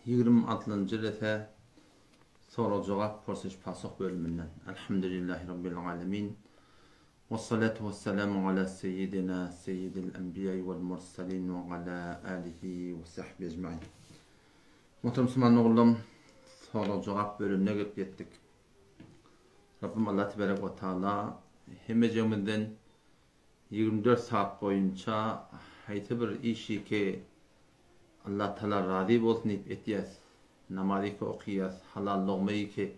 26-njy jelese sorag-jogap porsyş-pasoh bölüminden. Elhamdülillahi Rabbil alemin. Wessalatu wessalamu ala seyyidina seyyidil enbiýai wel mursalin we ala alihi we sahbihi ecmain. Muhterem musulman ogullarym, sorag-jogap bölümine gelip ýetdik. Rabbim Allah tebarek we taala hemmejigimizden 24 saat boýunça haýsy bir işi ki Allah taala razy bolsun diýip etýäs, namaz iki okýas, halal logma iki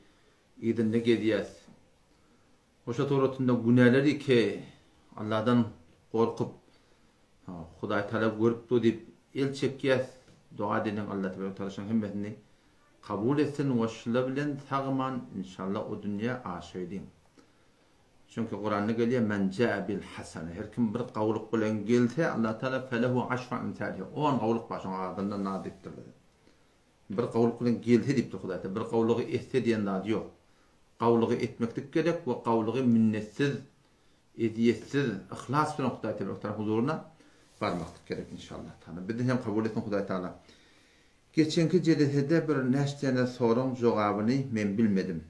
yzynda gezýäs. Oşa suratynda günäler iki Allahdan gorkup, Hudaý taala görüp dur diýip el çekýäs, doga edeliň Allah tebarek taala şoň hemmesini kabul etsin we şular bilen sag-aman inşallah o dünýä aşaýlyň. Çünki Kuranda gelýär, Men jaa bil hasane, her kim bir gowulyk bilen gelse, Allah Taala felehu aşru emsaliha, on gowulyk bar şoň azyndan az diýipdir bize. Bir gowulyk bilen gelse diýipdir Hudaý Taala, bir gowulygy etse diýen zady ýok. Gowulygy etmeklik gerek we gowulygy minnetsiz, ezýetsiz, yhlas bilen Hudaý Tebarek Taala huzuryna barmaklyk gerek inşallah Taala. Bizi hem kabul etsin Hudaý Taala. Geçenki jelesede bir näçe soragyň jogabyny men bilmedim.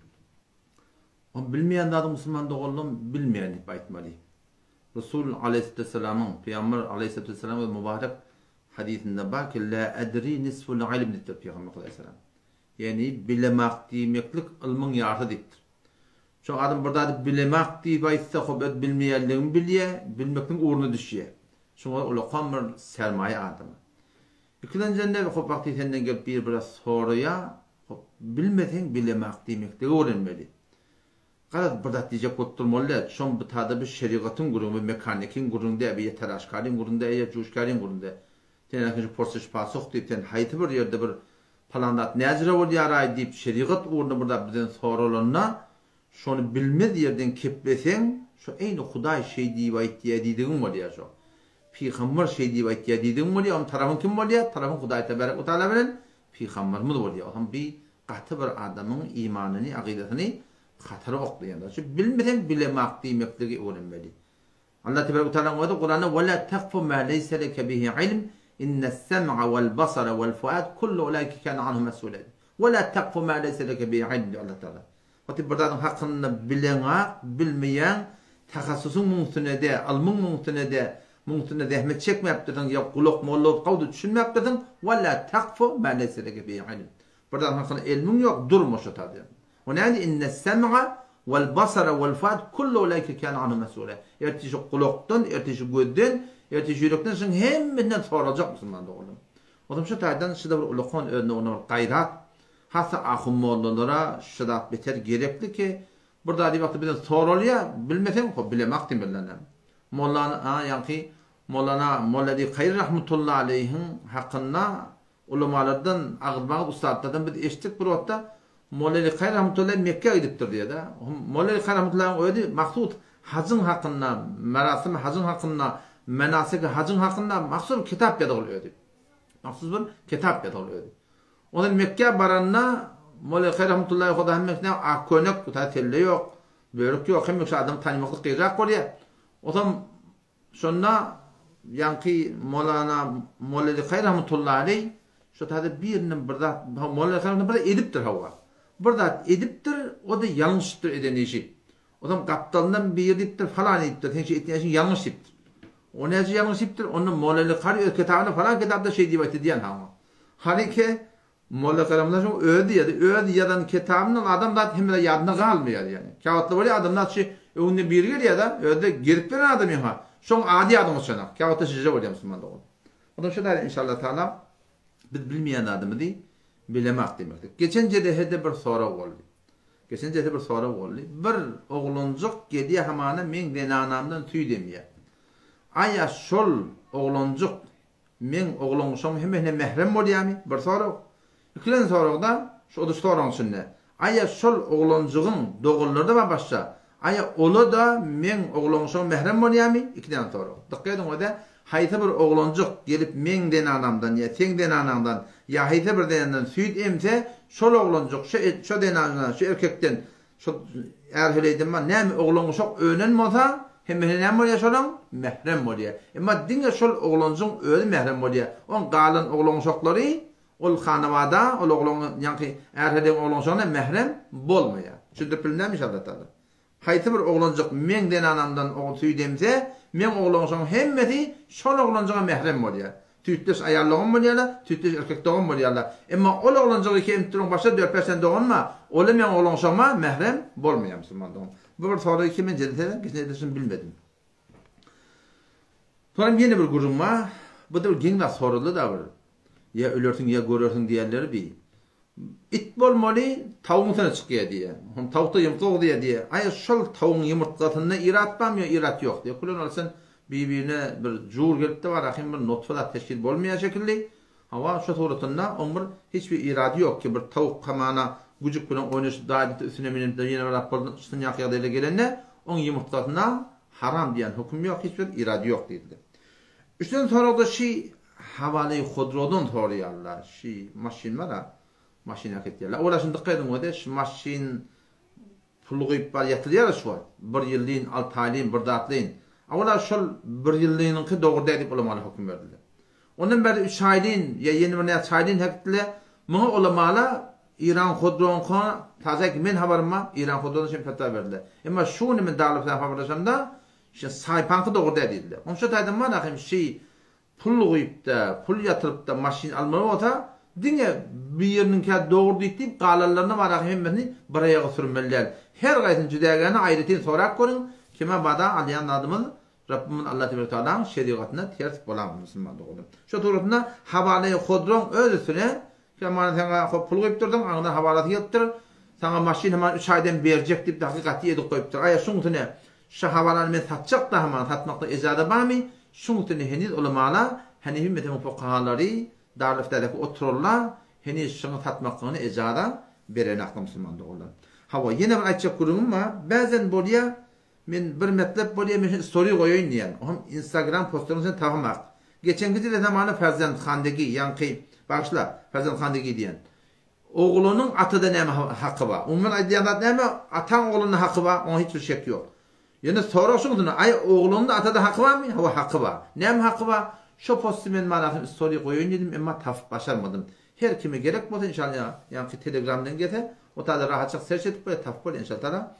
Ol bilmeýän zadyň musulman doganlygym bilmeýän diýip aýtmaly. Resul aleýhissalamyň, Pygamber aleýhissalamyň öz mubarek hadysynda bar ki, La edri nisful ilm diýipdir Pygamber aleýhissalam. Ýagny bilemak diýmeklik ylmyň ýarysy diýipdir. Şo adam bir zady bilemak diýip aýtsa, hop öz bilmeýänligini bilýär, bilmekligiň ugruna düşýär. Şuňa ulakan bir sermaýa adama. Ikilenjende hop wagty senden gelip biri biraz soraýar, Hop, bilmeseň bilemak diýmekligi öwrenmeli. Garaz, bir zat diýjek bolup durmaly däl. Şoň bu tada bir şerigatyň gürrüňi, bir mekanikiň gürrüňi däl, bir ýetaraşkaryň gürrüňi däl, ýa juşkaryň gürrüňi däl. Sen ilkinji porsyş-pasoh diýip, sen haýsy bir ýerde bir palan zat näjüre bolýar-aý diýip, şerigat ugrunda bir zat bizden soralanda, şony bilmez ýerden kepleseň, şo eýni Hudaý şeý diýip aýtýar diýdigiň bolýar şo. Pygamber şeý diýip aýtýar diýdigiň bolýar, onuň tarapyň kim bolýar? Tarapyň Hudaý tebarek we taala bilen Pygamberimiz bolýar. Otam bi gaty bir adamyň imanyny, akydasyny hatara oklaýan zat. Şu bilmeseň bilemak diýmekligi öwrenmeli. Allah tebarek we taalaň özi Kuranda we la takfu ma leysa leke bihi ilm innes sem'a wal basara wal fuad kullu ulaika kana anhu mes'ula. We la takfu ma leysa leke bihi ilm diýýär Allah taala. Oti bir zadyň hakynda bileňak, bilmeýäň, tahassusyň muň üstüne dä, ylmyň muň üstüne dä, muň üstünde zähmet çekmäpdirsiň ýa gulak molla bolup gawda düşünmäpdirsiň, wala takfu ma leýse leke bihi ilm. Bir zadyň hakynda elmiň ýok, durma şo taýda. O näme diýýär? Inne sem'a wal basara wal fuad kullu ulaika kana anhu mes'ula. Ertir şu gulakdan, ertir şu gözden, ertir şu ýürekden şuň hemmesinden sorajak musulman doganlarym. Otam şu taýdan şuda bir ulakan özüne bir gaýrat Hassa ahun mollalara şu zat beter gerekli ki, bir zady wagty bizden soralýa, bilmeseň, hop bilemak diýmeliler. Mollany, a, ýaňky Mollana Molla Kaýry rahmetullahi aleýhiň hakynda ulamalardan, agyzma-agyz ussatlardan biz eşitdik bir wagtda Molla Kaýry rahmetullahi Mekgä gidipdir diýýär-de. Molla Kaýry rahmetullahyň özi mahsus hajyň hakynda, merasim hajyň hakynda, menasik hajyň hakynda mahsus bir kitap ýazygyl özi. Mahsus bir kitap ýazygyl özi. Ondan Mekgä baranda Moleky rahmetullahi hoda hemmesine ak köýnek, bu taý selle ýok, börük ýok, hemme kişi adamy tanymaklyk gyjak bolýar. Osam şonda ýaňky Molana Moleky rahmetullahi aleý şo taýda birinden bir zat Moleky rahmetullahi bir zat edipdir hawa. Bir zat edipdir, o-da ýalňyşypdyr eden işi. Onsoň gapdalyndan biri diýipdir, falan diýipdir, seň şu etýän işiň ýalňyş diýipdir. O näçe ýalňyş diýipdir, onda Molla Kary öz kitabynda falan kitapda şeý diýip aýtdy diýen haňa. Hanyki Molla Karamyza şoň özi diýýärdi, öz ýazan kitabyndan adam zat hemme zat ýadynda galmaýar ýaly. Käwagtlar bolýar adamlar şu öňünden biri gelýär-de, özi-de gezip beren adam ýa-ha. Şoň ady ýadyňa düşenok. Käwagtda şeýle bolýar musulman dogan. Onsoň şu taýda inşallah taala biz bilmeýän zadymyzy bilemak diýmekdir. Geçen jedehede bir sorag boldy. Geçen jese bir sorag boldy. Bir oglanjyk gelýä hamana meň zenanamdan süýt emýä. Aýa şol oglanjyk meň oglangyşamyň hemmesine mährem bolýamy? Bir sorag. Ikilenji soragda şu o-da şu soragyň içinde. Aýa şol oglanjygyň doganlary-da bar başga. Aýa ola-da meň oglangyşama mährem bolýamy? Iki däne sorag. Dykgat ediň o-da haýsy bir oglanjyk gelip meň zenanamdan ýa seň zenanaňdan ýa haýsy bir zenandan süýt emse, şol oglanjyk şo şo zenandan, şo erkekden, şo är-heleýden bar, näme oglan-uşak önen bolsa, hemmesine näme bolýar şolaň? Mährem bolýar. Emma diňe şol oglanjygyň özi mährem bolýar. Oň galan oglan-uşaklary. Ol hanabada ol oglan ýaňky är-heleýiň oglanşygyna mährem bolmaýar. Düşündirip bildim inşallah taala. Haýsy bir oglanjyk meň zenanamdan ogul süýt emse, meň oglanşygyň hemmesi şol oglanjyga mährem bolýar. Süýtdeş aýal dogan bolýarlar, süýtdeş erkek dogan bolýarlar. Emma ol oglanjygy iki emip duran başga dört-bäş sany dogan bar, ola meň oglanşygyma mährem bolmaýar musulman dogan. Bu bir soragy ki men jedele geçen edilişini bilmedim. Soňam ýene bir gürrüň bar. Bu-da bir geň zat soraldy-da bir. Ýa ölersiň, ýa görersiň diýenleri bi. It bolmaly, tawugyň üstüne çykýar diýýär. Hom tawukda ýumurtga guzýar diýýär. Aý, şol tawugyň ýumurtgasynda irat barmy ýa irat ýok diýýär. Külen ol sen bir-birine bir jur gelipdi bar, ahym bir nutfa zat teşkil bolmaýar şekilli. Hawa, şo suratynda oň bir hiç bir irady ýok ki, bir tawuk hamana güjük bilen oýnaşyp daýdyp üstüne münüp ýene bir zat boldy, şunýaky ýagdaýlar gelende oň ýumurtgasyna haram diýen höküm ýok, hiç bir irady ýok diýildi. Üçünji soragda şi Hawaleý Hodrodan soraýarlar, şi maşyn bar-a, maşyn äkitýärler. Owala şuny dykgat ediň öde, şi maşyn puly guýup bar ýatylýar-a şu wagt, bir ýyllyn, alty aýlyn, bir zatlyn. Owala şol bir ýyllynyňky dogry däl diýip ulamalar höküm berdiler. Ondan bäri üç aýlyn ýa ýene bir näçe aýlyn äkitdiler. Muňa ulamalar Iran Hodroňka taze ki men habarym bar, Iran Hodrodan şem fetwa berdiler. Emma şu gün men Dagly bilen habarlaşamda, Şe saýpaňky dogry däl diýdiler. Onça taýdan bar ahym şi pul guýupda, pul ýatyrypda maşyn almaly bolsa, diňe biriniňkä dogry diýip diýip galanlaryna bar ahym hemmesini bir aýaga sürmeli däl. Her gaýsyny jüdägäne aýratyn sorap görüň, kime bada alýan zadymyz Rabbymyz Allah tebarek tealaň şerigatyna ters bolamyz musulman doganlar. Şo suratynda hawalaýy hodroň öz üstüne Sen saňa hop pul goýup durdyň, aňdan hawalasy gelipdir. Saňa maşyn heman üç aýdan berjek diýip dagy gaty edip goýupdyr. Aýa şuň üstüne şu hawalany men satjak da heman satmakda ejaza barmy? Şuň üstüne heniz ulamala Hanefi mezhebiniň fukahalary Darüliftadaki oturarlar heniz şuňy satmaklygyna ejaza berenaklar musulman doganlar. Hawa ýene bir aýtjak gürrüňim bar. Bäzen bolýa Men bir metlep bolýa men şu story goýaýyn diýýän. Ohm instagram postlaryň içinde tapamak. Geçenki jile zamany Farzandhandegi ýaňky bagyşla Farzandhandegi diýen. Oglanyň atada näme haky bar? Umuman aýdylýan zat näme? Ataň oglanda haky bar, oňa hiç bir şek ýok. Ýöne sorag şuň aý oglanyň atada haky barmy? Hawa haky bar. Näme haky bar? Şo posty men manasyny story goýaýyn diýdim, emma tapyp başarmadym. Her kime gerek bolsa inşallah ýaňky telegramdan gelse o taýda rahatjak serç edip bolýar tapyp bolýar inşallah taala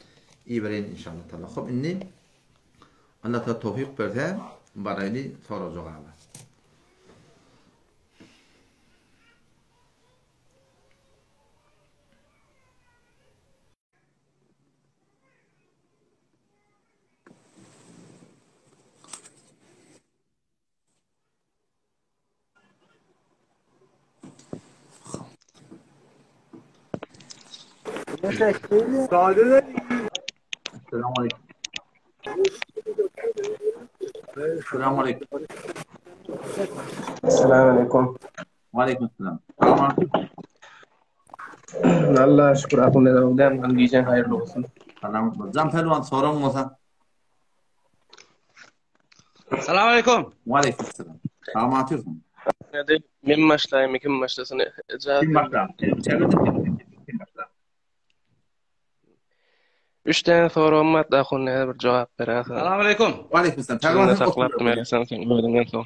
ibereýin inşallah taala. Hop indi Allah taala towfyk berse baraýly sorag jogaba. Assalamu alaikum. Assalamu alaikum. Assalamu alaikum. Wa alaikum assalam. Salam Allah şükür aklymda da gijäň haýyrly bolsun. Salam. Jam Pälwan soraň bolsa. Salam aleyküm. Wa aleyküm selam. Salam atıyorsun. Hadi men başlaýyn, kim başlasyn? Kim başlar? Kim başlar? Üç tane soragym bar, da konu bir jogap berersin. Salam aleyküm. Wa aleyküm selam. Pälwan saklapdym, sen sen sen özüňden soň.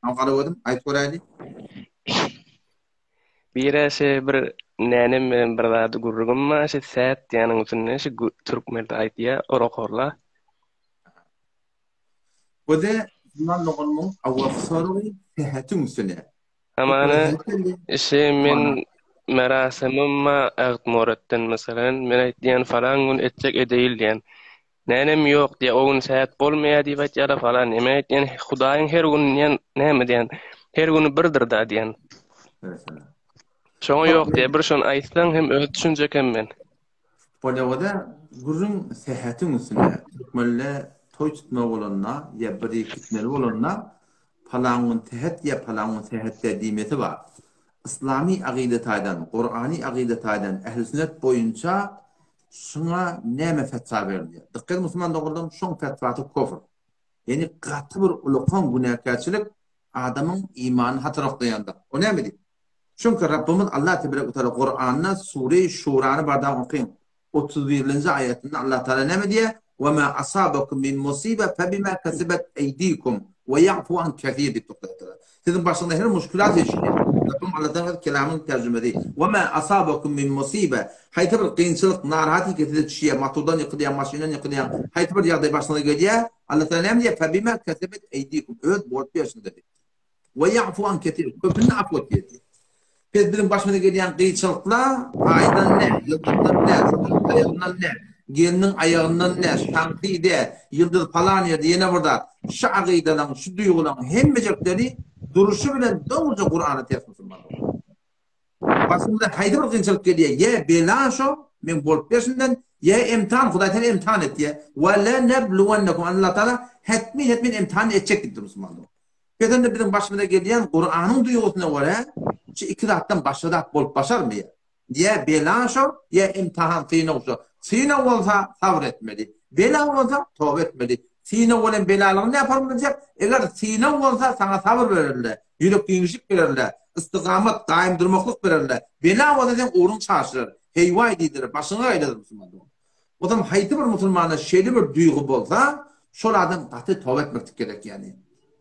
Am garawadym, aýt göräýli. Bire şe bir nänem bilen bir zady gürrüňim bar, şe sät diýeniň üstünde şe türkmende aýdýar, orakorla. Bu-da Musulman doganymyň awalky soragy sähetiň üstüne. Hamana şe men merasimim bar Ägtmoretden meselem, men aýtýan falan gün etjek edeýil diýen. Nänem ýok diýýär, o gün sähet bolmaýar diýip aýtýarlar falan. Men aýtýan Hudaýyň her güni diýen näme diýen, her güni birdir-da diýen. Şoňa ýok diýýär, bir şony aýtsaň hem özi düşünjek hem men. Bolýa-da gürrüň sähetiň üstüne. Türkmenle toý tutmaly bolanda ýa bir ýere gitmeli bolanda palan gün sähet ýa palan gün sähet däl diýmesi bar. Yslamy agyda taýdan, Kurany agyda taýdan, ähli sünnet boýunça şuňa näme fetwa berilýär? Dykgat ediň musulman doganlarym, şoň fetwasy kofr. Ýagny gaty bir ulakan günäkärçilik adamyň imanyny hatara oklaýandyr. O näme diýip? Çünki Rabbymyz Allah tebarek we taala Kuranda Sure-i Şurany bardan okyň. 31-nji aýatynda Allah Taala näme diýýär? Ve ma asabakum min musibe fe bima kasebet eydikum ve ya'fu an kesir diýip toklaýar. Siziň başyňyza her muşkilat ýetişýär. Rabbim Allah Taala kelamyň terjümesi. Wa ma asabakum min musibe. Haýsy bir kynçylyk, narahat size düşýär, motordan ýykylýar, maşyndan ýykylýar, haýsy bir ýagdaý başyňyza gelýär, Allah Taala näme diýýär? Febima kesebet eydikum. Öz bolup berşiňize diýip. We ya'fu an kesir. Köpüni afw etýär diýip. Biz biziň başymyza gelýän gyýçylyklar aýdan ne, ýyldyzdan ne, aýagyndan ne, gelniň aýagyndan ne, şaňsy de, ýyldyz palan ýerde ýene bir zat. Şu agydalaň, şu duýgulaň hemmejekleri duruşy bilen dogruja Kurana ters musulman. Başymyza haýsy bir kynçylyk gelýär, ýa bela şo, men bolup berşimden, ýa imtihan, Hudaý seni imtihan etýär. We lenebluwennekum, Allah Taala hetmin hetmin imtihan etjek diýipdir musulmanlar. Pesende biziň başymyza gelýän Kuranyň duýgusyna görä, şu iki zatdan başga zat bolup başarmaýar. Ýa bela şo, ýa imtihan, synag şo. Synag bolsa sabyr etmeli. Bela bolsa toba etmeli. Synag bilen belalygyny näme biljek? Eger synag bolsa saňa sabyr bererler, ýürek giňişlik bererler, istigamat, gaýym durmaklyk bererler. Bela bolsa seň ugruňy çaşyrar, heýwaý diýdirer, başyňy gaýdadyr musulman dogan. Ozam haýsy bir musulmanda şeýle bir duýgy bolsa, şol adam gaty toba etmeklik gerek ýagny.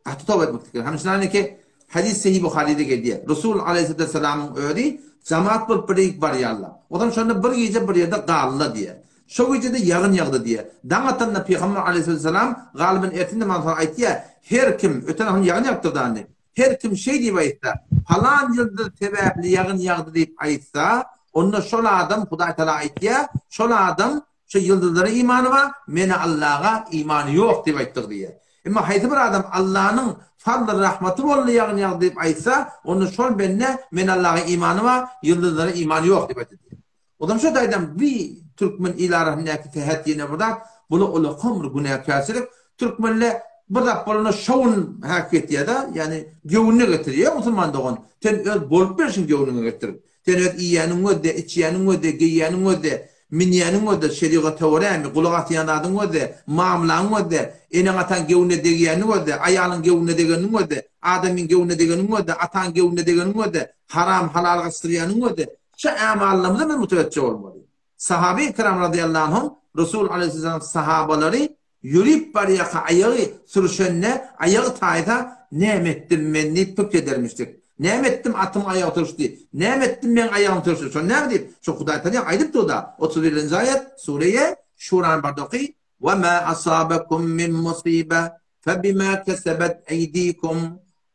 Gaty toba etmeklik gerek. Hemşire ki hadis Sahih Buharide gelýär. Resul aleyhisselamyň özi jamaat bolup bir ýere barýarlar. Ozam şonda bir gije bir ýerde galdylar diýär. Şo gijede ýagyn ýagdy diýär. Daň atanda Pygamber aleyhisselam galyban ertir namazdan soň aýtýar, her kim öten agşam ýagyn ýagypdyr dany. Her kim şeý diýip aýtsa, palan ýyldyz sebäpli ýagyn ýagdy diýip aýtsa, onda şol adam Hudaý Tagala aýtýar, şol adam şu ýyldyzlara imany bar, meni Allaga imany ýok diýip aýtdyr diýýär. Emma haýsy bir adam Allanyň fazly rahmaty boldy ýagyn ýagdy diýip aýtsa, onda şol bende meni Allaga imany bar, ýyldyzlara imany ýok diýip aýtdy diýýär. Ozam şo taýdan bi türkmen il arasyndaky sähet ýene bir zat, bula ulakam bir günäkärçilik. Türkmenle bir zat bolanda şo gün häk etýär-de, ýagny göwnüne getirýär musulman dogan. Sen öz bolup berşiň göwnüňe getir. Sen öz iýýäniň gözde, içýäniň gözde, geýýäniň gözde, münýäniň gözde, şerigata görämi, gulak asýan zadyň gözde, mamlaň gözde, eneň-ataň göwnüne degýänini gözde, aýalyň göwnüne degenini gözde, adamyň göwnüne degenini gözde, ataň göwnüne degenini gözde, haram-halal gaçdyrýanyň gözde. Şu ämallarymyza biz mütewejje bolmaly. Sahaby-i kiram razyýallahu anhum Resul aleýhissalam sahabalary ýörüp barýarka aýagy sürüşende, aýagy taýsa, näme etdim men diýip pikir edermişdik. Näme etdim atymyň aýagy sürüşdi, näme etdim meň aýagym sürüşdi, şony näme diýip, şu Hudaý Tagala aýdyp dur-da, 31-nji aýat, Sureýe Şurany barda oky, Ve ma asabekum min musibe febima kesebet eydikum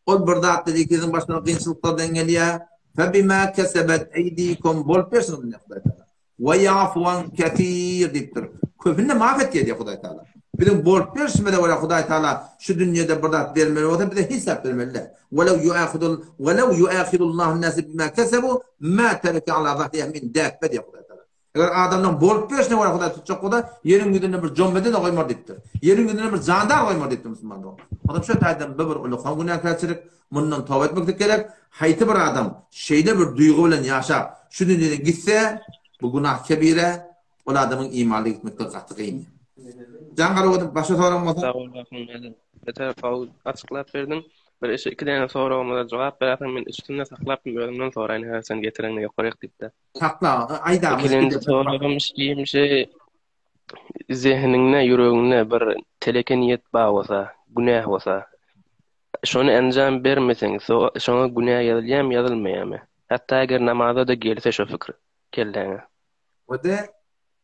Ol bir zat dedi, siziň başyňyza kynçylyklardan gelýär. Febima kesebet eydikum bolup bersin diýip Hudaý Taala. We ya'fu an kesir diýipdir. Köpüni maaf etýär diýip Hudaý Taala. Biziň bolup berşimize görä Hudaý Taala şu dünýede bir zat bermeli bolsa bize hiç zat bermeli däl. Welew yu'ahidul welew yu'ahidullahu nase bima kesebu ma tereke ala zahriha min dabbe diýip Hudaý Taala. Eger adamlaryň bolup berşine görä Hudaý tutjak bolsa, ýeriň ýüzünde bir jombede-de goýmar diýipdir. Ýeriň ýüzünde bir jandar goýmar diýipdir musulman dogan. Adam şu taýdan bu bir ullakan günäkärçilik, mundan toba etmeklik gerek. Haýsy bir adam şeýle bir duýgy bilen ýaşap, şu dünýeden gitse, bu günah kebire, ol adamyň imanly gitmekde gaty kyn. Jan Garagözüm, başga soragyň bolsa? Sag bol Ahun Beter gowy açyklap berdiň. Bir iki iki däne soragymyza jogap berersiň, men üstünde saklapdym, özümden soraýyn häzir sen getireňde ýokaryk diýip-de. Sakla, aýdamyz Ikilenji soragym şeýmişi zehiniňde, ýüregiňde bir teleke niýet bar bolsa, günäh bolsa, şony enjam bermeseň, şoňa günä ýazylýarmy, ýazylmaýarmy? Hatda eger namaza-da gelse şo pikir kelläňe. Wede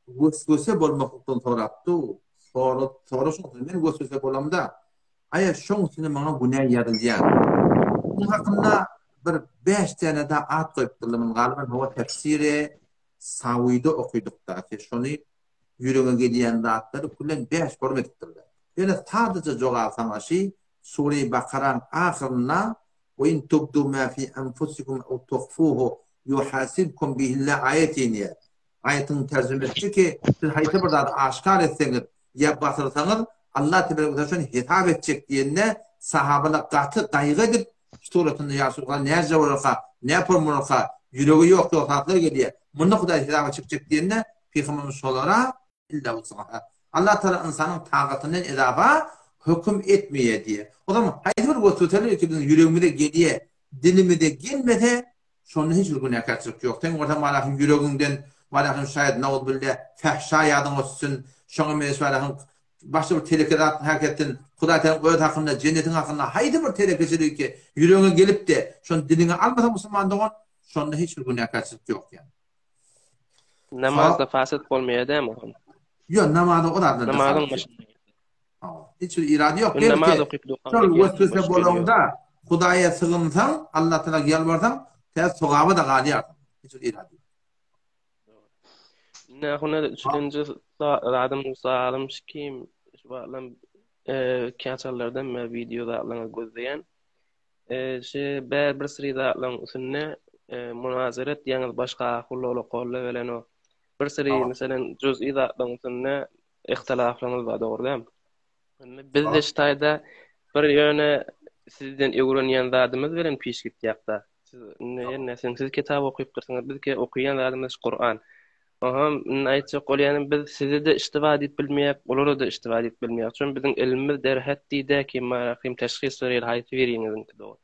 weswese bolmaklykdan sorapdy. Sora, sora şoň men weswese bolamda, aýa şoň üstüne maňa günä ýazylýar. Bu hakynda bir 5 tane da at goýupdyrlar. Men galiba hawa tefsiri Sawyda okydykda, şony ýüregiňe gelýän zatlary küllen 5 form edipdirler. Ýöne sadaja jogap saňa şi Sure-i Bakaraň ahyrynda We in tubdu ma fi anfusikum aw tuhfuhu yuhasibkum bihillah aýaty inýär. Aýatyň terjimesi ki, siz haýsy bir zady aşgär etseňiz ýa basyrsaňyz, Allah tebarek we teala şony hesap etjek diýende, sahabalar gaty gaýgy edip, şu suratynda ýa Resulallah näce bolarka, nä pol bolarka, ýüregi ýok ýok zatlar gelýär. Munda Hudaý hesaba çekjek diýende, Pygamberimiz şolara illa wus'aha. Allah Teala ynsanyň tagatyndan ezafa höküm etmeýär diýýär. O zaman haýsy bir wesweseler ki biziň ýüregimize gelýär, dilimize gelmese, şonda hiç bir günäkärçilik ýok. Sen bolsa malahyň ýüregiňden malahyň şaýat nauzubilla fähşa ýadyňa düşsün, şoňa meňzeş malahyň. Başga bir teleke zat häketden Hudaý Tagalaň öz hakynda, jennetiň hakynda haýsy bir telekeçilik ki ýüregiňe gelip-de, şony diliňe almasaň musulman dogan, şonda hiç bir günäkärçilik ýok ýa. Namazda fasyt bolmaýar dämi oňa? Ýok, namazda o zatlar Namazyň başynda. Hiç bir irady ýok. Namaz okyp durkaň. Şol weswese bolanda Hudaýa sygynsaň, Allah Tagala ýalbarsaň, tä sogaba-da galýarsyň. Hiç bir irady ýok. Ine, huna üçünji zadym salym kim şu wagtlam käçallardan men wideo zatlaryňy gözleýän. Şu bär bir sri zatlaryň üstünde munazara etýäňiz başga ahulla kolla bilen o. Bir sri meselem juz'i zatlaryň üstünde ihtilaflaryňyz bar dogry dämi? Indi biz de şu taýda bir ýöne sizden öwrenýän zadymyz bilen piş gitýäkda. Siz indi ýene sen siz kitap okypdyrsyňyz, biz ke okaýan zadymyz Kuran. Oňam indi aýtjak bolýanym biz sizi-de iştiba diýip bilmeýäk, olara-da iştiba diýip bilmeýäk. Çünki biziň ilmimiz derhet diýdä kim bar, kim teşhis berýär haýsy biriňiziňki dogry.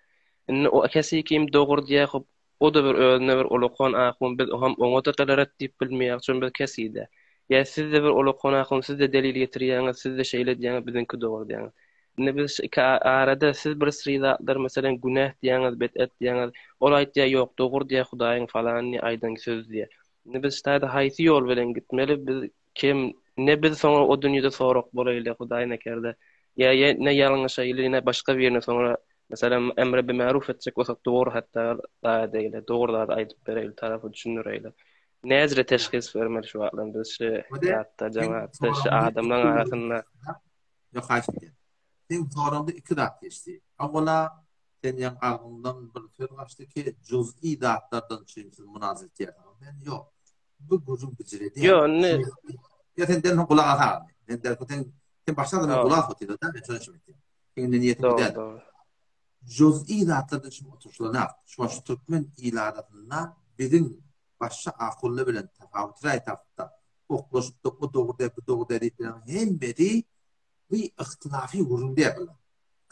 Indi o kesi kim dogry diýýär, hop O-da bir özüne bir ulakon ahun, biz ham oňa-da galarat diýip bilmeýäris, şony biz keside. Ýa siz-de bir ulakon ahun, siz-de delil getirýäňiz, siz-de şeýle diýýäňiz, biziňki dogry diýýäňiz. Indi biz şu iki arada siz bir sry zatlar, meselem, günäh diýýäňiz, bet'et diýýäňiz, ol aýtýar, ýok, dogry diýýär, Hudaýyň falany aýdan sözi diýýär. Indi biz şu taýda haýsy ýol bilen gitmeli, biz kim, ne biz soňra o dünýede sorak bolaýly, Hudaý nekerde, ýa ne ýalňyşaýly, ne başga birine soňra Meselem, emri bimaruf etjek bolsak dogry hatda zat eýle, dogry zady aýdyp bereýli, tarapy düşündireýli. Näjre teşhis bermeli şu wagtlar biz şu zatda, jemaatda, şu adamlaryň arasynda. Ýok, haýyş edýän. Seň soragyňda iki zat geçdi. Owala, sen ýaňy agzyňdan bir söz gaçdy ki, juz'i zatlardan üçin siz munazara etýärsiňiz. Men ýok. Bu gürrüň bijire däl. Ýok, indi Ýa sen derhal gulak asar. Sen derhal sen sen başda da gulak asar, da, men şonuň üçin aýtýan. Seň niýetiň bu däl. Juz'i zatlarda üçin oturyşylanak. Şu şu türkmen il arasynda biziň başga ahulla bilen tapawutly tapda oklaşyp da o dogry däl, bu dogry däl diýip bilen hemmesi bu ihtilafy gürrüň däl bular.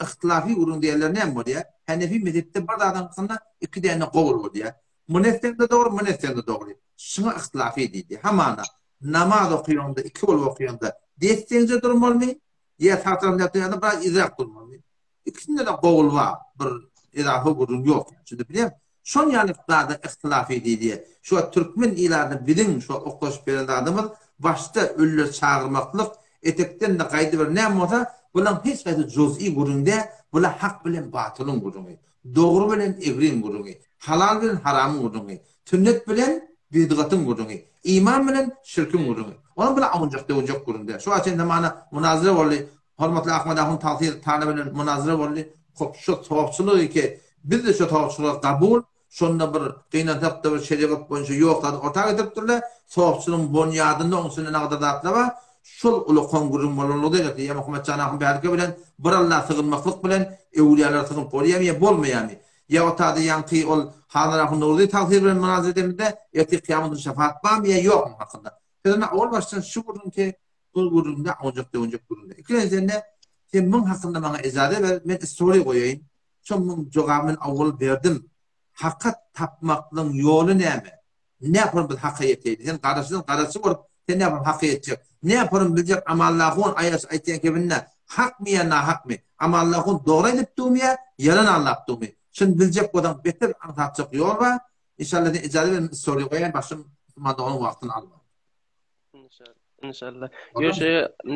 Ihtilafy gürrüň diýenler näme bolýar? Hanefi mezhepde bir zadyň hakynda iki däne gowul bolýar. Muny etseň-de dogry, muny etseň-de dogry. Şuňa ihtilafy diýdi. Hamana namaz okaýaňda iki bolup okaýaňda desseňje durmalymy? Ýa sag tarapynda ýatýan ýa-da biraz yzrak durmaly. Ikisinde-de gowul bar. Bir edafa gürrüň ýok. Şuny bilýän. Şon ýaly zada ihtilafy diýilýär. Şu wagt türkmen ilatyna biziň şu wagt oklaşyp beren zadymyz başda ölüleri çagyrmaklyk, etekden-de gaýdyber näme bolsa, bulaň hiç haýsy juz'i gürrüň däl, bular hak bilen batylyň gürrüňi. Dogry bilen egriň gürrüňi. Halal bilen haramyň gürrüňi. Sünnet bilen bidgatyň gürrüňi. Iman bilen şirkiň gürrüňi. Onuň bilen awunjak-döwünjek gürrüň däl. Şu wagt çenli mana munazara boldy. Hormatly Ahmet ahun tagsyr Tana bilen munazara boldy. Hop şu sogapçylyk eke. Biz-de şu sogapçylyga kabul. Şonda bir gynansak-da bir şerigat boýunça ýok zady orta getiripdirler. Sogapçylygyň bonýadynda oň içinde nagadar zatlar bar. Şol ulakan gürrüň bolanlygy derekli ýa Muhammet jan ahun bälike bilen bir Alla sygynmaklyk bilen öwlüýalara sygynyp bolýamy ýa bolmaýamy? Ýa o taýda ýaňky ol Hanar ahun Nowruzy tagsyr bilen munazara edemizde ertir kyýamat güni şefaat barmy ýa ýokmy hakynda. Siz onda owal başdan şu gürrüňki bu gürrüňde awunjak-döwünjek gürrüňde. Ikilenjiden-de sen muň hakynda maňa ejaza ber, men story goýaýyn. Şo muň jogabyny men owal berdim. Hakat tapmaklygyň ýoly näme? Näpurun biz haka ýeteýli? Sen garaşydan garaçy bolup, sen näpurun haka ýetjek? Näpurun biljek Amallahun aýaş aýtýan kebinde hakmy ýa nahakmy? Amallahun dogry aýdyp durmy ýa ýalan aldap durmy? Şuny biljek bolsaň beter aňsatjak ýol bar. Inşallah sen ijaza ber men story goýaýyn başym musulman doganyň wagtyny alma. Inşallah. Ýo şu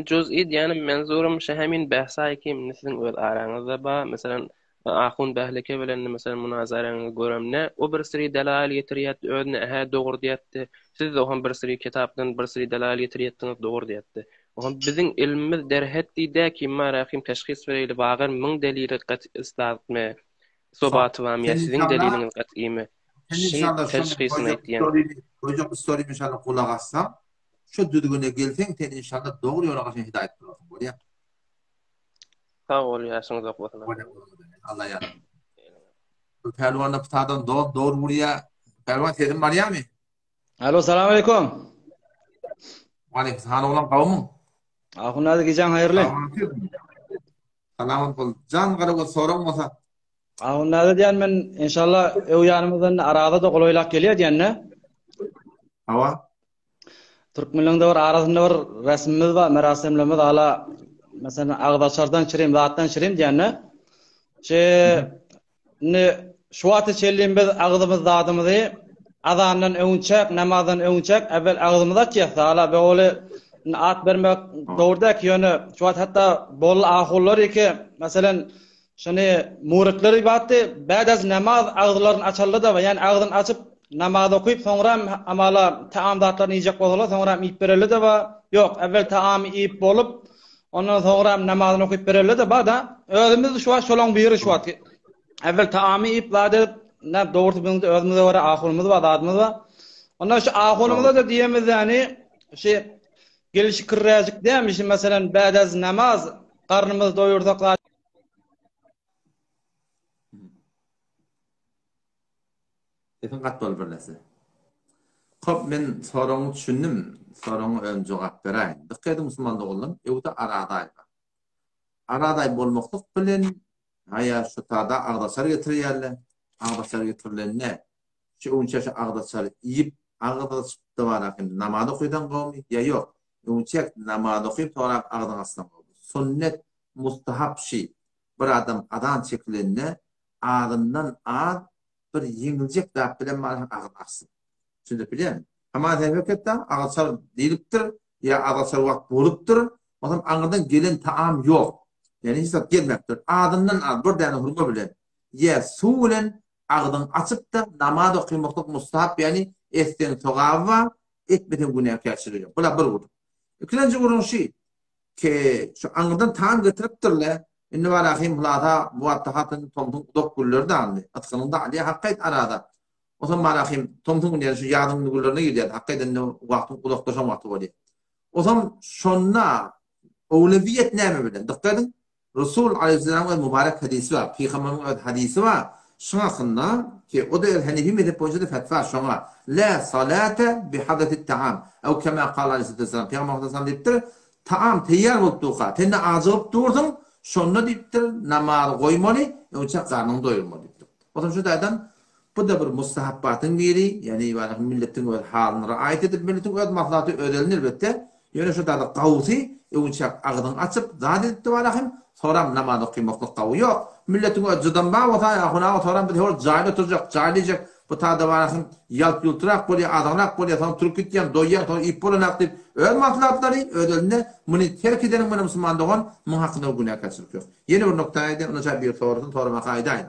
juz'i diýýänim menzurum şu hemin behsaý kim indi siziň öz araňyzda ba meselem ahun behleke bilen meselem munazaraňyzy göremde o bir sri delail getirýärdi özüne ähä dogry diýýärdi siz-de oňa bir sri kitapdan bir sri delail getirýärdiňiz dogry diýýärdi. Oňa biziň ilmimiz derhet diýdä kim bar ahim teşhis bereýli bagar müň delili gat istatme sobaty bamy ýa siziň deliliňiz gat'ymy Sen inşallah şony teşhisini goýjak aýtýan. storyny, goýjak storymy inşallah gulak assaň, şu düzgüne gelseň sen inşallah dogry ýola gaşyn hidaýat bolarsyň, bolýa. Sag bol ýaşyň uzak bolsun. Bolýa, bolýa. Allah ýar. Bu pälwanda pitadan dogry dogry urýa. Pälwan sesim barýamy? Alo, salam aleýkum. Waleýkim salam oglan gowmyň? Ahun hadi gijäň haýyrly. Salamat bol. Jan garagöz soraň bolsa. Ahun näde diýen men inşallah öw ýanymyzdan araza da golaýlap gelýär diýende. Hawa. Türkmenleriň de bir arasynda bir resmimiz bar, merasimlerimiz ala meselem agzaçardan çirim, zatdan çirim diýende. Şe indi şu wagta çenli biz agzymyz zadymyzy azandan öňçäk, namazdan öňçäk äwel agzymyzy açýas. Ala be oly at bermek dogry däl ki, ýöne şu wagt hatda bol ahullar eke, meselem Şony muritler ibatdy, bädez namaz agzlaryny açaldy-da, ýani agzyny açyp namaz okyp, soňram amala taam zatlaryny iýjek bolsalar, soňram iýip bereli-de ba, ýok, äwwel taamy iýip bolup, ondan soňram namazyny okyp bereli-de ba-da. Özümiz şu wagt şolaň biri şu wagt. Äwwel taamy iýip zat edip, näme dogrusy biziň özümize görä ahunymyz bar, zadymyz bar. Ondan şu ahunymyza-da diýemiz ýani, şu gelşikirräjik dämi, şu meselem bädez namaz garnymyzy doýursak zat Sesiň gat bol birnäçe. Kop men soragyňy düşündim. Soragyňa özüm jogap beräýin. Dykgat ediň musulman doganlarym, öwde Arazaý bar. Arazaý bolmaklyk bilen haýa şu tada agzaçar getirýärler. Agzaçar getirilende şu öňçä şu agzaçary iýip, agyz açyp dabara hem namaz okysaň gowmy ýa ýok? Öňçäk namaz okyp soňrak agzyňy açsaň gowmy? Sünnet mustahap şi bir adam azan çekilende azyndan az bir ýeňiljek zat bilen bari agyz açsyn. Düşündirip bilýärmi? Hamana sen höketde agyz açar diýlipdir ýa agyz açar wagt bolupdyr, onsoň aňyrdan gelen taam ýok. Ýagny hiç zat gelmäpdir. Azyndan az bir däne hurma bilen ýa suw bilen agzyňy açyp-da namaz okymaklyk mustahap ýagny etseň sogaby bar, etmeseň günäkärçiligi ýok. Bula bir gürrüň. Ikilenji gürrüň şi, Ke, şu aňyrdan taň getiripdir-le. Indi bar ahym hulasa, bu wagtda hatyn tomsuň uzak günleri dandy. Ysgynyň-da alýar, hakka aýt arada. Onsoň bar ahym, tomsuň güni, ýagny şu ýazyň günlerine girýär, hakka aýt indi wagtyň uzaklaşan wagty bolýar. Onsoň şonda owlewiýet näme bilen? Dykgat ediň, Resul aleýhissalamyň öz mübarek hadysy bar, pygamberimiziň öz hadysy bar, şuň hakynda ki, o-da öz Henefi mezhep boýunça-da fetwa şoňa, La salate bi hadratit taam, ew kema kal aleýhissalatu wessalam, Pygamber aleyhissalam diýipdir, taam teýýar bolup durka, sen-de ajygyp dursuň, şonda diýipdir, namazy goýmaly, öňçä garnyňy doýurmaly diýipdir. Onsoň şu taýdan bu-da bir mustahapbatyň biri, ýagny milletiň öz halyny raýat edip, milletiň öz maslahaty öz elinde elbetde, Ýöne şu dada gawusy öwünçäk agzyňy açyp zat edipdi walahym, soram namaz okymaklyk gawy ýok. Milletiň öz jydam bar bolsa ahun aga soram biz hol jaýly oturjak, jaýly iýjek, bu tada walahym ýalt-ýulturak bolýa, azyňrak bolýa, soň turup gitýäň, doýýaň, soň iýip bolanak diýip öz maslahatlary öz elinde, muny terk edeniň meni musulman dogan, muň hakynda günäkärçilik ýok. Ýene bir nokta aýdaýyn, ondan çaý biri sorasyn, soramaka aýdaýyn.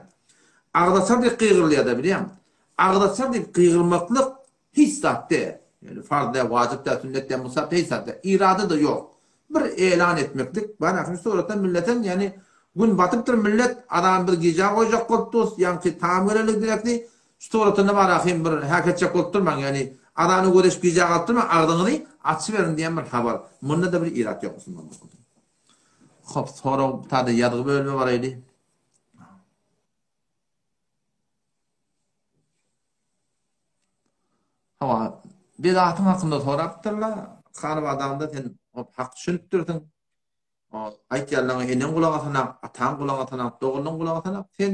Agzaçar diýip gygyrylýada bilýäňmi? Agzaçar diýip gygyrmaklyk Hiç zat däl. Ýöne farz däl, wajyp däl, sünnet däl, mustahap däl, hiç zat däl. Irada-da ýok. Bir elan etmeklik bar. Ahyry suratda milletem, ýagny gün batypdyr millet, azany bir gijä goýjak bolup durus, ýaňky tagam gelenlik direkli. Şu suratynda bar ahym bir häk etjek bolup durmaň, ýagny azany göreşip gijä galyp durmaň, agzyňyzy açyberiň diýen bir habar. Munda-da bir irat ýok musulmanlar. Hop, sorag tada ýazgy bölüme baraýly. Hawa, bedatyň hakynda sorapdyrlar. Hany adamda sen hak düşünipdirsiň. Aýtýanlaryňa eneň gulak asanak, ataň gulak asanak, doganyň gulak asanak. Sen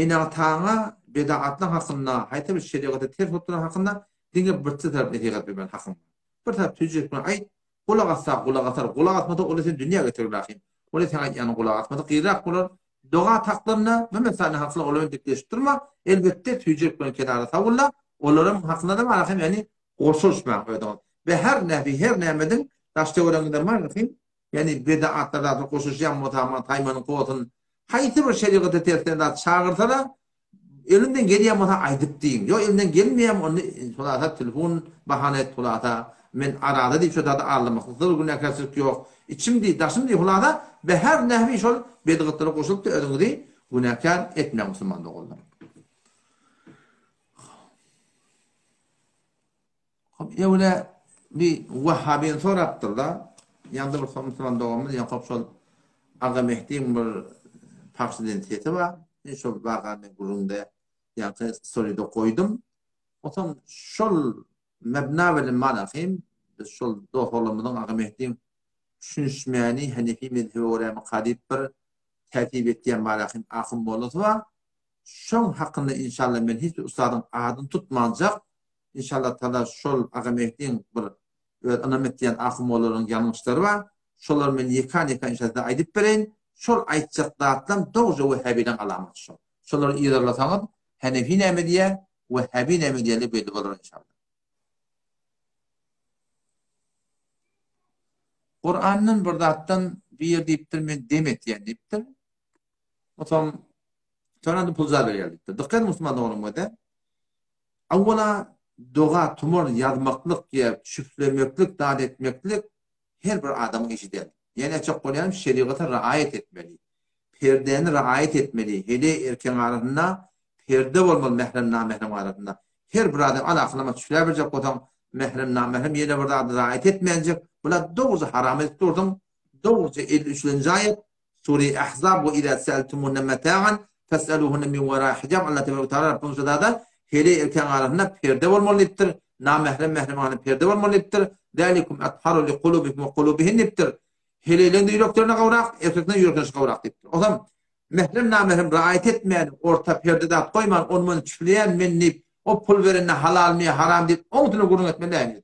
ene-ataňa bedatlaň hakynda, haýsy bir şerigata ters bolup duran hakynda diňe birçe tarap nesihat bermeli hakyň bar. Bir tarap tüýjek bilen aýt, Gulak assa gulak asar, gulak asmasa ony sen dünýä getir Ibrahim. Ony seň aýtýanyň gulak asmasa gyrak bolar. Doga taklanda bu meselani hakla olar bilen dikleşip durma. Elbetde tüýjek bilen kenara sawulla. Olaryň hakyna da bar hem ýani goşulyşmaň özüňiz. Ve her näfi her nämediň daş töweregiňizde margysyn ýani bedaatlar zatlar goşulyşýan bolsa aman taýmanyň kowasyn haýsy bir şerigata tersden zat çagyrsala Elinden gelýän bolsa aýdyp diýiň. Ýok elinden gelmeýän onda hulasa telefon bahana et hulasa men araza diýip şo zady aldamaklyk zor günäkärçilik ýok. Içim diý daşym diý hulasa be her nähwi şol bedgatlara goşulyp-da özüňizi günäkär etmäň musulman doganlar. Hop ewle bi wahhabini sorapdyr-da. Ýaňda bir musulman doganymyz ýa hop şol Aga Mehdiň bir pahş eden sesi bar. Men şol wakany men gürrüňde ýaňky storyda goýdum. Onsoň şol mebna bilen manasym biz şol dost-oglanymyzyň Aga Mehdiň düşünişmäni Hanefi mezhebe görä diýip bir täsip etýän barahym ahun mollasy bar. Şoň hakynda inşallah men hiç bir ussadyň adyny tutmanjak. Inşallah Taala şol Aga Mehdiň bir. öz ynam etýän ahun-mollalaryň ýalňyşlary bar. Şolary men ýekan-ýekan inşallah size aýdyp bereýin. Şol aýtjak zatlam dogja wehhäbileň alamaty şol. Şolary yzarlasaňyz Henefi näme diýýär, wehhäbi näme diýýärligi belli bolar inşallah. Kurandan bir zatdan bir ýer diýipdir men dem etýän diýipdir. Otam Sonra pul zat berýär diýipdir. Dykgat musulman doganym göze. Awwala doga tumar ýazmaklyk ýa şüflemeklik zat etmeklik her bir adamyň işi däl. Ýani aýtjak bolýanym şerigata raýat etmeli. Perdäni raýat etmeli. Heleý erkegiň arasynda perde bolmaly mährem namährem arasynda. Her bir adam al akylama çüfläberjek bolsaň mährem namährem ýene bir zady raýat etmänjek bular dogruja haram edip durdyň. Dogruja 53-nji aýat Sure Ahzab we iza sa'altumuhunna mata'an fes'aluhunna min wara'i hijab Allah tebaraka we taala Rabbimiz şu zada heleý erkegiň arasynda perde bolmaly diýipdir. Namährem mähremiň arasynda perde bolmaly diýipdir. Zalikum atharu li kulubikum we kulubihin diýipdir. Heleýleň-de ýüreklerine gowrak, erkekleň ýüreklerine gowrak diýipdir. Ozam mährem namährem raýat etmän, orta perde zat goýman, ony-muny çüfleýän men diýip, o pul berende halalmy ýa haram diýip, oň üstünde gürrüň etmeli däl.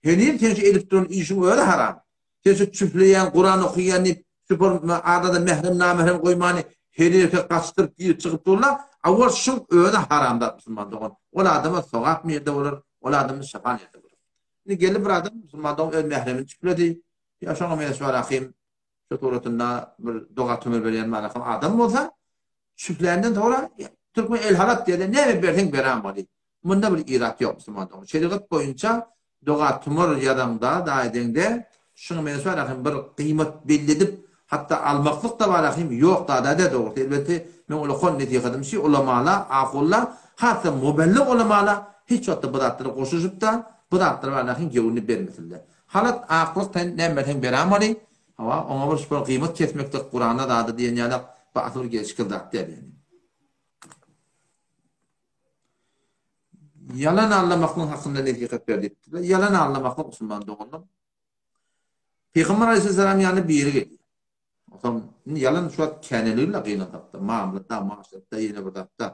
Heniz sen şu edip duran işiň özi haram. Sen şu çüfleýän, Kuran okaýan diýip, şu bir adada mährem namährem goýmany her erkek gaçdyryp girip çykyp durla, awal şuň özi haram zat musulman dogan. Ol adama sogap nirde bolar, ol adamda şypa nirde bolar. Indi geldi bir adam musulman dogan öz mähremini çüfledi. Ýa şoňa meňzeş bar ahym şu suratynda bir doga tümür berýän bar ahym adam bolsa, Şübhländen soňra türkmen el-halat diýerler, näme berseň berämaly. Munda bir irat ýok musulman dogan. Şerigat boýunça doga tumar ýazaňda, da edeňde, şuňa meňzeş bar ahym bir gyýmat belli edip, hatda almaklyk da bar ahym ýok da-da dogrusy. Elbetde meň ulakan nesihatym şi, ulamala, ahulla, has-da mubellig ulamala hiç wagtda bu zatlara goşulyşyp-da, bu zatlara bar ahym göwünli bermesinler. Halat, aklyk sen näme berseň berämaly. Hawa, oňa bir şular gyýmat kesmeklik Kuranda zady diýen ýalak bu asyl bir gelşikli zat däl ýani. Ýalan aldamaklygyň hakynda nesihat ber diýipdirler. Ýalan aldamaklyk musulman doganlar. Pygamber aleyhisselam ýanyna biri gelýär. Otam indi ýalan şu wagt käneligile gynansakda, mamlada, maşatda, ýene bir zatda.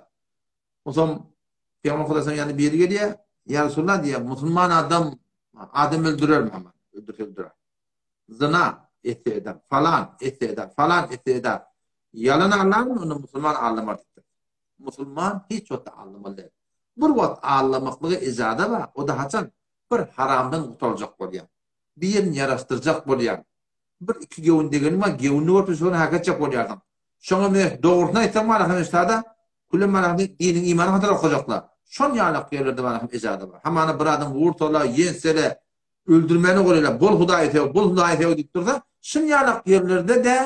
Otam Pygamber Hudaýyň ýanyna biri gelýär. Ýa Resulullah diýýär, musulman adam adam öldürermi? Öldürse öldürer. Zyna etse eder, falan etse eder, falan etse eder. Ýalan allarmy, onda musulman aldamar diýipdir. Musulman hiç wagtda aldamaly däl. Bir wagt aldamaklyga ijaza bar, o-da haçan? Bir haramdan gutaljak bolýaň. Birini ýaraşdyrjak bolýaň. Bir iki gewün degeniň bar, gewünini görüp şony hak etjek bolýarsyň. Şoňa men dogrusyny aýtsam bar ahim üstada, külem bar ahim diniň imanyň hatar okajaklar. Şon ýalak ýerlerde bar ahim ijaza bar. Hamana bir adam wurtala, ýensele, Öldürmäni goýla, bol Hudaýy sew, bol Hudaýy sew diýip dursa, şun ýalak ýerlerde-de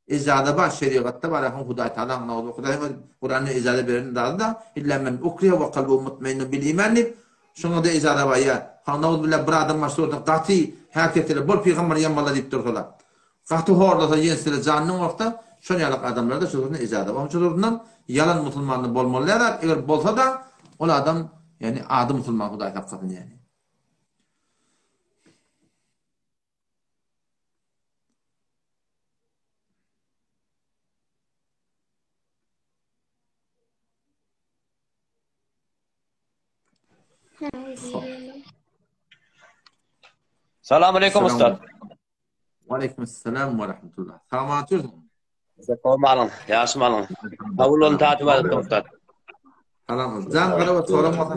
ejaza bar, şerigatda bar, ahun Hudaý Tagalaň nagzy, Hudaý öz Kuranda ejaza beren zady-da, illa men ukriha we kalbuhu mutmainnun bil iman diýip, şoňa-da ejaza bar, ýa, nagzubilla bir adam başda bolsa gaty häsiýetli, bol pygamber ýamanla diýip dursalar, gaty horlasa, ýençsele, janyny gorksa, şon ýalak adamlarda şu surunda ejaza bar. Onuň şu surundan ýalan musulmanda bolmaly däl zat, eger bolsa-da, ol adam, ýagny ady musulman Hudaý saklasyn ýagny. Salam aleykum ustad. Aleyküm selam ve rahmetullah. Salamat ýörsiň. Gomalyň, ýaşmalyň. Kabul olun taat ibadatda ustad. Salam. Jan garaba soran bolsa.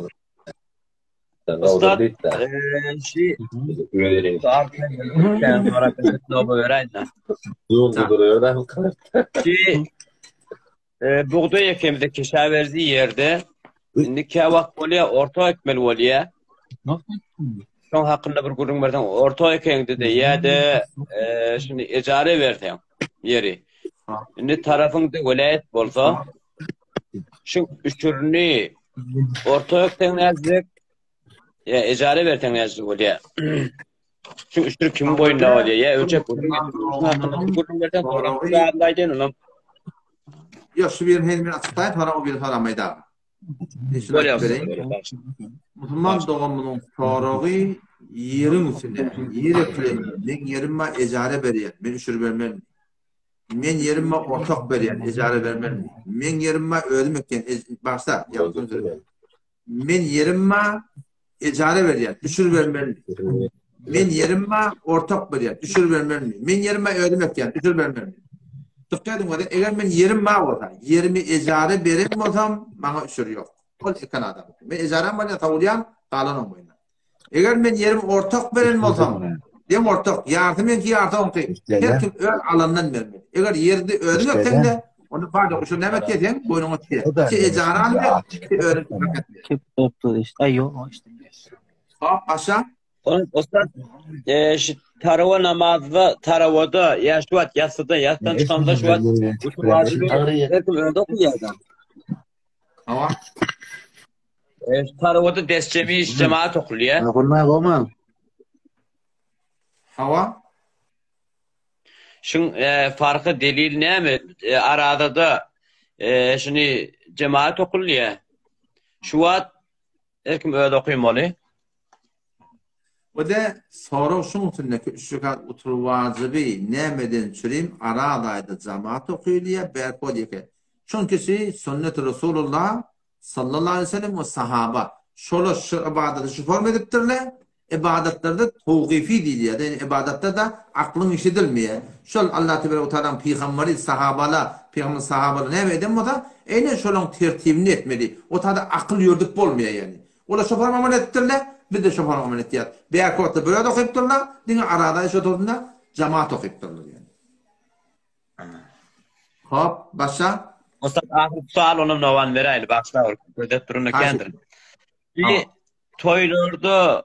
Ustad, şi Şi bugdaý ekemizde keşawerzi ýerde indi käwagt bolýar, orta ekmeli bolýar. Şoň hakynda bir gürrüň berseň, orta ekeňde-de ýa-da şuny ejara berseň ýeri. Indi tarapyňda welaýat bolsa, şu üçürini orta ekseň näzik, ýa ejara berseň näzik bolýar. Şu üçür kimiň boýnunda bolýar? Ýa ölçep gürrüň gürrüň berseň, soragyny aýdaýyn onam. Ýok, şu birini heniz men açyklaýyn, soňra o birini soramaý dagy. Musulman doganymyzyň soragy ýeriň üstünde. Ýer ekilen, meň ýerim bar, ejara berýän, men üşür bermen. Men ýerim bar, ortak berýän, ejara bermen. Meň ýerim bar, özüm ekýän, başda, ýalňyş Men ýerim bar, ejara berýän, üşür bermen. Men ýerim bar, ortak berýän, üşür bermelimi? Men ýerim bar, özüm ekýän, üşür bermelimi? Dykgat ediň, wada, eger men ýerim bar bolsa, ýerimi ejara beren bolsam, maňa üşür ýok. Ol eken adam. Men ejaram bolýan, sowulýan, galan oň boýnuna. Eger men ýerimi ortak beren bolsam, deň ortak, ýarty meňki, ýarty oňky. Her kim öz alandan bermeli. Eger ýerinde özüň ekseň-de, onda pardon, üşür näme etýär seň boýnuňa düşýär. Ki ejara alyp, ki özüň Hop, başla. Ussat, e, şu tarawa namazda, tarawada, ýa şu wagt ýassyda, ýasdan çykanda şu wagt her kim özi okuýar da. Hawa. E, şu tarawada desjemi cemaat okulýar. Gurma goma. Hawa. Şuň e, farky delil näme? E, aradada e, şuny cemaat okulýar. Şu wagt her kim özi okymaly. Bu-da sorag şuň üstündeki üç rekat utur wajyby nämeden çürim araz aýda jamaat okylýa bärki ol ýeke. Çünkisi sünneti Resulullah sallallahu aleýhi we sellem we sahaba şolar şu ybadaty şu forma edipdirler. Ybadatlarda towgyfi diýilýär. Ýagny ybadatda-da aklyň işi edilmeýär. Şol Allah tebarek we taalaň pygamberi sahabalar, pygamber sahabalar näme eden bolsa, eýnen şolaň tertibini etmeli. O tada akyl ýördüp bolmaýar ýagny. Olar şo forma amal edipdirler, biz-de şo forma amal etýäris. Bärki wagtda bir özi okypdyrlar, diňe Araza iş oturynda jamaat okypdyrlar ýagny. Hop, başla. Ussat ahyrky sual onam nowan beräýli bagyşla ol gözläp duran ekendir. Bir toýlarda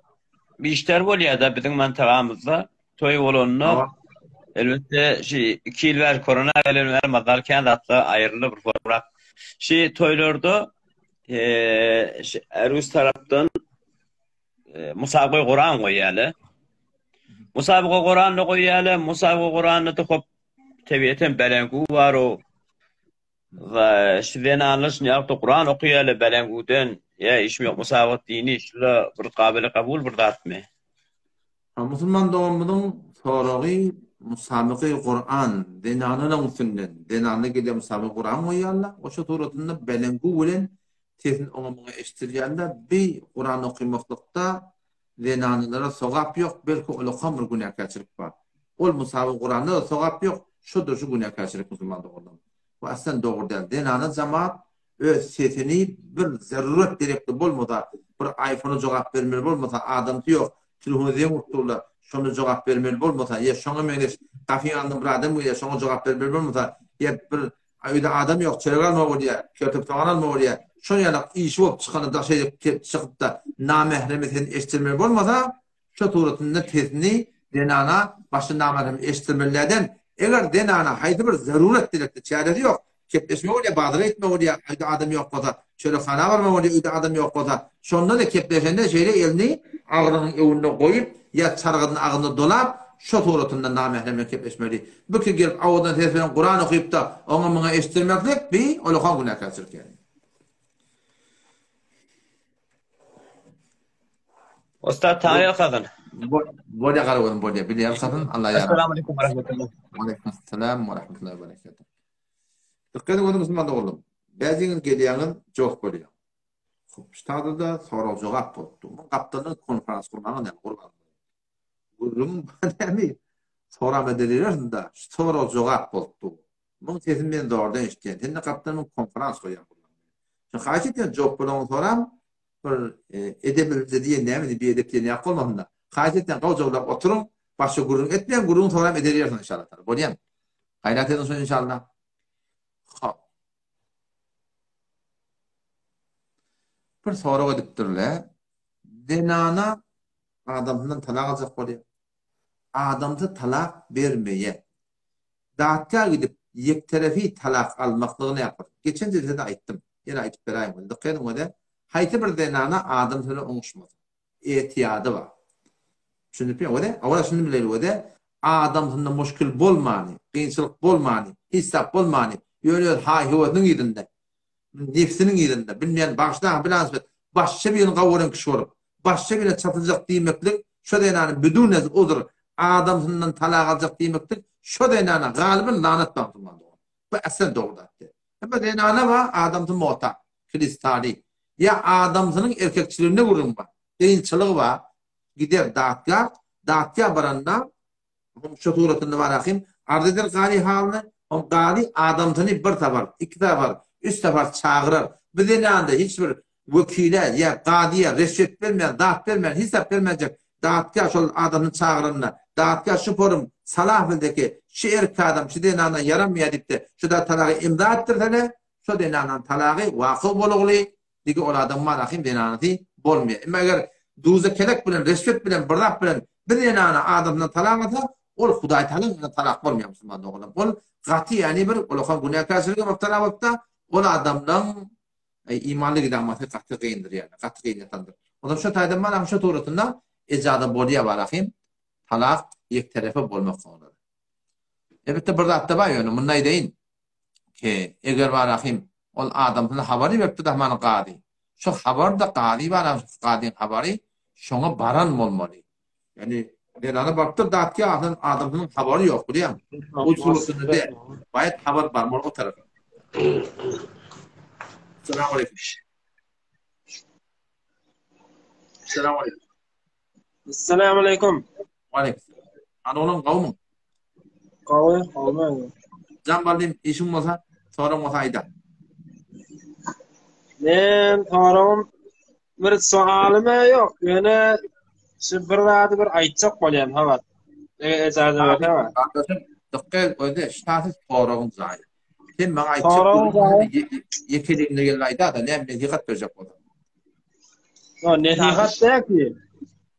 bir işler bolýar-da biziň mantagamyzda toý bolanda elbetde şu 2 ýyl bäri korona gelen bäri mazar kän zatlar aýryldy bir forrak. Şu toýlarda şu rus tarapdan musabaga Kuran goýýarlar. Musabaga Kuranda goýýarlar, musabaga Kuranda da hop tebiaten belengu bar o. We şu zenanlar şuny ýagty Kuran okaýarlar belenguden. Ýa işim ýok musabaga dini şula bir gabyly kabul bir zatmy? Ha musulman doganymyzyň soragy musabaky Kuran zenanalaň üstünden zenanlar gelýär musabaky Kuran goýýarlar oşa suratynda belengu bilen sesini oňa muňa eşitdirýärler bi Kuran okymaklykda zenanlara sogap ýok belki ulakam bir günäkärçilik bar ol musabaky Kuranda da sogap ýok şoda şu günäkärçilik musulman doganlarym bu aslan dogry däl zenana jamaat öz sesini bir zarurat gerekli bolmasa, bir iPhone-a jogap bermeli bolmasa, adamsy ýok, telefona zeň urupdyrlar, şonda jogap bermeli bolmasa, ýa şoňa meňzeş gapyň alnynda bir adam gelýär, şoňa jogap bermeli bolmasa, ýa bir öýde adam ýok, çörek almaly bolýar, kertop sogan almaly bolýar, şon ýalak işi bolup çykanda daşary çykyp-da namähreme sesini eşitdirmeli bolmasa, Şo suratynda sesini zenana başga namährem eşitdirmelilerden, eger zenana haýsy bir zarurat dilekde çäresi ýok, kepleşme bolýar, bazara gitme bolýar, öýde adam ýok bolsa, çörekhana barma bolýar, öýde adam ýok bolsa, şonda-da kepleşende şeýle elini agzynyň öňünde goýup ýa çargydyny agzyna dolap, şo suratynda namährem bilen kepleşmeli. Bu ki gelip owadan ses bilen Kuran okyp-da, oňa-muňa eşitdirmeklik, bi ullakan günäkärçilik ýaly. Ussat taý ýalkasyn. Bolýa gara gözüm bolýa. Bile ýalkasyn. Allah ýar. Assalamu alaykum we rahmetullah. Aleyküm selam we rahmetullahi we berekatuh. Dikkat edin musulman doganlarym. Bäziňiz gelýäňiz jok bolýar. Hop, ştada-da sorag jogap bolupdy. Muň gapdalynda konferans gurmaga näme gurban. Gürrüň näme? Soram edelilersin-da. Şu sorag jogap bolupdy. Muň sesini men zordan eşitýän. Sen-de gapdalynda konferans goýýaň. Şo haýyş etýän jok bolanyny soram, bir edebilje diýen näme diýip biedep diýen ýak bolmasyn-da. Haýyş etýän gowjawlap oturyň, başga gürrüň etmäň, gürrüňi soram ederýärsiň inşallah taala. Bolýamy? Gaýrat ediň şony inşallah. Hop. Bir sorag edipdirler. Zenana adamsyndan talak aljak bolýar. Adamsy talak bermeýär. Datga gidip ýekterefi talak almaklygy näpar? Geçen jelsede aýtdym. Ýene aýdyp beräýiň ony. Dykgat ediň ony. Haýsy bir zenana adamsy bilen oňuşmasa. Etiýady bar. Düşündikmi ony? Owala şuny bileli ony. Adamsynda muşkil bolmany, kynçylyk bolmany, hiç zat bolmany, ýöne öz haý-höwesiniň yzynda, nebsiniň yzynda, bilmeýän bagyşlaň bilansbet, başga birini gawy gören kişi bolup, başga birine çatyljak diýmeklik, şo zenany bidun uzr, adamsyndan talak aljak diýmeklik, şo zenana galyban lanat bar musulman dogan. Bu aslen dogry zat däl. Hemme zenana bar, adamsy mota, kristali. Ýa adamsynyň erkekçiliginde gürrüň bar, kynçylygy bar, gider datgar, Datga baranda hom şu suratynda bar ahim arz eder gazy halyny, hom gazy adamsyny bir sapar, iki sapar, üç sapar çagyrar. Bu zenanda hiç bir wekile ýa gazyýa reşwet bermän, zat bermän, hiç zat bermejek datga şol adamyny çagyranda, datga şu forum salah bildeki şu erkek adam şu zenana ýaramýar diýip-de şu da talagy imza etdirsene, şo zenananyň talagy wakyg bolugly, digi ol adamyň marahym zenanasy bolmaýar. Emma eger duza kelek bilen, reşwet bilen, bir zat bilen bir zenana adamdan talak alsa, ol Hudaý talaň bilen talak bolmaýar musulman doganlar. Ol gaty ýagny bir ulakan günäkärçilige mübtela bolupda, ol adamlaň imanly gidamasy gaty gyndyr ýagny, gaty gyn ýatandyr. Ondan şo taýdan marahym şo suratynda ejaza bolýar marahym talak ýek terepe bolmak soňra. Elbetde bir zatda bar ýöne muny aýdaýyn. Ki, eger barahym, ol adamsyna habar iberipdir Dahmanyň gazy. Şo habar-da gazy barahym, şo gazyň habary şoňa baran bolmaly. Ýagny, zenana barypdyr datga, aslyn adamsynyň habary ýok, bilýäňmi? O suratynda däl. Baýat habar barmaly o tarapa. Salam aleýkum. Salam aleýkum. Assalamu aleýkum. Aleýkum. Hany olam gowmy? Gowy, gowy. Jan baldym, işiň bolsa, soraň bolsa aýda. Men soragym bir soalym ýok. Ýöne şu bir zady bir aýtjak bolýan habar. Eger ejaza berseň. Gardaşym, dykgat öde, şahsy soragyň jaýy. Sen maňa aýtjak bolsaň, ýekeliginde gelip aýda-da, näme nesihat berjek bolsaň. Ýok, nesihat däl ki.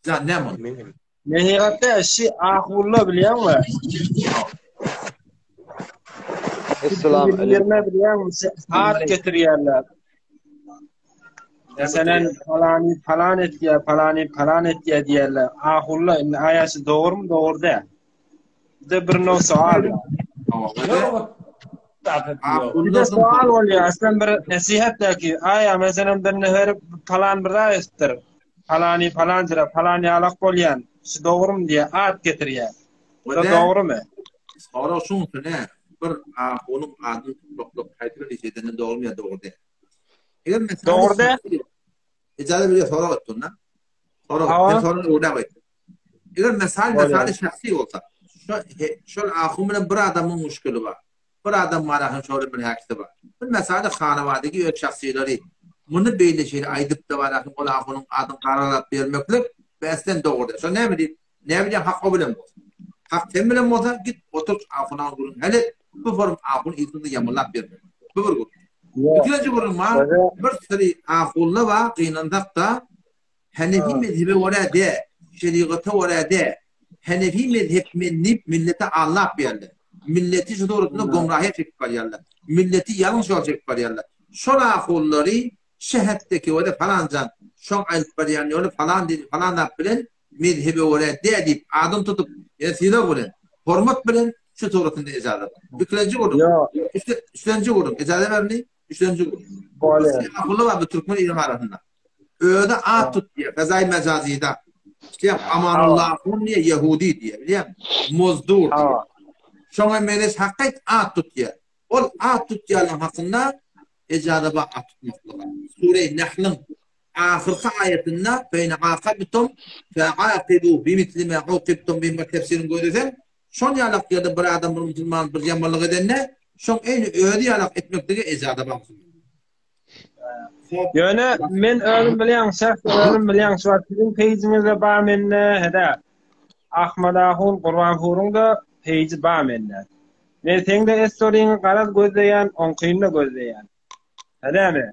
Jan näme ol? Nesihat däl, şi ahulla bilýäňmi? Esselam aleýkum. Bilýäňmi, at getirýärler. Meselen, palany palan etýär, palany palan etýär diýerler. Ahulla indi aýasy dogrumy, dogry däl. De bir no soal. Bir de soal bolýar, aslan bir nesihat däki, aýa meselem bir nefer palan bir zat etipdir. Palany palanjyra, palan ýalak bolýan, şu dogrumy diýýär, at getirýär. Bu dogrumy? Sorag şuň üstüne, bir ahunyň adyny tutmaklyk haýsy bir iş edende dogrumy ýa dogry däl? Eger meselem Dogry däl. Ejaza bir sorag etdi onda. Sorag, sen soragyny öwrenip aýt. Eger mesal mesali şahsy bolsa, şo şol ahun bilen bir adamyň muşkili bar. Bir adam bar ahun şol bir häkisi bar. Bir mesali hanawadagi öz şahsylary muny beýle şeýle aýdyp da bar ahun ol ahunyň adyny garalap bermeklik besden dogry. Şo näme diýip, näme diýen hak o bilen bolsa. Hak sen bilen bolsa git otur ahunyň gürrüň hal et. Bu forum ahun yzyny ýamanlap berme. Bu bir gürrüň. Ikinji gürrüň bar. Bir syry ahunla bar gynansak da Henefi mezhebe görä dä, şerigata görä dä, Henefi mezhep men diýip millete aldap berdi. Milleti şu suratynda gomraha çekip barýarlar. Milleti ýalňyş ýola çekip barýarlar. Şol ahullary şähetdeki we falanjan şoň aýdyp barýan ýoly falan diýip falan zat bilen mezhebe görä dä diýip adyny tutup ýa sylag bilen, hormat bilen şu suratynda ejaza bar. Ikilenji gürrüň. Üçlenji gürrüň. Ejaza berindi. Üçlenji gürrüň. Bolýar. Ahulla bar bu türkmen iliniň arasynda. Özi at tutýar, fezaý mejazyda. Şeýh Amanullah Ahun diýe Ýehudi diýe, bilýäňmi? Mozdur diýe. Şoňa meňzeş hakyt at tutýar. Ol at tutýanlaryň hakynda ejaza bar at tutmaklyga. Sure Nahlyň ahyrky aýatynda Fein aqabtum faaqibu bimisli ma uqibtum bih bir tefsirini gözleseň, şol ýalak ýerde bir adam bir musulman bir ýamanlyk edende, şoň eýni özi ýalak etmeklige ejaza bar musulman. Ýöne men özüm bilýän, şahs özüm bilýän, şu wagt siziň peýjiňizde bar mende, hede. Ahmad ahun Gurbanpuryň-da peýji bar mende. Men seň-de estoriňi garaz gözleýän, oňkyny-da gözleýän. Hedemi?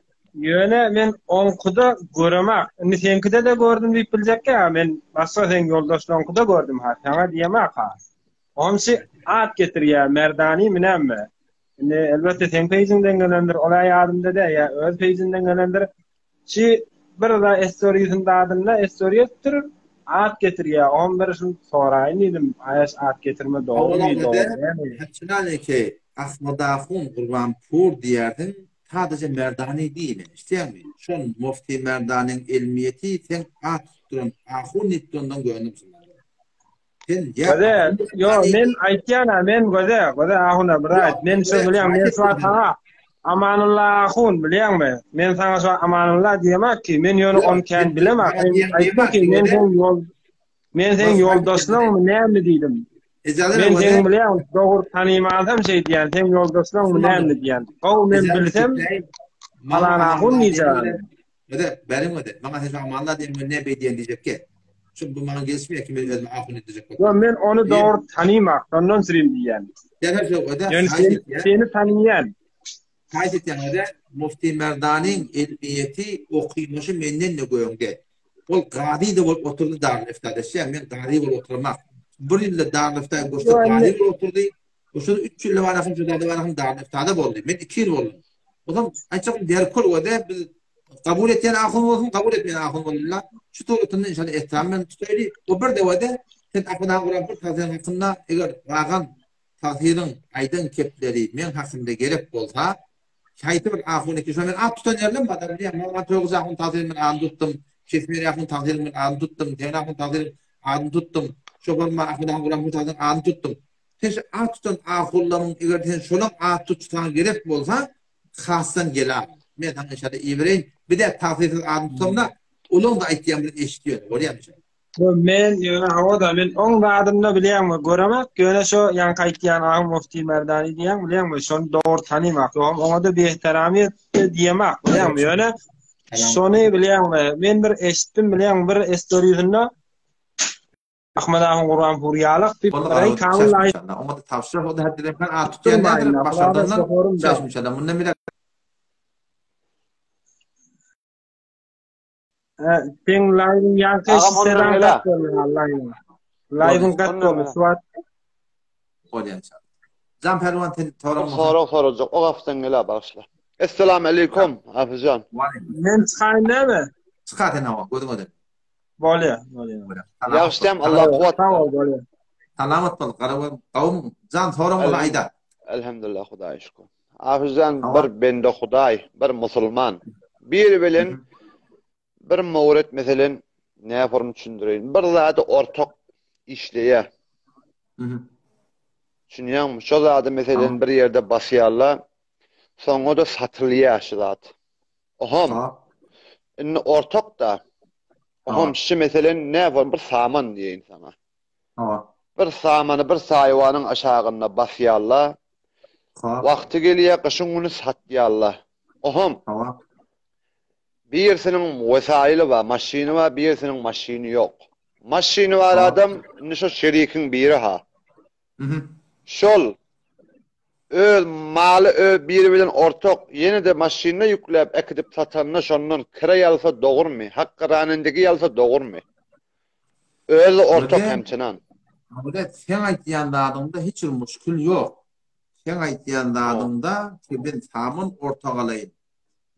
Ýöne men oňkuda göremak. Indi seňkide-de gördüm diýip biljekkä, men başga seň ýoldaşlaryňkyda gördüm ha, saňa diýemak ha. Onçy at getirýär Merdany münemme. Indi elbetde seň peýjiňden gelendir, ol-a ýadymda däl, ýa öz peýjinden gelendir. Şi bir da estoriýsinde adynda estoriý etdir, at getirýär. Oňam bir şuny soraýyn diýdim, aýaş at getirme dogrymy, dogry dälmi? Haçaniki Ahmad ahun Gurbanpur diýersiň, sadaja Merdany diýme, eşidýäňmi? Şol Mufti Merdanyň elmiýeti seň at tutduran ahun diýip durandan görnüp musulmanlara. Sen ýa Göze, ýo, men aýtýan-a, men göze, göze ahuna bir aýt. Men şo bilýän, men şu wagt saňa Amanulla ahun bilýäňmi? Men saňa şu Amanulla diýemak ki, men ýöne ony kän bilemak. Men aýtmak ki, men seň ýol. Men seň ýoldaşlaňmy näme diýdim. Men seň bilýän dogry tanymasam şeý diýýän, seň ýoldaşlaňmy näme diýýän. Gowy men bilsem Alan ahun diýjek. Öde, beriň öde. Maňa sen şoňa malla diýen men ne beý diýen diýjek ki. Şu bu maňa gelişmeýär ki men özüme ahun edijek bolsam. Ýok, men ony dogry tanymak, şondan süreyim diýýän. Ýa şo öde, Ýöne seni, seni tanyýan. Haýyş etýän öde, Mufti Merdanyň ilmiýeti, okymyşy menden-de göňde. Ol gazy-da bolup oturdy Darül Iftada. Şeýle men gazy bolup oturmak. Bir ýylda Darül Iftada goşdy, gazy bolup oturdy. Oşada 3 ýylda barasym, şurada barasym Darül Iftada boldy. Men 2 ýyl boldum. Ozam aýtjak derkol öde biz kabul etýän ahun bolsun, kabul etmeýän ahun bolsun. Şu suratynda inşallah ehtiram bilen tutaýly. O bir dewede sen akyna guran bir tagsyryň hakynda eger ragan tagsyryň aýdan kepleri men hakynda gerek bolsa, haýsy bir ahun eken, şo men at tutan ýerlem bar, bilýän, Maman Toýguzy ahun tagsyryň men adyny tutdum, Kesmir ahun tagsyryň men adyny tutdum, Tegin ahun tagsyryň adyny tutdum, şo bir ahun guran bu tagsyryň adyny tutdum. Sen şu at tutan ahunlaryň eger sen şolaň at tutuşy saňa gerek bolsa, hasdan gel al. Men saňa inşallah ibereýin. Bir-de tagsyrysyz adyny tutamda, olaň-da aýtýan bilen eşitýän, bolýarmy inşallah. Men ýöne hawa-da men oň zadyny bilýäňmi göremek ýöne şo ýaňky aýtýan aň Mufti Merdani diýýäň bilýäňmi şony dogry tanymak ýogam oňa-da biehterami etdi diýemak bilýäňmi ýöne şony bilýäňmi men bir eşitdim bilýäňmi bir estoriýasynda Ahmet ahun Gurbanpur ýalak diýip bir kamil Oňa-da tabşyrak o-da häzir at tutýan däldir başardandan çeşmişe mundan bile Seň live-iň ýaňky Agam ondan selam gel-a. gat boldy live-iň. Live-iň gat boldy şu wagt. Bolýan inşallah. Jan Pälwan sen Bir soraň bolsa. sorag sorajak. O gapdan gel-a bagyşla. Esselam aleýkum Hafizjan. Waleýkim. Men çykaýyn näme? Çykar sen hawa gözüň öden. Bolýa, bolýa. Ýagşy Allah kuwwat. Sag bol, bolýa. Salamat bol, gara gawum. Jan soraň bolsa aýda. Elhamdülillah Hudaýa şükür. Hafizjan bir bende Hudaý, bir musulman. Biri bilen bir mowret meselen näme form düşündireýin. Bir zady ortak işleýär. Düşünýäňmi? Şo zady meselen bir ýerde basýarlar. Soňra-da satylýar şu zat. Oham. Indi ortak-da. Oham şu meselen näme bir saman diýeýin saňa. Bir samany bir saýwanyň aşagynda basýarlar. Wagty gelýär, gyşyň güni satýarlar. Oham. Birisiniň wesaýyly bar, maşyny bar, birisiniň maşyny ýok. Maşyny bar adam indi şo şerikiň biri-ha. Şol öz maly öz biri bilen ortak, ýene-de maşynyna ýükläp äkidip satanda şondan kireý alsa dogrumy, hakky ranendigi alsa dogrumy? Özi ortak hemçinan. Muhammet seň aýtýan zadyňda hiç bir muşkil ýok. Seň aýtýan zadyňda ki men saman ortak alaýyn.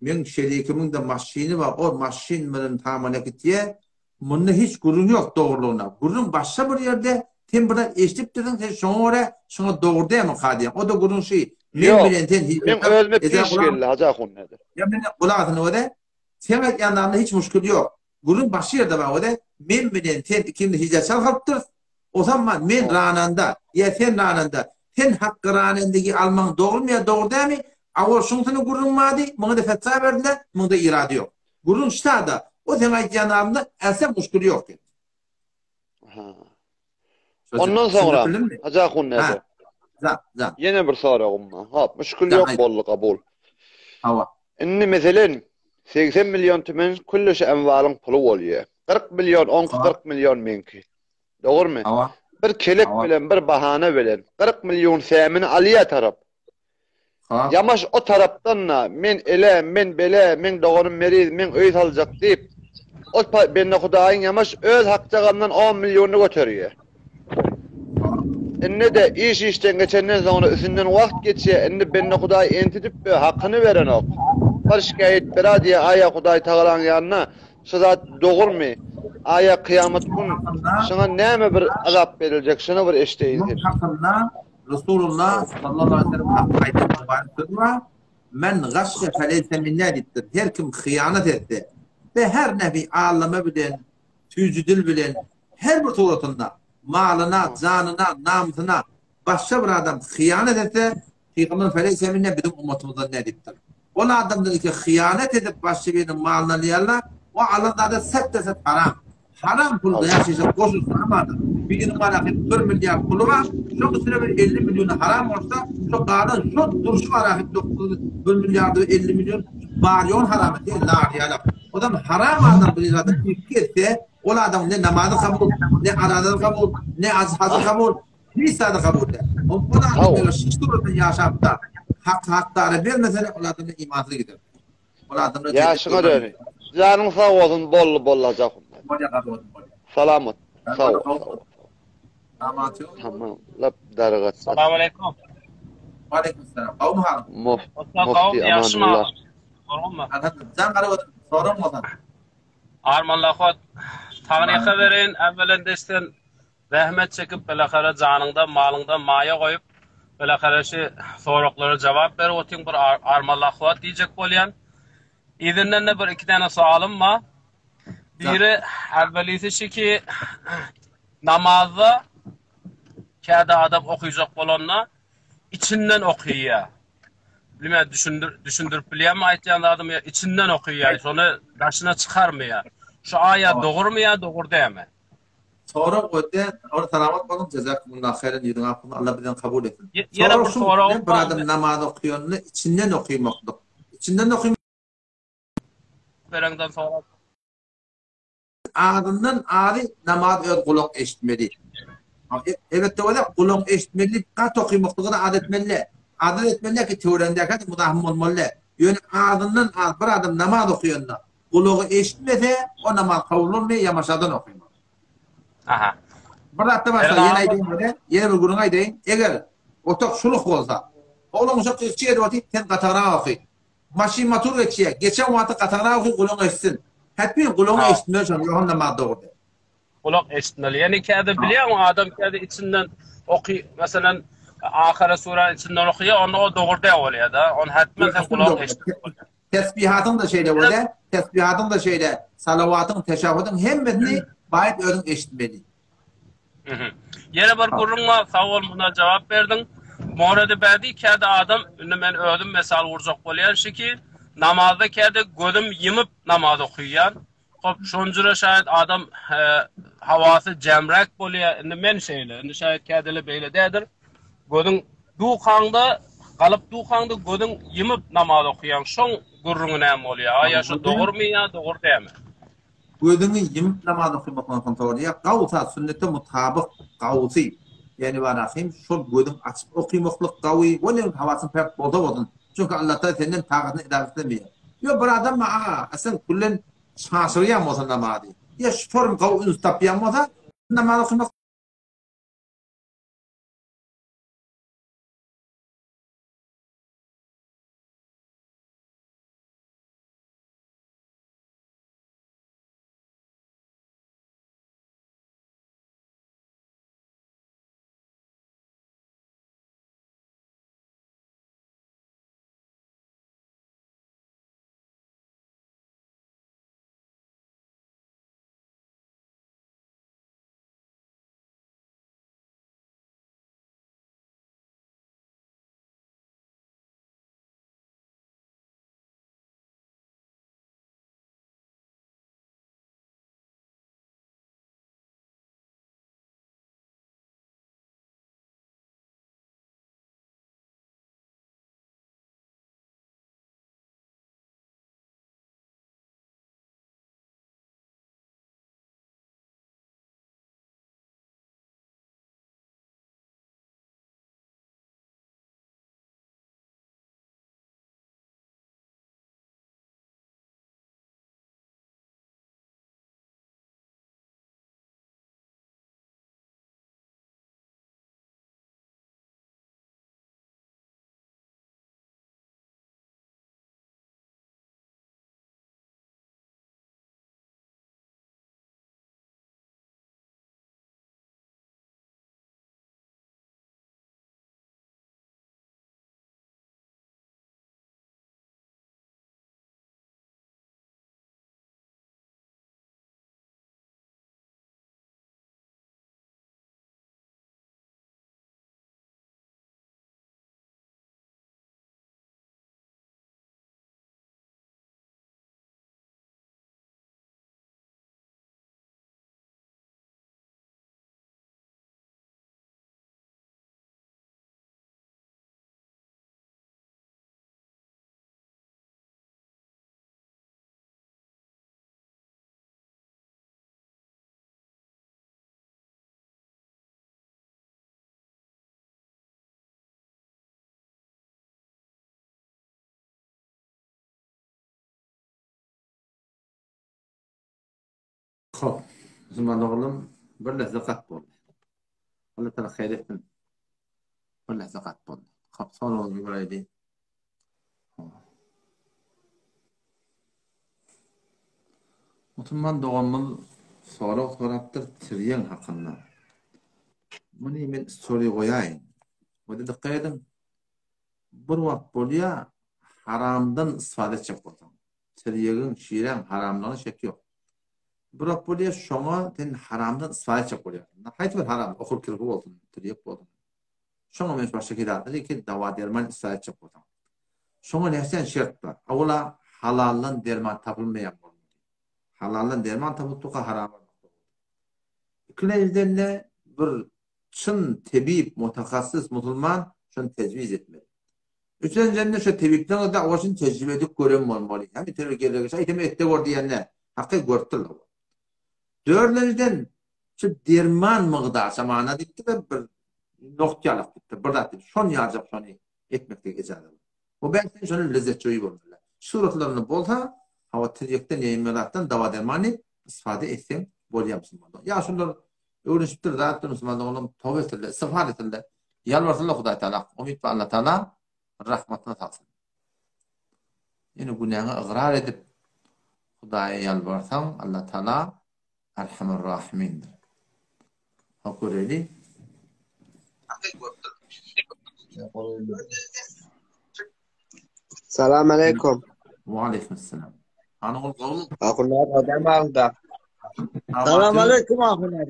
Meň şerikimiň-de maşyny bar, o maşyn bilen saman äkitýä, Munda hiç gürrüň ýok dogrulygyna. Gürrüň başga bir ýerde, sen bir zat eşidipdirsiň, sen şoňa görä şuňa dogry dälmika diýýäň. O-da gürrüň şy, men Ýok. bilen sen hiç Meň özüme piş geldi Hajy ahun näde. Ýa men gulak asyny göre, seň aýtýan zadyňda hiç muşkil ýok. Gürrüň başga ýerde bar göre, men bilen sen ikimiz hijä çal salypdyrys. Osamman men rananda ýa sen rananda, sen hakky ranendigi almaň dogrumy ýa dogry dälmi, awal şuňsuny gürrüň bardy, muňa-da fetwa berdiler, muňda irady ýok. Gürrüň ştada, o seň aýtýan zadyňda äsä muşkil ýok diýip. Ha. Ondan soňra Hajy ahun näde? Za, za. Ýene bir soragym bar. Hop, muşkil ýok boldy kabul. Hawa. Indi meselen 80 million tümen külli şu emwalyň puly bolýar. 40 million oňky 40 million meňki. Dogrumy? Hawa. Bir kelek bilen, bir bahana bilen 40 million sämini alýar tarap. Ýamaş o tarapdan-da, men ele, men bele, meň doganym meriz, meň öý saljak diýip, ol bende Hudaýyň ýamaş öz hakjagamdan on millionyny göterýär. Indi-de iş işden geçenden soňra üstünden wagt geçýär, indi bende Hudaý entidip-de hakyny berenok. Bir şikaýat bera diýýär, aýa Hudaý Tagalaň ýanyna, şu zat dogrumy? Aýa kyýamat gün şuňa näme bir azap beriljek, şuny bir eşdeýin sen. Resulullah sallallahu aleyhi ve sellem hakda aýdan mübarek sözi bar. Men gaşşe feleyse minna diýipdir. Her kim hyýanat etse we her nebi allama bilen, süýji dil bilen her bir suratynda malyna, janyna, namysyna başga bir adam hyýanat etse, Pygamber feleyse minna biziň ummatymyzdan däl diýipdir. Ol adamdan ki hyýanat edip başga biriniň malyny alýarlar, o alan zady set-de-set haram. Haram pulda ýaşaýjak goşulsa adam. Biriniň bar ahyr bir milliard puly bar, şoň üstüne bir 50 milliony haram goşsa, şo galan şo durşy bar ahyr 9 bir milliard we 50 million bar ýogyny haram etdi, nar ýalak. O zaman haram adam bir adam ilki etse, ol adam ne namazy kabul, ne arazasy kabul, ne hajy kabul, hiç zady kabul däl. Ol adam böyle şu suratda ýaşap da hak hakdara bermese, ol adam imansyz gider. Ýaşyňa döneýin. Janyň sag bolsun bolly bollajak. Salamat. Sag bol. Tamam. Lap dargat. Salam aleyküm. Aleyküm selam. Gowmy halyň? Mufti Amanullah. Jan garap soraň bolsa. Armanla hot. Taňryka bereýin, äwwelen deşden Zähmet çekip bilahara janyňda malyňda maýa goýup bilahara şi soraklara jogap berip otyň bir armaly ahwat diýjek bolýan. Yzyndan-da bir iki däne sowalym bar. Biri äwwelisi şi ki namazda käde adam okyjak bolanda içinden okyýar. Bilmän düşündir düşündirip bilýärmi aýtýan zadymy ýa içinden okyýar şony daşyna çykarmaýar. Şu aýat dogrumy ýa dogry dälmi? Sorag öte, ol salamat boluň, jezakumullah haýran, ýüzüň ak bolsun, Allah bizden kabul etsin. Ýene bir soragym bar. Bir adam namaz okuyanda içinden okymaklyk. Içinden oky Bereňden sorag. Azyndan azy namaz öz gulak eşitmeli. Elbetde bolýar, gulak eşitmeli, gat okymaklygy da az etmeli. Az etmeli ki töweregindäki muzahym bolmaly. Ýöne azyndan az bir adam namaz okuyanda Gulagy eşitmese, o namaz kabul bolmaýar, ýamaşadan okaýmaly. Aha. Bir zatda başga ýene aýdaýyn weli, ýene bir gürrüň aýdaýyn. Eger otag şuluk bolsa, oglan uşak gyzçy edip otyr, sen gatagrak oky. Maşyn motor geçýär, geçen wagty gatagrak oky, gulagyň eşitsin. Hetmin gulagyň eşitmeli şony, ýogsam namaz dogry däl. Gulak eşitmeli. Ýene käde bilýäňmi adam käde içinden oky, meselem, Ahyra surany içinden okaýar, onda o dogry däl bolýar-da. Ony hetmen sen gulak eşitmeli bolýar. Tesbihatyň-da şeýle bolýar, tesbihatyň-da şeýle, salawatyň, teşehhudyň hemmesini baýat özüň eşitmeli. Ýene bir gürrüň bar, sag bol muna jogap berdiň. Morady bädi käde adam, indi men özüm mesal gurjak bolýan şiki, namazda käde gözüm ýymyp namaz okaýan. Hop şonjura şaýat adam hawasy jämräk bolýar. Indi men şeýle, indi şaýat kädele beýle dädir. Gözüň dukaňda galyp dukaňda gözüň ýymyp namaz okaýaň. Şoň gürrüňi näme bolýar? A ýa şo dogurmy ýa dogry dämi? Gözüňi ýymyp namaz okamak onsoň sorýar. Gawsa sünnete mutabyk gawsy. Ýani barahym şol gözüň açyp okymaklyk gawy. Welin hawasyň päk bolsa bolsun. Çünki Allatagala senden tagatyny edap islemeýär. Ýok bir adam bar aga, sen küllen çaşyrýan bolsa namazy, ýa şu form gowy üns tapýan bolsa, namaz okamak Hop, musulman oglum, bir lähze gat boldy. Allah taala haýyr etsin. Bir lähze gat boldy. Hop, soragyňyzy göräýdi. Musulman doganymyz sorag sorapdyr tirýeň hakynda. Muny men story goýaýyn. Muny dykgat ediň. Bir wagt bolýa haramdan istifade etjek bolsaň. Tirýegiň, şiräň haramlygyna şek ýok. Bir wagt bolýa şoňa sen haramdan istifade etjek bolýarsyň. Haýsy bir haram, okur kirpi bolsun, tirýek bolsun. Şoňa men başga hidatly ki dawa derman istifade etjek bolsaň. Şoňa näçe şert bar. Awala halaldan derman tapylmaýan bolmaly. Halaldan derman tapyp durka haram almak dogry. Ikilenjiden-de bir çyn tebip, mutahassys musulman şony tejwiz etmeli. Üçünjiden-de şo tebipden de oşun tejribe edip gören bolmaly. Hem itergi geregi şaýtam etde gör diýende haky görüpdirler. Dördünjiden şu derman mygdar şamana diýipdir bir nokt ýalak diýipdir. Bir zat diýip şony ýaljak şony etmekde ejaza bar. Bu bäşden şony lezzet joýy bolmaly. Suratlarynda bolsa, hawa tirýekden ýa zatdan dawa dermany istifade etseň bolýar musulmanlar. Ýa şular öwrenişipdir zatdyr musulmanlar olam toba etsinler, istigfar etsinler. Ýalbarsynlar Hudaý Taala. Umyt bar Allah Taala rahmatyna salsyn. Ýene günäňi ygrar edip Hudaýa ýalbarsaň Allah Taala Erhamur Rahimindir. Hak göreli. Salam aleykum. Wa aleykum selam. Hany ol gowmy? Ahunlar adam alda. Salam aleykum ahunlar.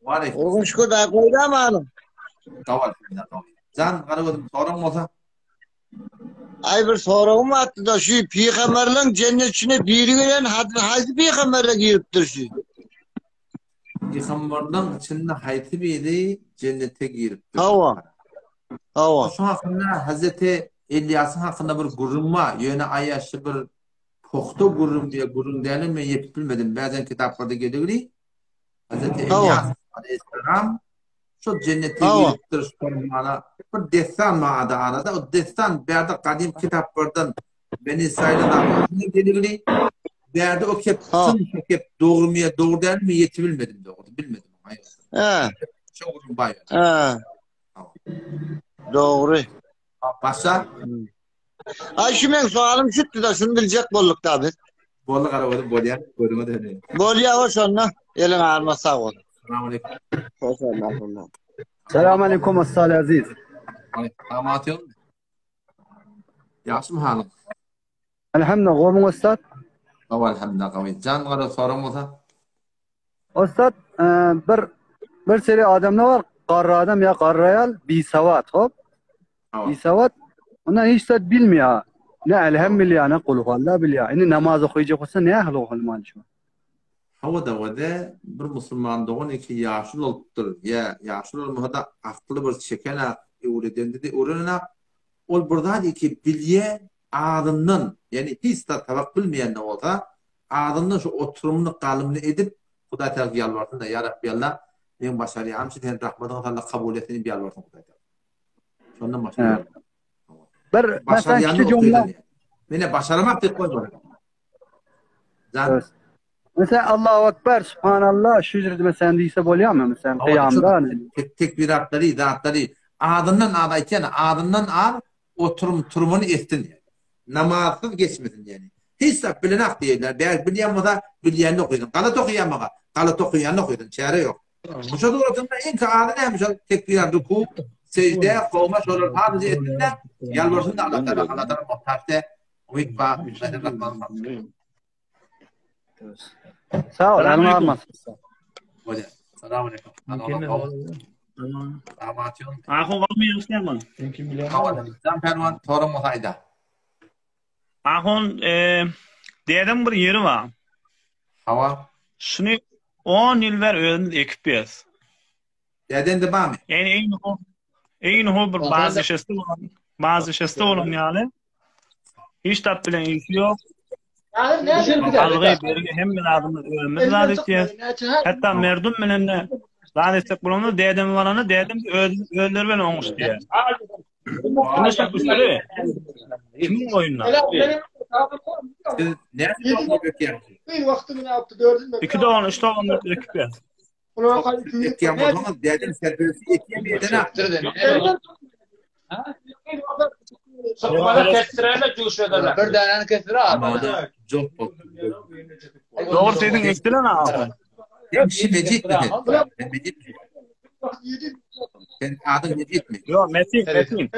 Wa aleykum. Olgun şükür da goýdam hanım. Gaw alhamdulillah. Jan gara gözüm soraň bolsa. Ay bir soragym atdy da şu peygamberlerin cennetine biri gelen haýsy peygamberler giripdir şu? Peygamberlerin içinde haýsy biri cennete giripdir? Hawa. Hawa. Şu hakynda Hazreti Elias'ın hakynda bir gürrüň bar. Ýöne aýaşy bir pohta gürrüň diýe gürrüň däl men ýetip bilmedim. Bäzen kitaplarda geligli. Hazreti Elias aleyhisselam Şol jennete giripdir şol mana bir dessan bardy arada o dessan bärde gadym kitaplardan Beni İsrail'e geligli bärde o kep çyn kep dogrumy ýa dogry dälmi ýetibilmedim dogry bilmedim. He. Şo baý. He. Dogry. Başa. Ay şu men soalym şutdy da şunu biljek bolduk da biz. Boldy gara boldy bolýar. Görüňe döne. Bolýar o şonda. Eliň arma sag bol. Salam aleyküm. Hoş Salam aleyküm Ussal Aziz. Salamat ýok. Ýagşymy halyň? Elhamdülillah, gowmyň ussat? Gowy elhamdülillah gowy. Jan gara soraň bolsa? Ussat, e, bir bir seri adamlar var, garry adam ya garry aýal, bisawat, hop. Bisawat, ondan hiç zat bilmeýär. Ne elhem bilýär, ne kulhualla bilýär. Indi namaz okaýjak bolsa nähili okalmaly şu? Hawa dawada bir musulman dogan eki ýaşuly bolupdyr, ýa ýaşuly bolmasa-da akly bir çeken-ak, öwredende-de öwrenen-ak, ol bir zat eki bilýä azyndan, ýagny hiç zat tabak bilmeýän-de bolsa, azyndan şu oturymyny, galymyny edip, Hudaý Tagala ýalbarsyn-da, Ýa Rabbi Alla, meň başarýanym şu, Seniň rahmatyňa salla kabul et diýip ýalbarsyn Hudaý Tagala. Şondan başga ýok. Bir Başarýanyny okuydan. Mene başaramak diýip goýma. Jan. Mesela Allahu Ekber, Subhanallah, şu ýerde mesela diýse bolýarmy? Mesela kyýamda. Tekbiratlary, zatlary adyndan ad aýtýan, adyndan al, oturum turumyny etsin. Namazsyz geçmesin ýani. Hiç zat bilenak diýýärler. Bäri bilýän bolsa bilýänini okysyn. Galat okaýan maga, galat okaýanyny okysyn. Çäre ýok. Şo suratynda iň ady näme şol tekbir, ruku, sejde, kowma şolar sadece etsin-de ýalbarsyn-da Allah Taala, Allah Taala muhtaç de umyt bar. Sag ol, eliň agyrmasyn. Bolýar. Salam aleyküm. Ahun gowmy ýagşymy? Jan Pälwan soraň bolsa aýda. Ahun, dädem bir ýeri bar. Hawa. Şuny 10 ýyl bäri özümiz ekip ýörüs. Dädende barmy? Ýani eýni ho eýni ho bir bazişesi bolan, bazişesi bolan ýaly. Hiç tap bilen işi ýok. Algy, bergi hemme zadymyz özümiz zat etýäs. Hatda merdum bilen de zat etsek bolanda dädem baranda dädem öz özleri bilen oňuşýar. Indi şu üstüne kimiň boýnuna? Siz näme ökýärsiňiz? Iki dogan, üç dogan bolup ekip ýaz. Ekýän bolsaňyz dädeň serperesti ekýän ýerden ak. Çykmada kesdirerler, juş ederler. Bir dänäni kesdir abi. Amada jok bolup. Dogry sesiň eşdilen aga. Sen kişi Mejit mi sen? Sen Mejit mi? Sen adyň Mejit mi? Ýok, Metin, Metin.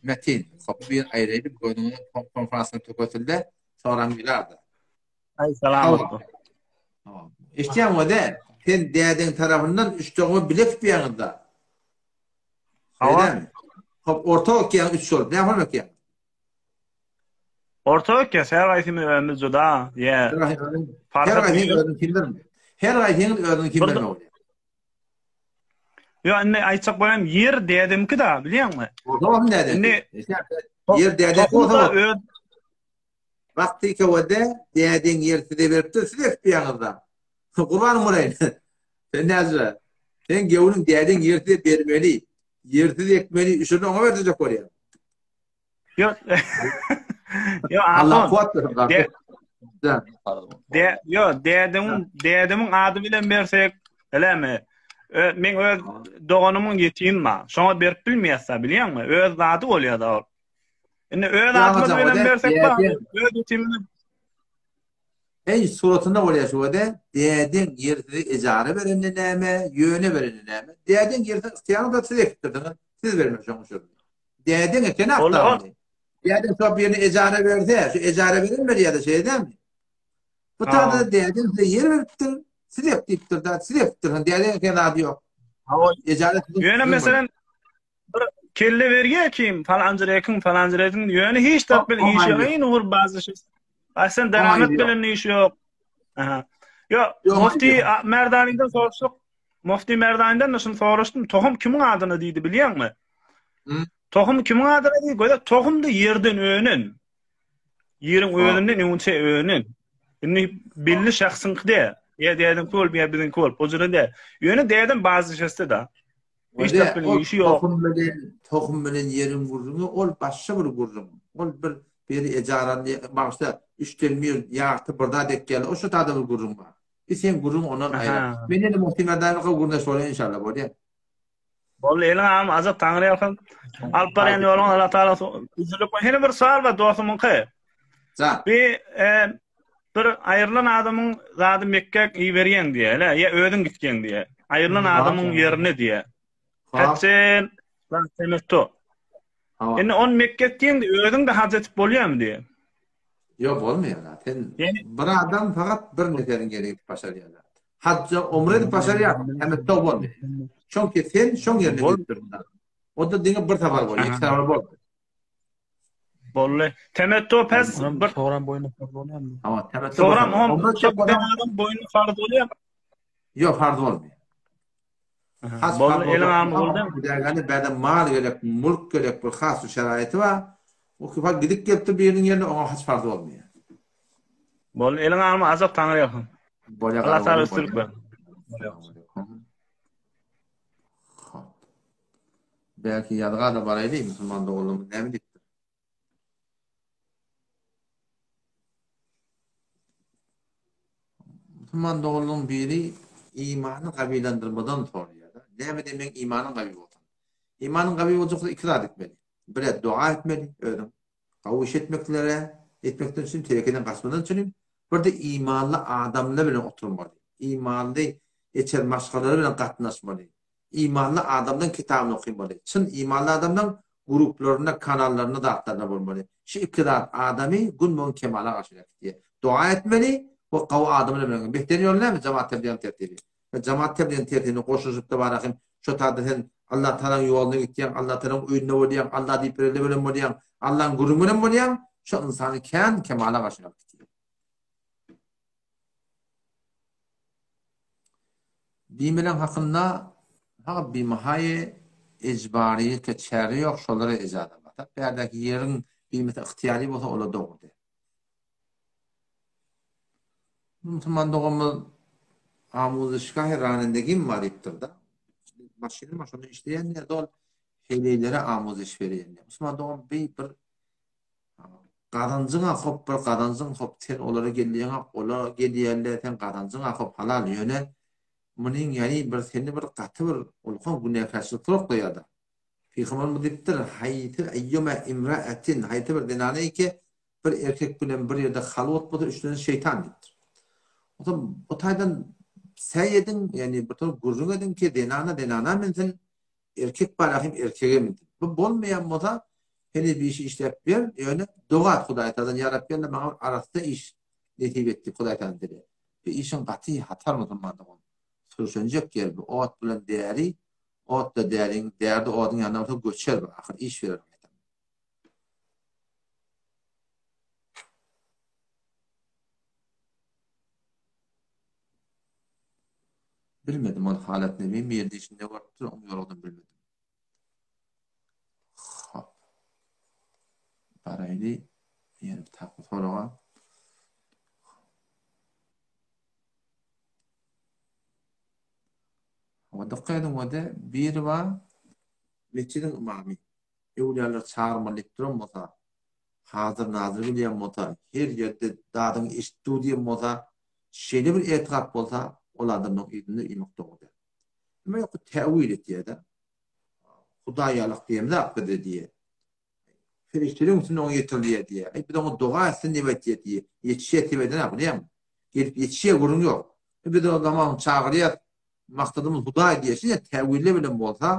Metin. Hop bir aýraýly gördüňiz konferansyň töketilde soran bilardy. Aý salamat. Eşitýäňmi o-da? Sen dädeň tarapyndan üç dogma bile tutýaňyz-da. Hawa. Hop, orta okýaň üç bolup. Näme bolup okýaň? Orta okýas, her gaýsymyz özümiz juda, ýa. Her gaýsyň özüni kim bermeli? Her gaýsyňyz özüni kim bermeli bolýar? Ýa indi aýtjak bolýan ýer dädemki da, bilýäňmi? Orta bolsun dädemki. Indi ýer dädemki bolsa öz Wagty kewede dädeň ýer size beripdir, siz ekipýäňiz-da. Gurbanym bolaýyn. Sen näzire? Seň gewniň dädeň ýer size bermeli. Ýersiz ekmeli, üşürini oňa berdirjek bolýaň. Ýok. Ýok, Allah kuwwat bersin gardaş. De, ýok, dädemiň, dädemiň ady bilen bersek, bilämi? Meň öz doganymyň ýetimi bar. Şoňa berip bilmeýäs-da, bilýäňmi? Öz zady bolýar-da ol. Indi öz adymyz bilen bersek bar, öz ýetimimiz. Eý, suratynda bolýar şu wede, dädeň ýer size ejara berende näme, ýöne berende näme? Dädeň ýer size ygtyýaryňyz bar, siz ekipdirsiňiz, siz bermeli şoň üçin. Dädeň eken akdagyny. Dädeň şo birini ejara berse, şu ejara beren berýär-de, şeýle dälmi? Bu taýda dädeň size ýer beripdir, siz ek diýipdir-de, siz ekipdirsiňiz, dädeň eken zady ýok. Ejara siziň. Ýöne meselem Bir kelle berýär kim falanjyr ekiň falanjyr ekiň ýöne hiç zat bilen işi ýok iň ugur bazı şey. Aslında deramet bilen işi ýok. Aha. Ýok, Mufti Merdani'den sorsak, Mufti Merdani'den de şunu soraşdym, tohum kimiň adyna diýdi bilýäňmi? Tohum kimiň adyna diýdi? Göze tohum da ýerden önen. Ýeriň özünden öňçe önen. Indi belli şahsyňky de, ýa dädeňki bolup ýa biziňki bolup, o jüre de. Ýöne dädem bazı şeste da. Hiç zat bilen işi ýok. Tohum bilen, tohum bilen ýeriň gürrüňi ol başga bir gürrüň. Ol bir biri ejarany bagyşla, üçden bir ýarty bir zat ekýärler. O şu tada bir gürrüň bar. Bir seň gürrüň ondan aýra. Men indi Muhsin Merdanowa gürrüňdeş bolaýyn inşallah bolýa. Boldy eliň agam ajap Taňry ýalkasyn. Alyp barýan ýoluň Allah Taala üzülip. Hene bir sowal bar dostumyňky. Jan. Bir e, Bir aýrylan adamyň zady Mekgä iberýäň diýýär, hä, ýa özüň gitýäň diýýär. Aýrylan adamyň ýerine diýýär. Hajjen temettu. Indi on Mekge gitýäň diýýär, özüň-de haj etip bolýarmy diýýär. Ýok, bolmaýar. Sen bir adam fakat bir neferiň ýerine gidip başarýar. Hajja umre edip başarýar, temettu bolmaýar. Çünki sen şoň ýerine gidip O-da diňe bir sapar bolýar, iki sapar bolmaýar. Boldy. Temettu pes bir sogram boýuna farz bolýarmy? Hawa, temettu. Sogram hom adam boýuna farz bolýar. Ýok, farz bolmaýar. Has boldy, eliň amy boldy. Dägäni bäde mal gerek, mulk gerek, bir has bir şeraýaty bar. O ki gidip gelipdir biriniň ýerine, oňa haç farz bolmaýar. Boldy, eliň amy azap Taňry ýalkasyn. Bolýar. Allah taala üstünlik bersin. Hop. Belki ýazga-da baraýly, musulman doganlarymyz näme diýipdir? Musulman doganlaryň biri imany gawylandyrmadan soraýar. Näme diýmek imanyň gawy bolsun? Imanyň gawy boljak bolsa iki zat etmeli. Bire doga etmeli özüň. Gawy iş etmeklere, etmekden üçin, terekeden gaçmadan üçin, bir-de imanly adamlar bilen oturmaly. Imanly eçer maşgalalar bilen gatnaşmaly. Imanly adamdan kitabyny okymaly. Çyn imanly adamlaň gruplarynda, kanallarynda zatlarynda bolmaly. Şu iki zat adamy gün-bugün kemala garşy äkitýär. Doga etmeli we gawy adamlar bilen. Beter ýoly näme? Jemaat tebligiň tertibi. We jemaat tebligiň tertibine goşulyşypda barahym şo taýda sen Allah Tagalaň ýoluna gitýäň, Allah Tagalaň öýünde bolýaň, Allah diýip birele bilen bolýaň, Allaň gürrüňi bilen bolýaň, şo ynsany kän kemala garşy alyp gitýär. Bimeleň hakynda fakat bimahaýy ejbaryýete çäre ýok şolara ejaza bar. Bärdäki ýeriň bimesi ygtyýary bolsa olar dogry däl. Musulman doganymyz Amuzişgahi ranendegim bar diýipdir-de. Maşynym bar şonda işleýän diýýär, dol heleýlere amuziş berýän diýýär. Musulman dogan bi bir. Gazanjyň-a hop bir gazanjyň hop sen olara gelýäňä olar gelýärler seň gazanjyň-a hop halal ýöne munyň ýany bir seni bir gaty bir ulkan günäkärçilik soklaýada. Pygamberimiz diýipdir, Haýsy eýýuma imra'atin haýsy bir zenana eke bir erkek bilen bir ýerde halwat bolsa üçlense şeýtan diýipdir. Onsoň o taýdan säý ediň, ýagny bir topar gürrüň ediň ki zenana zenana minsin, Erkek bar hem erkege minsin. Bu bolmaýan bolsa heniz bir işi işläp ber, ýöne doga et Hudaý Tagaladan, Ýa Rabbi Alla maňa bir arassa iş nesip et diýip Hudaý Tagaladan dile. Bu işiň gaty hatar musulman dogan. Sürşenjek ýer bu ot bilen däri, ot-da däriň, däri-de oduň ýanynda bolsa göçer bir ahyr iş berer gaýtam. Bilmedim ol halat nemi mirdi içinde görüpdir oň ýorugdyny bilmedim. Hop. Baraýly ýene bir tapgy soraga. Hawa dykgat ediň ode biri bar metjidiň ymamy. Öwlüýalar çagyrmaly diýip duran bolsa, hazyr nazyr bilýän bolsa, her ýerde dadyňy eşidip dur diýen bolsa, şeýle bir etikat bolsa, ol adamlaryň yzynda ýürmek dogry däl. Emma ýok, täwil etýär-de. Hudaý ýalak diýemzok bize diýýär. Perişdeleriň üstüne oňa ýetirilýär diýýär. Aý, biz oňa doga etsin diýip aýtýar diýýär. Ýetişýär diýip aýdanok, bilýäňmi? Gelip ýetişýär gürrüň ýok. Biz o zaman çagyrýas, maksadymyz Hudaý diýýär. Şeýle täwiller bilen bolsa,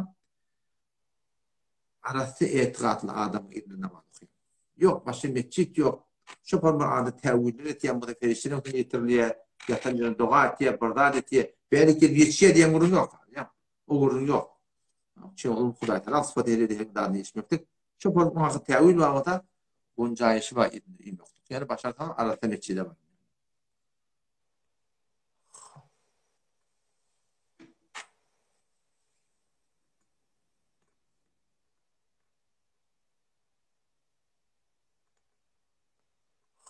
Arassa etigatly adamyň yzynda namaz okaýan. Ýok, başga metjit ýok. Şo bir ady täwiller etýän bolsa perişdeleň üstüne ýetirilýär, ýatan ýerinde doga etýär, bir zat etýär. Bärik gelip ýetişýär diýen gürrüň ýok. O gürrüň ýok. Üçin ol Hudaý Tagala sypat eýledi her zadyny ýetişmeklik. Şo bir oňa täwil bar bolsa, gonjaýşy bar yzynda ýokdur. Ýöne başarsaň arassa metjide bar.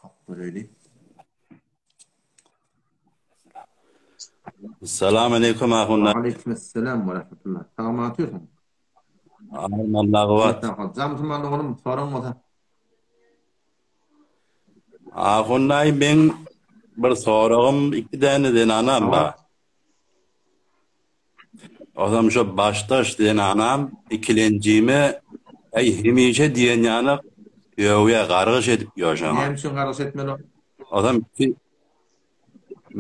Hak göreli. Salam aleyküm ahunlar. Aleyküm selam ve rahmetullah. Salam atıyorsun. Allah guwat. Jam musulman oglum soraň bolsa. Ahunlaý meň bir soragym iki däne zenanam bar. Ozam şo başdaş zenanam ikilenjime äý hemişe diýen ýaly ýöwýä gargyş edip ýör şoňa. Näme üçin gargyş etmeli ol? Ozam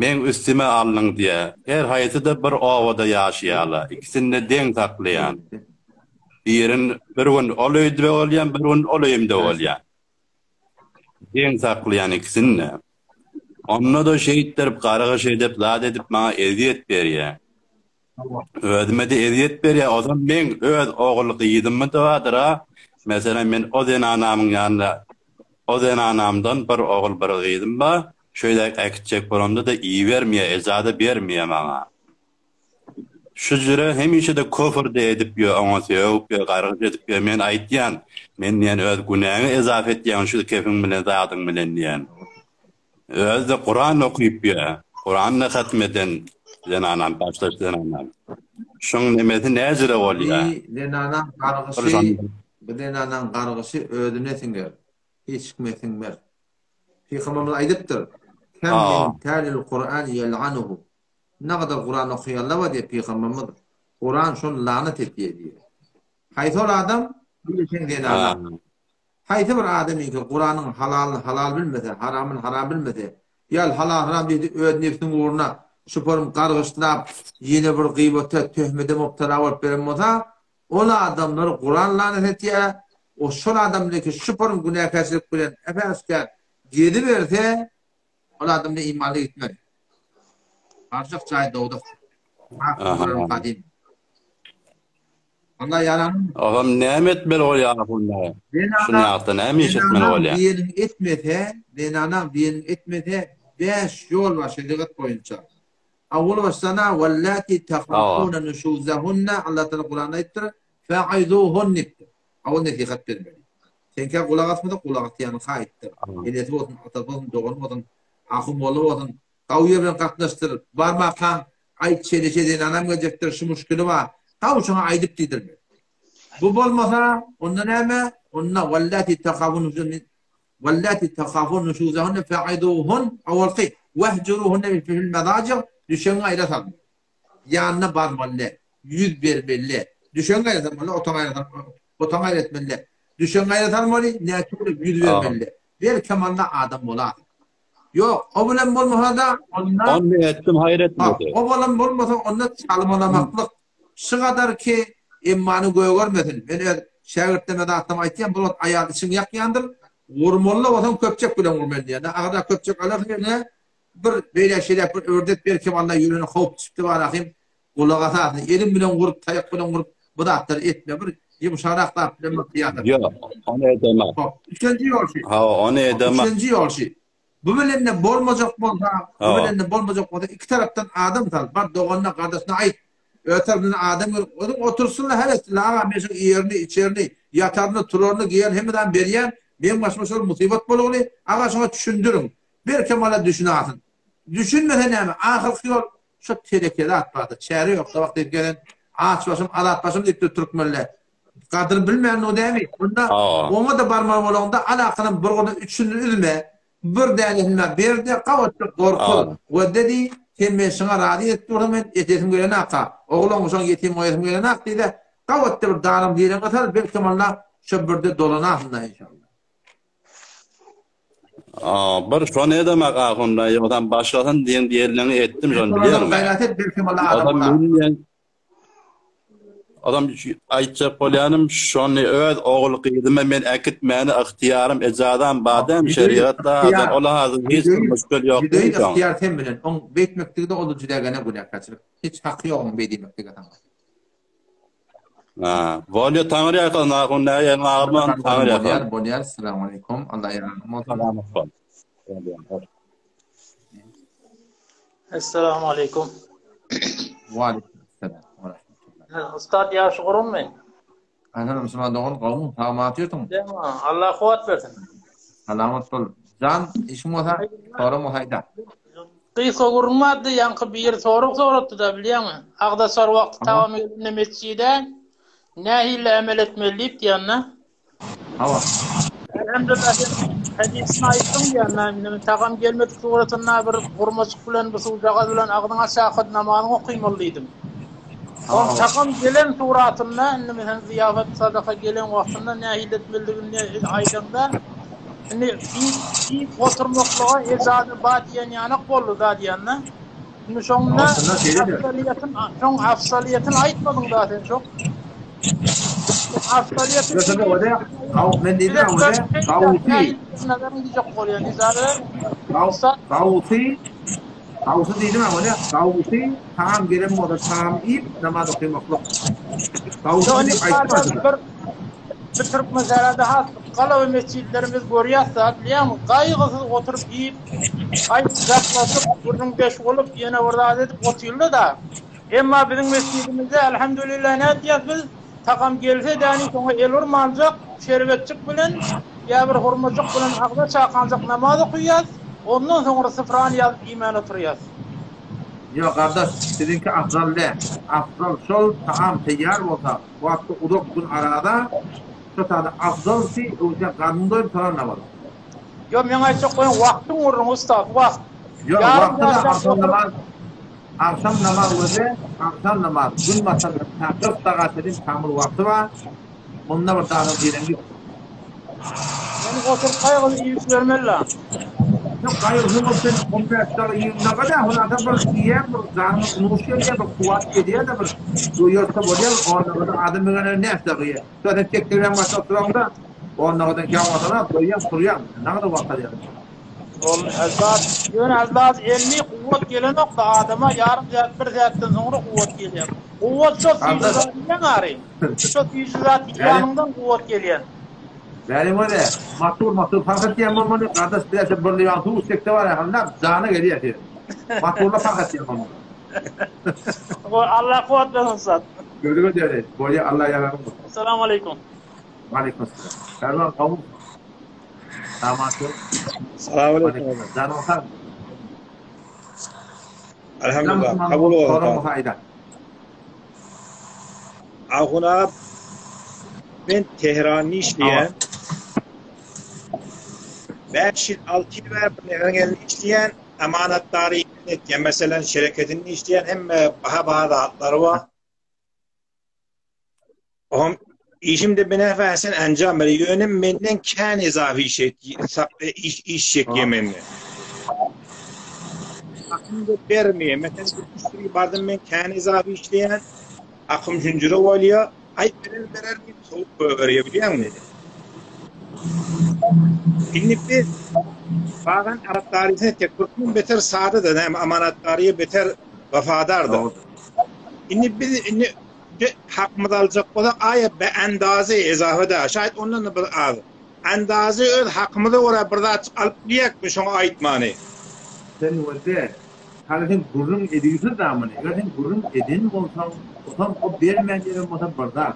meň üstüme alnyň diýä. Her haýsy-da bir obada ýaşaýarlar. Ikisini-de deň saklaýan. Birin bir gün ol öýde bolýan, bir gün ol öýümde bolýan. Deň saklaýan ikisini-de. Onda-da şeýtdirip gargyş edip, zat edip maňa ezýet berýär. Özüme-de ezýet berýär. Ozal meň öz ogul-gyzym-da bardyr-a. Meselem, men o zenanamyň ýanynda, o zenanamdan bir ogul, bir gyzym bar. Şeýdäk äkitjek bolamda-da ibermeýär, ejaza bermeýär maňa. Şu jüre hemişe-de köfür-de edip ýör, oňa sögüp ýör, gargyş edip ýör. Men aýtýan, men diýen öz günäňi ezaf etýäň şu kefiň bilen, zadyň bilen diýen. Özi-de Kuran okyp ýör. Kurany-da hatm eden zenanam, başdaş zenanam. Şuň nemesi näjüre bolýar? Bu zenanaň gargyşy, bu zenanaň gargyşy özüne siňer. Hiç kime siňmez. Pygamberimiz aýdypdyr, Kem min talil Kuran ýel'anuhu. Nagadar Kuran okaýanlar bar diýýär pygamberimiz. Kuran şony lanat etýär diýýär. Haýsy ol adam? Bilseň zenana. Haýsy bir adamyňky Kuranyň halalyny halal bilmese, haramyny haram bilmese, ýa halal haram diýdi öz nebsiniň ugruna şuparym gargyşlap ýene bir gybata, töhmede mubtala bolup beren bolsa, ol adamlary Kuran lanat etýär, o şol adam bilenki şuparym günäkärçilik bilen äpä-äşgär geziberse, Ol adamda imanly gitmez. Barjak jaý dowzah. Gadym. Allah ýaranym. Agam näme etmeli bolýar ahunda? Şuny ýatda näme iş etmeli bolýar? Diýeniň etmese, zenanaň diýeniň etmese 5 ýol bar şerigat boýunça. Awwal başdana wallati tahafuna nuşuzahunna Allah Taala Kuranda aýtdyr, fa'izuhun diýipdir. Awwal nesihat bermeli. Seňkä gulak asmasa gulak asýanyňka aýtdyr. Enesi bolsun, atasy bolsun, dogany bolsun, ahun molla bolsun, gawy ýer bilen gatnaşdyr. Barmakaň aýt şeýle-şeýle zenanam geljekdir, şu muşkili bar. Gawy şoňa aýdyp diýdirmeli. Bu bolmasa, onda näme? Onda wallati tahafun. Wellati tahafun nuşuzahunne fe'iduhun awalky wehjuruhunne fil medaji düşegiňi aýra salmaly. Ýanyna barmaly, ýüz bermeli. Düşegiňi aýra salmaly, otagy aýra salmaly, otagy aýra etmeli. Düşegiňi aýra salmaly, näçe bilen ýüz bermeli. Berkamalla adam bolarsyň. Ýok, o bilen bolmasa-da, onda Ony etdim, haýyr etmedi. O bolan bolmasa, onda çalmalamaklyk. Şu gadar ki, emmany gögermesin. Men öz şägirtlerime zatlam aýtýan, bu wagt aýal içiňi ýakýandyr. Urmaly-da bolsaň köpçek bilen urmaly diýýän. Agada köpçek alarsyň eline, bir beýläk-şeýläk bir ördek belkem Alla ýüregine howp düşüpdi barahym, gulak asarsyň. Eliň bilen urup, taýak bilen urup, bu zatlary etme. Bir ýumşagrak zat bilen bir syýasat. Ýok, ony edemok. Hop, üçünji ýol şu. Hawa, ony edemok. Üçünji ýol şu. Bu bilen-de bolmajak bolsa, bu bilen-de bolmajak bolsa iki tarapdan adam sal. Bar doganyna, gardaşyna aýt. Öz tarapyndan adam gelip, özüň otursynlar, hal etsinler. Aga, men şoň iýerini, içerini, ýataryny, turaryny, geýerini hemme zadyny berýän. Meň başyma şol musybat bolguly. Aga, şoňa düşündiriň. Berkem ala düşünasyn. Düşünmese näme? Ahyrky ýol şo teleke zat barda. Çäre ýok. Wagt diýip gelen aç başym, azat başym diýipdir türkmenler. Gadyr bilmän o dämi? Onda oňa-da barmaly bolanda alakadan bir goldan üçünini üzme. Bir dänesini ber-de gabatda gorkuz. Wede diý, sen meni şuňa razy edip dursuň men etesim gelenaka. Oglan şoň ýetim goýasym gelenak diý-de, gabatda bir danym diýlen sal, belkem Allah şo birde dolanasyn-da inşallah. Bir şony edemek ahunda, ýogsam başgasyn diýen diýenleňi etdim şony bilýäňmi? Gaýrat et belkem Allah adam bolar. Adam aýtjak bolýanym şony öz ogul gyzyma men äkitmäne ygtyýarym ejazam bar dämi şerigat taýdan ola hazir hiç bir müşgil ýok Ýüzde ýüz ygtyýar sen bilen oň beýtmekdigide ol jüdägene günäkärçilik hiç haky ýok oň beý diýmekdige saňa. Ha, bolýa Taňry ýalkasyn ahun näýeň agyrman Taňry ýalkasyn. Bolýar bolýar Salam aleýkum Allah ýaryň bolsun. Salamat bol. Bolýar. Essalamu aleýkum. Wa aleýkum esselam we rahmetullah. Ustad ýagşy gurunmy? Ana musulman dogan gowmy? Sag otyrsyň? Dema, Allah kuwwat bersin. Salamat bol. Jan, işiň bolsa, soraň bolsa aýda. Gysga gürrüň bardy, ýaňky biri sorag soratdy-da, bilýäňmi? Agzaçar wagty tagam gelende mesjide nähili emel etmeli diýip diýende. Hawa. Elhamdülillah sen hadisini aýtdyň diýen, indi tagam gelmedik suratynda bir hurmajyk bilen bir suwjagaz bilen agzyňy açakat namazyňy okymaly diýdim. Ol tagam gelen suratynda indi meselem zyýafat sadaka gelen wagtynda nähili etmelidigini aýdaňda indi iýip oturmaklyga ejaza bar diýen ýanak boldy-da diýende. Indi şoňda afzaliýetini, şoň afzaliýetini aýtmadyň da sen çok. Afzaliýetini Ýöne o da, men diýdim o da, gawusy. Nazaryň diýjek bolýan, ijaza ber. Gawusy, gawusy diýdim o da, gawusy tagam gelen bolsa tagam iýip namaz okamaklyk. Gawusy diýip aýtmadym. Bir bir türkmen şäherinde has galaba mesjitlerimiz görýäs-de, bilýäňmi, gaýgysyz oturyp iýip, Aýtjaklaşyp, gürrüňdeş bolup, ýene bir zat edip otyrlar-da. Emma biziň mesjidimizde, elhamdülillah, nätýäs biz? Tagam gelse däni şoňa el urmanjak, şerbetjik bilen ýa bir hurmajyk bilen agza çakanjak namaz okaýas, ondan soňra syfrany ýazyp iýmän oturýas. Ýok gardaş, siziňki afzal däl. Afzal şol tagam teýýar bolsa, wagty uzak gün arada, şo sada afzalsy, öwse garnyň doýup soňra namaz oka. Ýok meň aýtjak bolýan wagtyň gürrüňi ussat wagt. Ýok wagty-da agşam namaz agşam namaz wede agşam namaz gün batandan ta 40 sagat çenli kamyl wagty bar. Munda bir dana giren ýok. Meni oturyp gaýgyly iýip bermeli-la. Ýok gaýgysyz bolup sen 15 dagy iýiň-de hulasa bir iýen bir janyňa nuş gelýär bir kuwwat gelýär-de bir doýarsa bolýar onlagada adam begenende näçe dagy iýer. Şo sen çekdirýän başda oturaňda Onlagadan kän bolsa-da doýýaň, turýaň. Nagada wagt alýar. Ol azat, ýöne azat elli kuwwat gelenok-da adama ýarym sägat, bir sägatdan soňra kuwwat gelýär. Kuwwat şo süýji zat iýen ary. Şo süýji zat iýeniňden kuwwat gelýär. Bäri bolýa, matur matur parh etýän bolmaly, gardaş biläse bir liwan suw içsekde bar ýa, jana gelýär şeýle. Maturla parh etýän bolmaly. Allah kuwwat bersin ussat. Gözüňe däli. Bolýa Allah ýararyň bolsun. Essalamu aleýkum. Waleýkim esselam. Pälwan gowmy? Salam Salam aleýkum. Janyň sag. Elhamdülillah. Kabul bolsun. Soraň bolsa aýda. Ahun aga men Tehranda işleýän. Bäş ýyl, alty ýyl bäri bir neferiň elinde işleýän, amanatdary etýän, meselem, şereketinde işleýän, hemme baha-baha zatlary bar. Oňam işimde binäfä sen enjam ber, ýöne menden kän ezaby iş iş iş çekýär menden. Hakyny bermeýär. Meselem, bir müşderi bardym men kän ezaby işleýän, hakym şunjura bolýar. Aý berer berer diýip sowuk goýberýär bilýäňmi? Indi biz bagan arapdarysyny etjek türkmen beter sada-da näme amanatdaryýa beter wefadardyr. Indi biz indi hakymyzy aljak bolsak aýa be endaze ezafe däl şaýat ondan-da bir az. Endaze öz hakymyza görä bir zatjyk alyp bilýäkmi şoňa aýtmany. Sen wede Hany sen gürrüň edigisiz da muny. Eger sen gürrüň eden bolsaň, otam o bermän ýeren bolsa bir zat.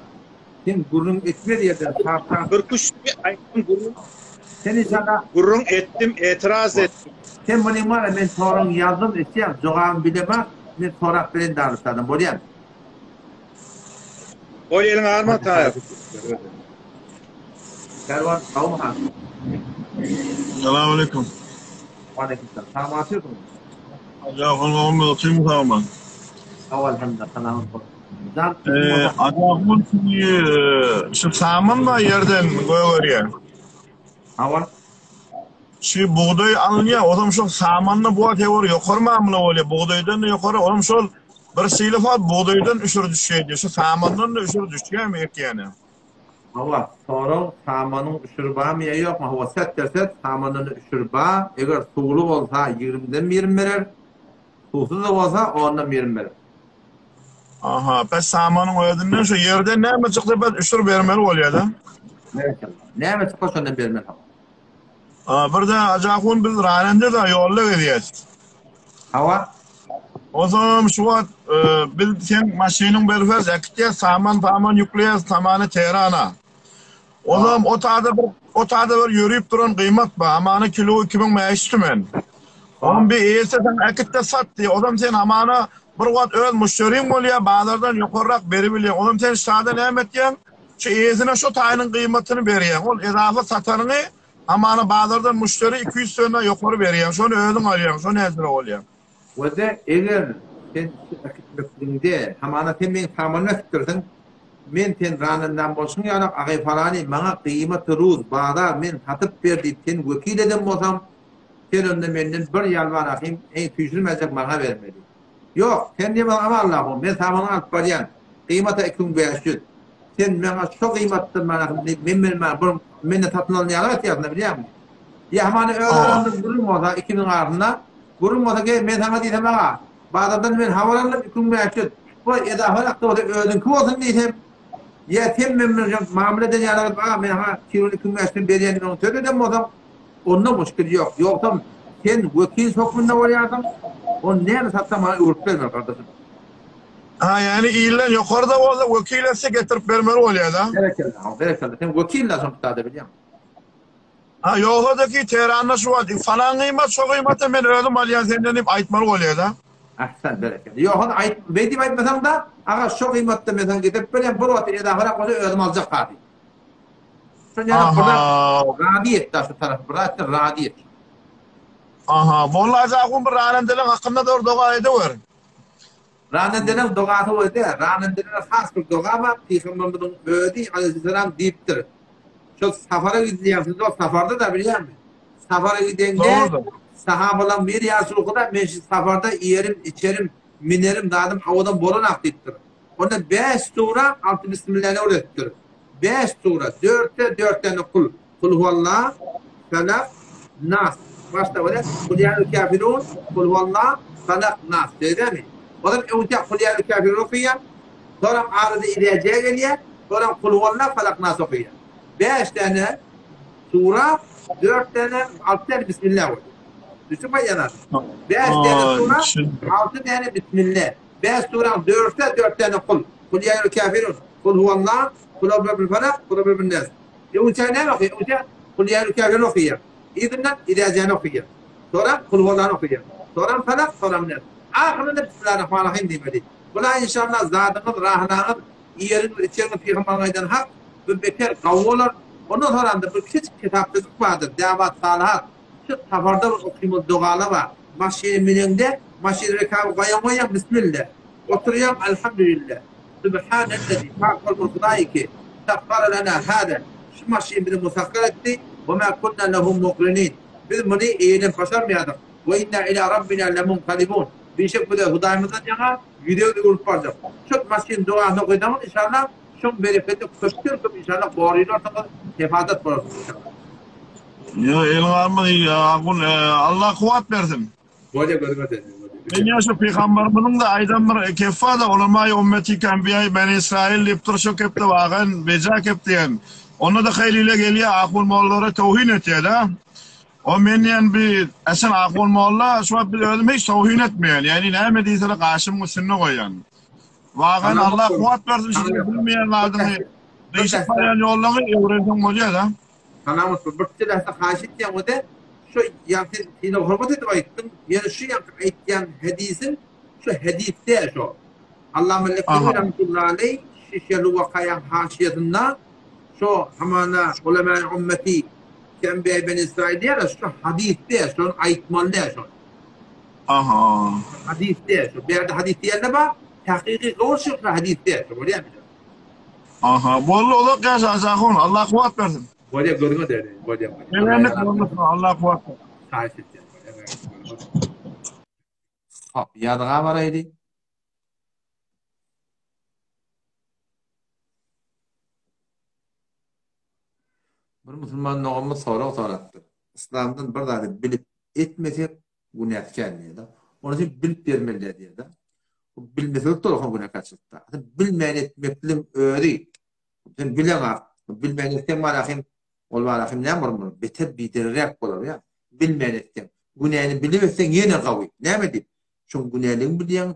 Sen gürrüň etmez ýerden sap-sap. Birküç aýtdym gürrüň. Sen inşallah. Gürrüň etdim, etiraz etdim. Sen muny bar men soragyňy ýazdym etýäň, jogabyny bilemok, men sorap bilen daglyşlardan bolýamy? Bol eliň arma taýak. Pälwan gowmy halyň? Salam aleýkum. Waleýkim salam. Sagmy otyrsyňyz? Jafar gowmy otyrmy sagman? Sag alhamdulillah salamat bol. Jan Eee Ajahun şu saman bar ýerden gögerýär. Hawa. Şu bugdaý alynýar, ozam şol samanda bu wagt ýokary ýokary mamla bolýar, bugdaýdan-da ýokary, ozam şol bir şeýle wagt bugdaýdan üşür düşýär diýýär. Şu samandan-da üşür düşýärmi ekýäne? Hawa, sorag samanyň üşüri barmy ýa ýokmy? Hawa, set derset, samandan üşür bar. Eger suwly bolsa ýigrimiden birini berer, suwsuz-da bolsa ondan birini berer. Aha, pes samanyň özünden şu ýerden näme çyksa pes üşür bermeli bolýar-da. Berekella. Näme çyksa şondan bermeli hawa. A, bir de Ajahun biz ranende-de ýolda gezýäs. Hawa. Onsoňam şu wagt e, biz seň maşynyň berfez äkitýäs, saman saman ýükleýäs samany Tehrana. Onsoňam o tada bir o tada bir ýörüp duran gyýmat bar. Hamana kilo 2500 tümen. Onuň bir eýesi sen äkit-de sat diýýär. Ozam sen hamana bir wagt öz müşderiň bolýar, bazardan ýokarrak beribilýäň. Ozam sen şada näme etýäň? Şu eýesine şu taýynyň gyýmatyny berýäň. Ol ezafa satanyňy Hamana bazardan müşderi 200 tonna ýokary berýäň, şony özüň alýaň, şo näzire bolýar. Wede eger sen şu äkitmekligiňde, hamana sen meň samanymy äkitdirsiň, men sen ranendam bolşuň ýalak agaý falany maňa gyýmaty ruz, bazar, men satyp ber diýip seni wekil eden bolsam, sen onda menden bir ýalbar ahym, eý süýşürmejek maňa bermeli. Ýok, sen diýmez aman Allahu, men samanyňy alyp barýan, gyýmata 2500. Sen maňa şo gyýmatdan maňa diýip men bermän bir menden satyn alyn ýaly aýtýarsyň bilýäňmi? Ýa hamana öz aramyzda gürrüň bolsa ikimiziň arasynda gürrüň bolsa gel men saňa diýsem aga bazardan men habar aldym 2500 bu edafa hakda bolsa özüňki bolsun diýsem ýa sen men bilen mamla eden ýaly edip aga men saňa kilony 2500 berýän diýip söz eden bolsaň onda muşkil ýok. Ýogsam sen wekil hökmünde bolýarsyň ony näme satsaň maňa öwrüp bermeli gardaşym. Ha ýani ilden ýokarda bolsa wekil etse getirip bermeli bolýada. Berekella, ha berekella. Sen wekil la şoň kitada bilýäň. Ha ýogsa-da ki Tehranda şu wagt falan gyýmat şo gyýmata men özüm alýan senden diýip aýtmaly bolýada. Ahsan berekella. Ýogsa aýt beý diýip aýtmasaň-da, aga şo gyýmatda men saňa getirip berýän bir wagt edafarak bolsa özüm aljak ha diýip. Şol ýaly bir zat razy et da şu tarapy bir zat razy et. Aha, molla Ajahun bir ranendeleň hakynda bir doga edewer. Ranendeleň dogasy bolýar. Ranendelere has bir doga bar. Pygamberimiziň özi aleýhissalam diýipdir. Şol safara gidilýän, siz ol safarda-da bilýärmi? Safara gidende sahabalaryň biri ýa Resulullah men şu safarda iýerim, içerim, minerim, zadym owadan bolanak diýipdir. Onda bäş sura alty bismillany öwredipdir. Bäş sura, dörtde dört däne kul. Kul huwallah, Felak, Nas. Başda bolýar. Kul ýa kafirun, kul huwallah, Felak, Nas. Şeýdemi? Olam öňçä kul ýa kafirun okaýar. Soňam arada iläje gelýär. Soňam kul huwallah, Felak, Nas okaýar. Bäş däne sura, dört däne, alty däne bismillah bolýar. Düşün baýan adam. Bäş däne sura, alty däne bismillah. Bäş suraň dörtde dört däne kul. Kul ýa kafirun, kul huwallah, kul bil felak, kul bil nas. Öňçä näme okaýar? Öňçä Kul ýa kafirun okaýar. Yzyndan Idäjäni okaýar. Soňam Kul huwallany okaýar. Soňam Felak, soňam Nas. Ahyrynda Bismillahirrahmanirrahim diýmeli. Bula inşallah zadyňyz, rahynaňyz, iýeriňiz, içeriňiz pygamberiň aýdany hak, bu beter gawy bolar. Ondan soramda bir kiçijik kitapjyk bardyr, Däwat Salyhat. Şu saparda bir okymaly dogalar bar. Maşyna müneňde, maşyny rekaby goýaň goýaň Bismille. Oturýaň Alhamdülille. Sübhanellezi, pak ol bir Hudaý ki, sahhara lena hâzâ, şu maşyny bize musahhar etdi, we mâ kunnâ lehu mukrinin, biz muny eýlem başarmaýardyk, we innâ ilâ Rabbinâ lemunkalibûn, bişek bize Hudaýymyzdan ýaňa ýüzegi öwrüp barjak. Şu maşynyň dogasyny okaýsaňyz inşallah, şoň bereketi köpden köp inşallah gorylarsyňyz, hefazat bolarsyňyz inşallah. Ýa eliňi alma Allah kuwwat bersin. Bolýa gözüňe degsin. Men ýa şu pygamberimiziň-de aýdan bir kepi bar-da, Ulamaýy ümmeti ke enbiýaýy beni Israil diýip dur, şo kepde wagan beja kep diýen. Onda-da haýlile gelýär, ahun mollalara towhin etýär-de. O men diýen bi esen ahun molla, şu wagt biz özüm hiç towhin etmeýän. Ýagny näme diýseler gaşymyň üstünde goýýan. Wagan Allah kuwwat bersin şu bilmeýän zadyňy, gyşyk barýan ýollaňy öwrenseň bolýar-da. Salam olsun. Bir tilese haýyş etýän we de şu ýa sen sylag hormat edip aýtdyň. Ýöne şu ýa aýtýan hadisiň şu hadis däl şo. Allama Lekkewi rahmetullahi aleý Şişeli wakaýaň haşiýasynda şo hamana ulemai ümmeti ke enbiýa beni Israil diýýär şu hadis däl şony aýtmaly däl şo. Aha. Hadis däl şo. Bu ýerde hadis diýende bar. Hakyky gowul şu hadis däl şo bolýarmy? Aha, boldy uzak ýaşa Ahun, Allah kuwwat bersin. Bolýa gözüňe döneýin, bolýa. Emenlik bolmasyn, Allah kuwwat bersin. Haýyş etýän, bolýa. Hop, ýazga baraýly. Bir musulman doganymyz sorag sorapdyr. Yslamdan bir zady bilip etmesek günäkär diýýär-de. Ony sen bilip bermeli diýýär-de. Bilmesek dogry günäkärçilikde. Sen bilmän etmekligiň özi sen bileňak, bilmän etseň bar hem ol bar hem näme bolar? Beter biderek bolar ýa. Bilmän etseň, günäni bilip etseň ýene gawy. Näme diýip? Şoň günäligini bilýäň,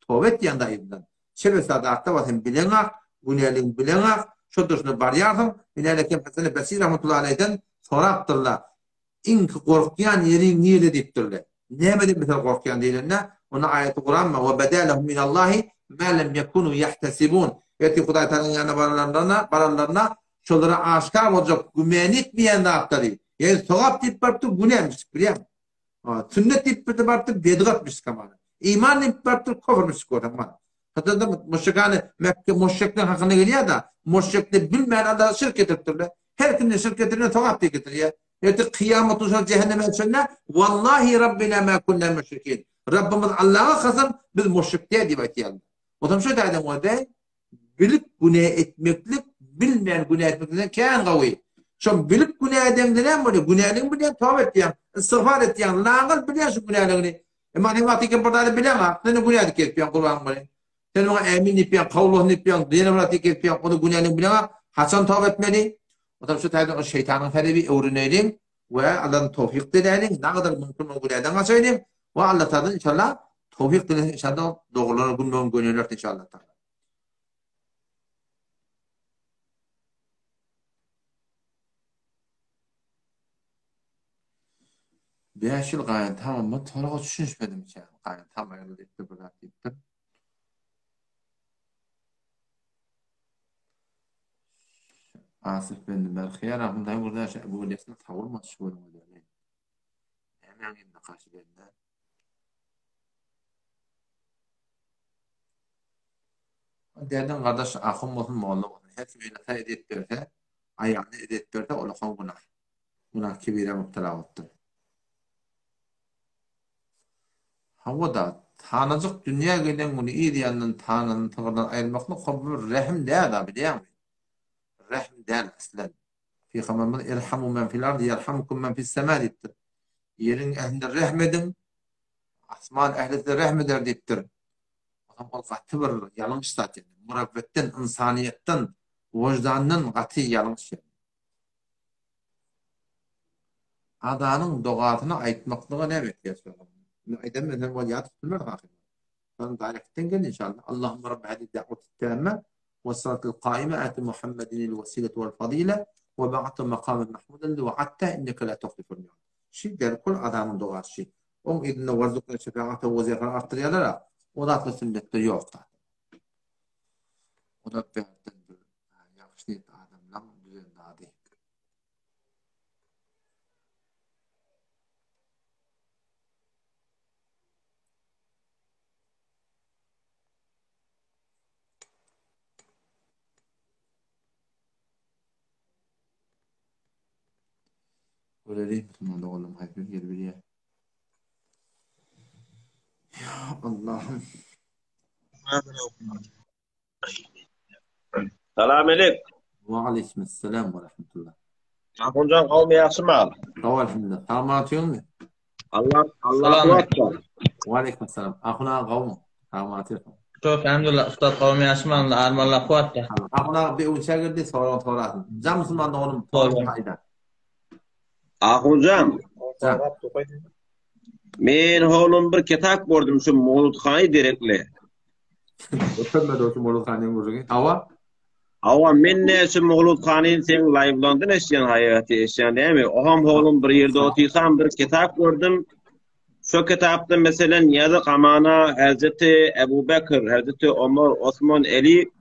toba etýäň daýymdan. Şeýle sadatda bar sen bileňak, günäligini bileňak, şo durşuna barýarsyň. Minäle kem Hasan Basri rahmetullahi aleýhden sorapdyrlar. Iňki gorkýan ýeriň nirde diýipdirler. Nämeden beter gorkýan diýlende, onda aýaty Kuran bar, Wa bada lehum minallahi ma lem ýekunu ýahtesibun. Ertir Hudaý Tagalaň ýanyna baranlarynda, baranlarynda şolara aşgär boljak gümän etmeýän zatlary, ýagny sogap diýip barypdyr, günämişdik bilýäňmi? Sünnet diýip birde barypdyr, bedgatmyşdyk hamana. Iman diýip barypdyr, kofrmyşdyk görseň mana. Hatda müşrikane Mekke müşrikler hakynda gelýär-de, müşrikler bilmän Allaha şirk getiripdirler. Her kimden şirk getirýän sogap diýip getirýär. Ertir kyýamat gün cehenneme düşende, Wallahi Rabbina ma kunna müşrikin. Rabbimiz Allaha kasam biz müşrik däl diýip aýtýarlar. Otam şo taýdan bolsa, bilip günä etmeklik, bilmän günä etmeklikden kän gawy. Şo bilip günä edeňde näme bolýar? Günäligiňi bilýän, toba etýäň, istigfar etýäň, laňyl bilýän şu günäligiňi. Emma sen wagty eken bir zady bileňok, sen günä edip gezipýäň gurban bolaýyn. Sen oňa ämin diýipýäň, kabul bolsun diýipýäň, ýene bir zat diýip gezipýäň, ony günäligiňi bileňok, haçan toba etmeli? Otam şu taýdan o şeýtanyň talebi öwreneliň we Allahdan towfyk diläliň, nagadar mümkin bolan günäden gaçaýlyň we Allah Tagaladan inşallah towfyk dilesek inşallah dogrulara günbe-gün gönüler inşallah Tagala. Bäş ýyl gaýyntamam soraga düşünişmedim içe. Gaýyntam aýryldy diýipdir bir zat diýipdir. Asif bin Berhiýa rahmetullahi gürrüň şu Ebu Leysin sawulmaz şu günüň özüni. Nämäň indi garşy geldi? Däden gardaş ahun bolsun molla bolsun her kim eline edep berse aýalyna edep berse ol okan günah. Günah kebirä mübtela bolupdyr. Hawa-da, tanajyk dünýä gelen güni yz ýanyndan tanasyny sygyrdan aýyrmaklyk hol bir rehim däl-a, bilýäňmi? Rehim däl aslen. Pygamberimiz Irhamu men fil ardi ýerhamukum men fis sema diýipdir. Ýeriň ähline rehm ediň, asman ähli size rehm eder diýipdir. Onsoň ol gaty bir ýalňyş zat ýagny. Murewwetden, ynsanyýetden, wyždandan gaty ýalňyş ýagny. Azanyň dogasyny aýtmaklyga näme etýär şolar? Indi aýdan men sen ol ýat tutulmaz ahyry. Sen direktden gel inşallah. Allahumma rabbi hadi da'wati tamme we salatul qaima ati Muhammedin el wasilete wal fadila we ba'athu maqaman mahmudan li wa'atta inneke la tuhliful mi'ad. Şi derkul azanyň dogasy şi. Oň yzynda warzukna şefaate wezifeni artdyrýarlar-a. O zatlar sünnetde ýok zat. O da bärden bir ýagşy niýetli adamlaň düzen zady. Göreli musulman doganlarym haýsy bir ýeri bilýär. Ya Allahym. Salam aleyküm. Wa aleyküm ve rahmetullah. Ahunjan gowmy ýagşymy? Gowy elhamdülillah. Salam atýoňmy? Allah Allah akbar. Wa aleyküm selam. Ahun aga gowmy? Salam atýoň. Çok elhamdülillah ustad gowmy ýagşymy Allah armanlar kuwwatda. Ahun aga bir uça girdi sorag sorasyn. Jam musulman doganym sorag aýda. Ahunjan. Men oglum bir kitap gördüm şu Mowludhany derekli. Öpemedi o şu Mowludhanyň gürrüňi. Hawa. Hawa men ne şu Mowludhanyň seň live-landan eşidýän haýaty eşidýän dämi? Oham oglum bir ýerde otyrsam bir kitap gördüm. Şo kitapda meselen ýazyk amana Hazreti Ebu Bekir, Hazreti Omar, Osman, Eli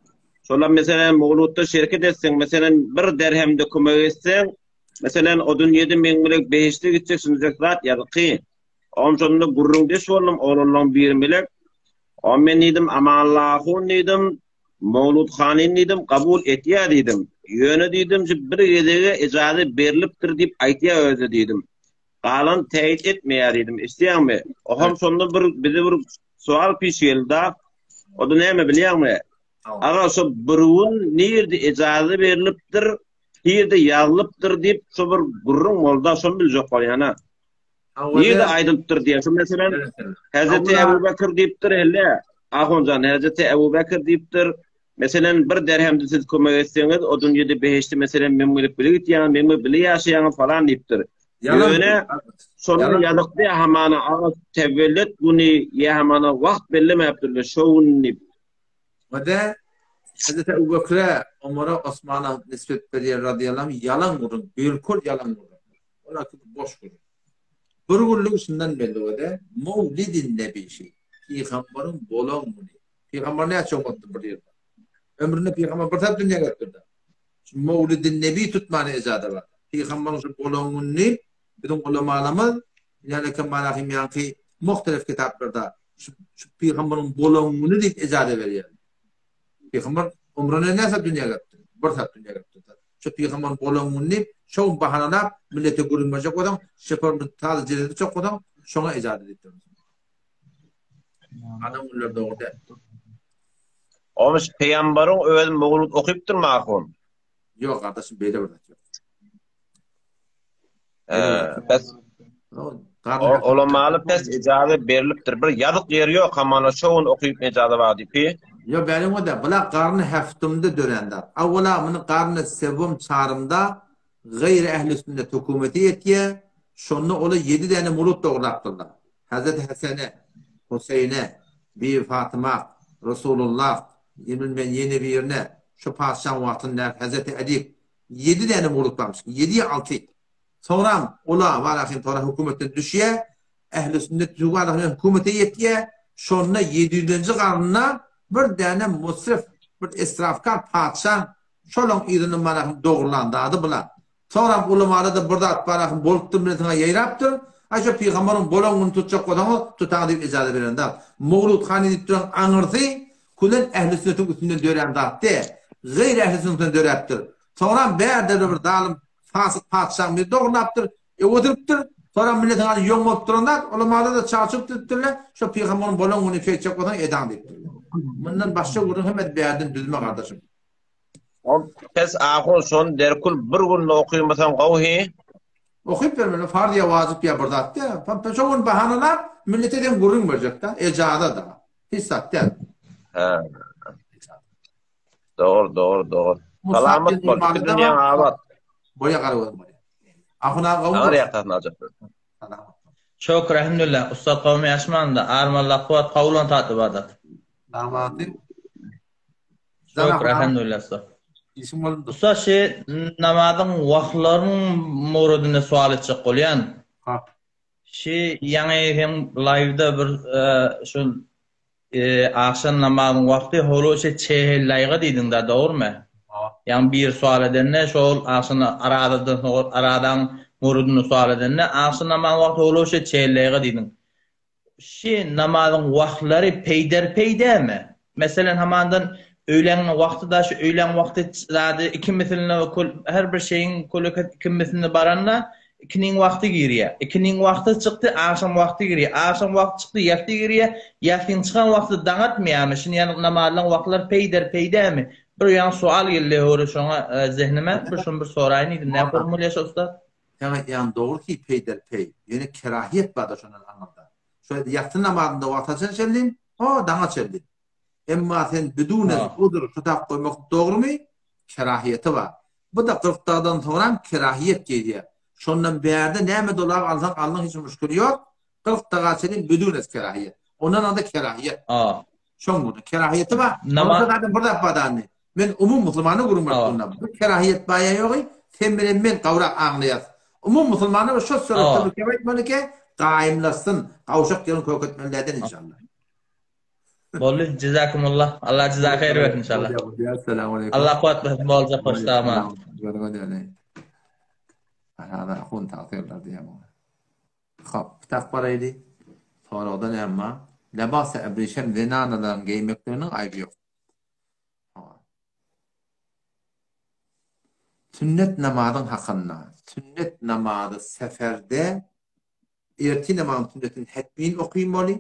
şolar meselen Mowludda şerket etseň, meselen bir derhemde kömek etseň, Meselen, o dünýede meň bilen behişde gitjek şunjak zat ýazykky. Oňam şonda gürrüňdeş boldum oglanlaň biri bilen. Oňam men diýdim, Amanlahun diýdim, Mowlud hanyn diýdim, kabul etýär diýdim. Ýöne diýdim, şu bir gezege ejaza berlipdir diýip aýtýar özi diýdim. Galan täýit etmeýär diýdim. Eşidýäňmi? Oňam şonda bir bize bir sowal piş geldi-da. O-da näme bilýäňmi? Aga şo bir gün nirde ejaza berlipdir, Nirde ýazylypdyr diýip şo bir gürrüň bolda şony biljek bolýana. Nirde aýdylypdyr diýen şu meselen Hazreti Ebu Bekir diýipdir helle Ahunjan Hazreti Ebu Bekir diýipdir. Meselen bir derhemde siz kömek etseňiz o dünýede behişde meselen men gelip bile gitýäňiz men bilen bile ýaşaýaňyz falan diýipdir. Ýöne şonda ýazykdy hamana aga tewellet güni ýa hamana wagt bellemäpdirler şo gün diýip. Ve-de Hazreti Ebu Bekre, Omara, Osmana nisbet berýär radyýallahu anh, ýalan gürrüň, bilkul ýalan gürrüň. Ol akyl boş gürrüň. Bir günlük şundan belli ve-de Mewlidin Nebi şi, Pygamberiň bolan güni. Pygamber näçe bolupdyr bir ýylda? Ömründe pygamber bir saat dünýä gelipdir-de. Şu Mewlidin Nebi tutmany ejada bar. Pygamberiň şu bolan gününi biziň ulamalarymyz Ýaly Kemal Ahim ýaňky muhtelif kitaplarda şu, şu pygamberiň bolan güni diýip ejaza berýär. Pygamber ömrüne näçe dünýä gelipdir? Bir saat dünýä gelipdir. Şu pygamberiň bolan güni diýip, şo gün bahanalap millete gürrüň berjek bolsaň, şoför tazy jeledi çok bolsaň, şoňa ejaza diýipdir. Adam günler dogry däl. Omuş pygamberiň özi mowlud okypdyrmy ahun? Ýok gardaşym beýle bir zat ýok. Pes Olamaly pes ijaza berilipdir. Bir ýazyk ýeri ýok, hamana şo gün okyp ijaza bar diýip. Ýo bäriň o-da, bula garny heftumda dörän zat. Awwala muny garny sewum çarymda gaýry ähli sünnet hökümeti ýetýä, şonda ola ýedi däne mulut dograpdyrlar. Hazreti Hesene, Huseýne, Bibi Fatyma, Resulullah, bilmen ýene birine, şo patyşaň wagtynda Hazreti Alik Ýedi däne mulut barmyş. Ýedi ýa alty. Soňram ola walakin soňra hökümetden düşýä. Ähli sünnet walakin hökümete ýetýä. Şonda ýedi ýüzlenji garynda bir däne musrif, bir esrafkar patyşaň şolaň yzyndan walakin dogrulan zady bular. Soňram ulamada-da bir zat walakin bolupdyr milletine ýaýrapdyr. Aý şo pygambaryň bolan gününi tutjak bolsaňyz tutaň diýip ejaza beren zat. Mowlud hany diýip duran aňyrsy Külen ähli sünnetiň üstünden dörän zat däl. Gaýry ähli sünnetden döräpdir. Soňram bärde-de bir zalym fasyk patyşaň biri dogrulapdyr, öwedilipdir. Soňram milletiň aly ýoň bolup duran zat, ulamalar-da çarçup düzüpdirler, şo pygamberiň bolan güni şeýtjek bolsaň edaň diýipdirler. Mundan başga gürrüň hemmesi bärden düzme gardaşym. Ol pes ahun şony derkul bir günde okymasaň gowy hi. Okyp bermeli farz ýa wajyp ýa bir zat däl. Şo gün bahanalap millete sen gürrüň berjek-dä, ejaza-da. Hiç zat däl. Hä. Dogry, dogry, dogry. Salamat bol. Iki dünýäň abat. Boýa gara gözüm bolýar. Ahun aga gowy. Agyr ýakasyny aljak. Salamat. Çok elhamdülillah ussat gowmy ýaşmanda armalla kuwat gowulan tat ybadat. Damaty. Çok elhamdülillah ussat. Işiň boldy. Ussat şi namazyň wagtlarynyň mowrudynda sual etjek bolýan. Ha. Şi ýaňy hem live-da bir şu agşam namazyň wagty holuçe çehellaýga diýdiňdä dogrymy? Ýaňy biri sual edende şol agşam arazadan soň arazaň murudyny sual edende agşam namazyň wagty holuçe çehellaýga diýdiň. Şi namazyň wagtlary peýder-peý dämi? Meselen hamandan öýläň wagty da şu öýläň wagty zady iki mislinde her bir şeýiň köleket iki mislinde baranda. Ikiniň wagty girýär. Ikiniň wagty çykdy, agşam wagty girýär. Agşam wagty çykdy, ýassy girýär. Ýassyň çykan wagty daň atmaýarmy? Şuny ýaly namazlaryň wagtlary peýder-peýdämi? Bir ýaňy sual geldi höwre şoňa zehnime. Bir şuny bir soraýyn diýdim. Näme form bolýar şo ussat? Seň aýtýanyň dogry ki peýder-peý. Ýöne kerahiýet barda şondan aňyrda. Şo ýassy namazynda wagt haçan çenli? Ho, daňa çenli. Emma sen bidune uzr şutap goýmak dogrumy? Kerahiýeti bar. Bu-da kyrkdagdan soňram kerahiýet gelýär. Şondan bärde näme dolap alsaň alnyň hiç muşkili ýok. Kyrkdaga çenli bidune kerahiýet. Ondan aňda kerahiýet. Şoň güni kerahiýeti bar. Ondan zaten bir zat bar dany. Men umum musulmana gürrüň berip durun. Bu kerahiýet bar ýa ýogy sen bilen men gawrak aňlaýas. Umum musulmana şo suratda bir kep aýtmaly ki, gaýymlaşsyn, gawşak ýerini kök etmeli däl inşallah. Boldy. Jezakumullah. Allah jeza haýyr bersin inşallah. Esselamu aleýkum. Allah kuwwatlasyn boljak hoş sag Hada ahun tagfirler diýýär muňa. Hop, kitap baraýly. Soragda näme bar? Lebas-y ebrişem zenanalaryň geýmekliginiň aýby ýok. Sünnet namazyň hakynda. Sünnet namazy seferde ertir namazyň sünnetini hetmin okymaly.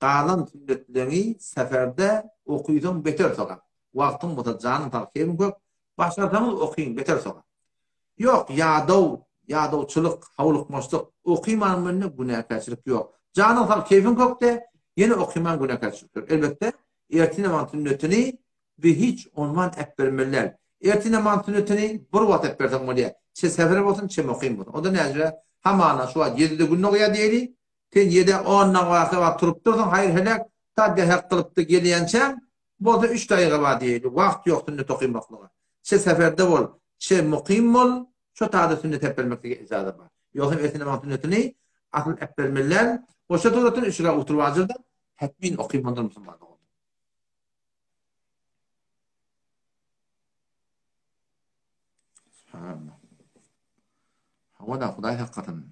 Galan sünnetleňi seferde okysaň beter sogap. Wagtyň bolsa janyň sag keýpiň kök, başarsaňyz okyň beter sogap. Ýok ýadaw, ýadawçylyk, howlukmaçlyk, okymanyň mende günäkärçilik ýok. Janyň sag keýpiň kökde ýene okyman günäkärçilik ýok. Elbetde ertir namaz sünnetini bir hiç onman äpbermeli däl. Ertir namaz sünnetini bir wagt äpberseň bolýar. Çe sefer bolsun çe mukym bolsun. Onda näjüre hamana şu wagt ýedide gün dogýar diýeli, Sen ýedä ondan waka wagt turup dursuň, haýyr-heläk, ta dähek kylypdy gelýänçäň, bolsa üç daýyga bar diýeli, wagt ýok sünnet okymaklyga. Çe seferde bol, çe mukym bol, şo taýda sünnet äpbermeklige ijaza bar. Ýogsam ertir namazyň sünnetini asyl äpbermeli däl. Goşa suratyn üç reka oturyp ajyrda, hetmin okymalydyr musulman dogan. Subhanallah. Hawa-da, Hudaý saklasyn.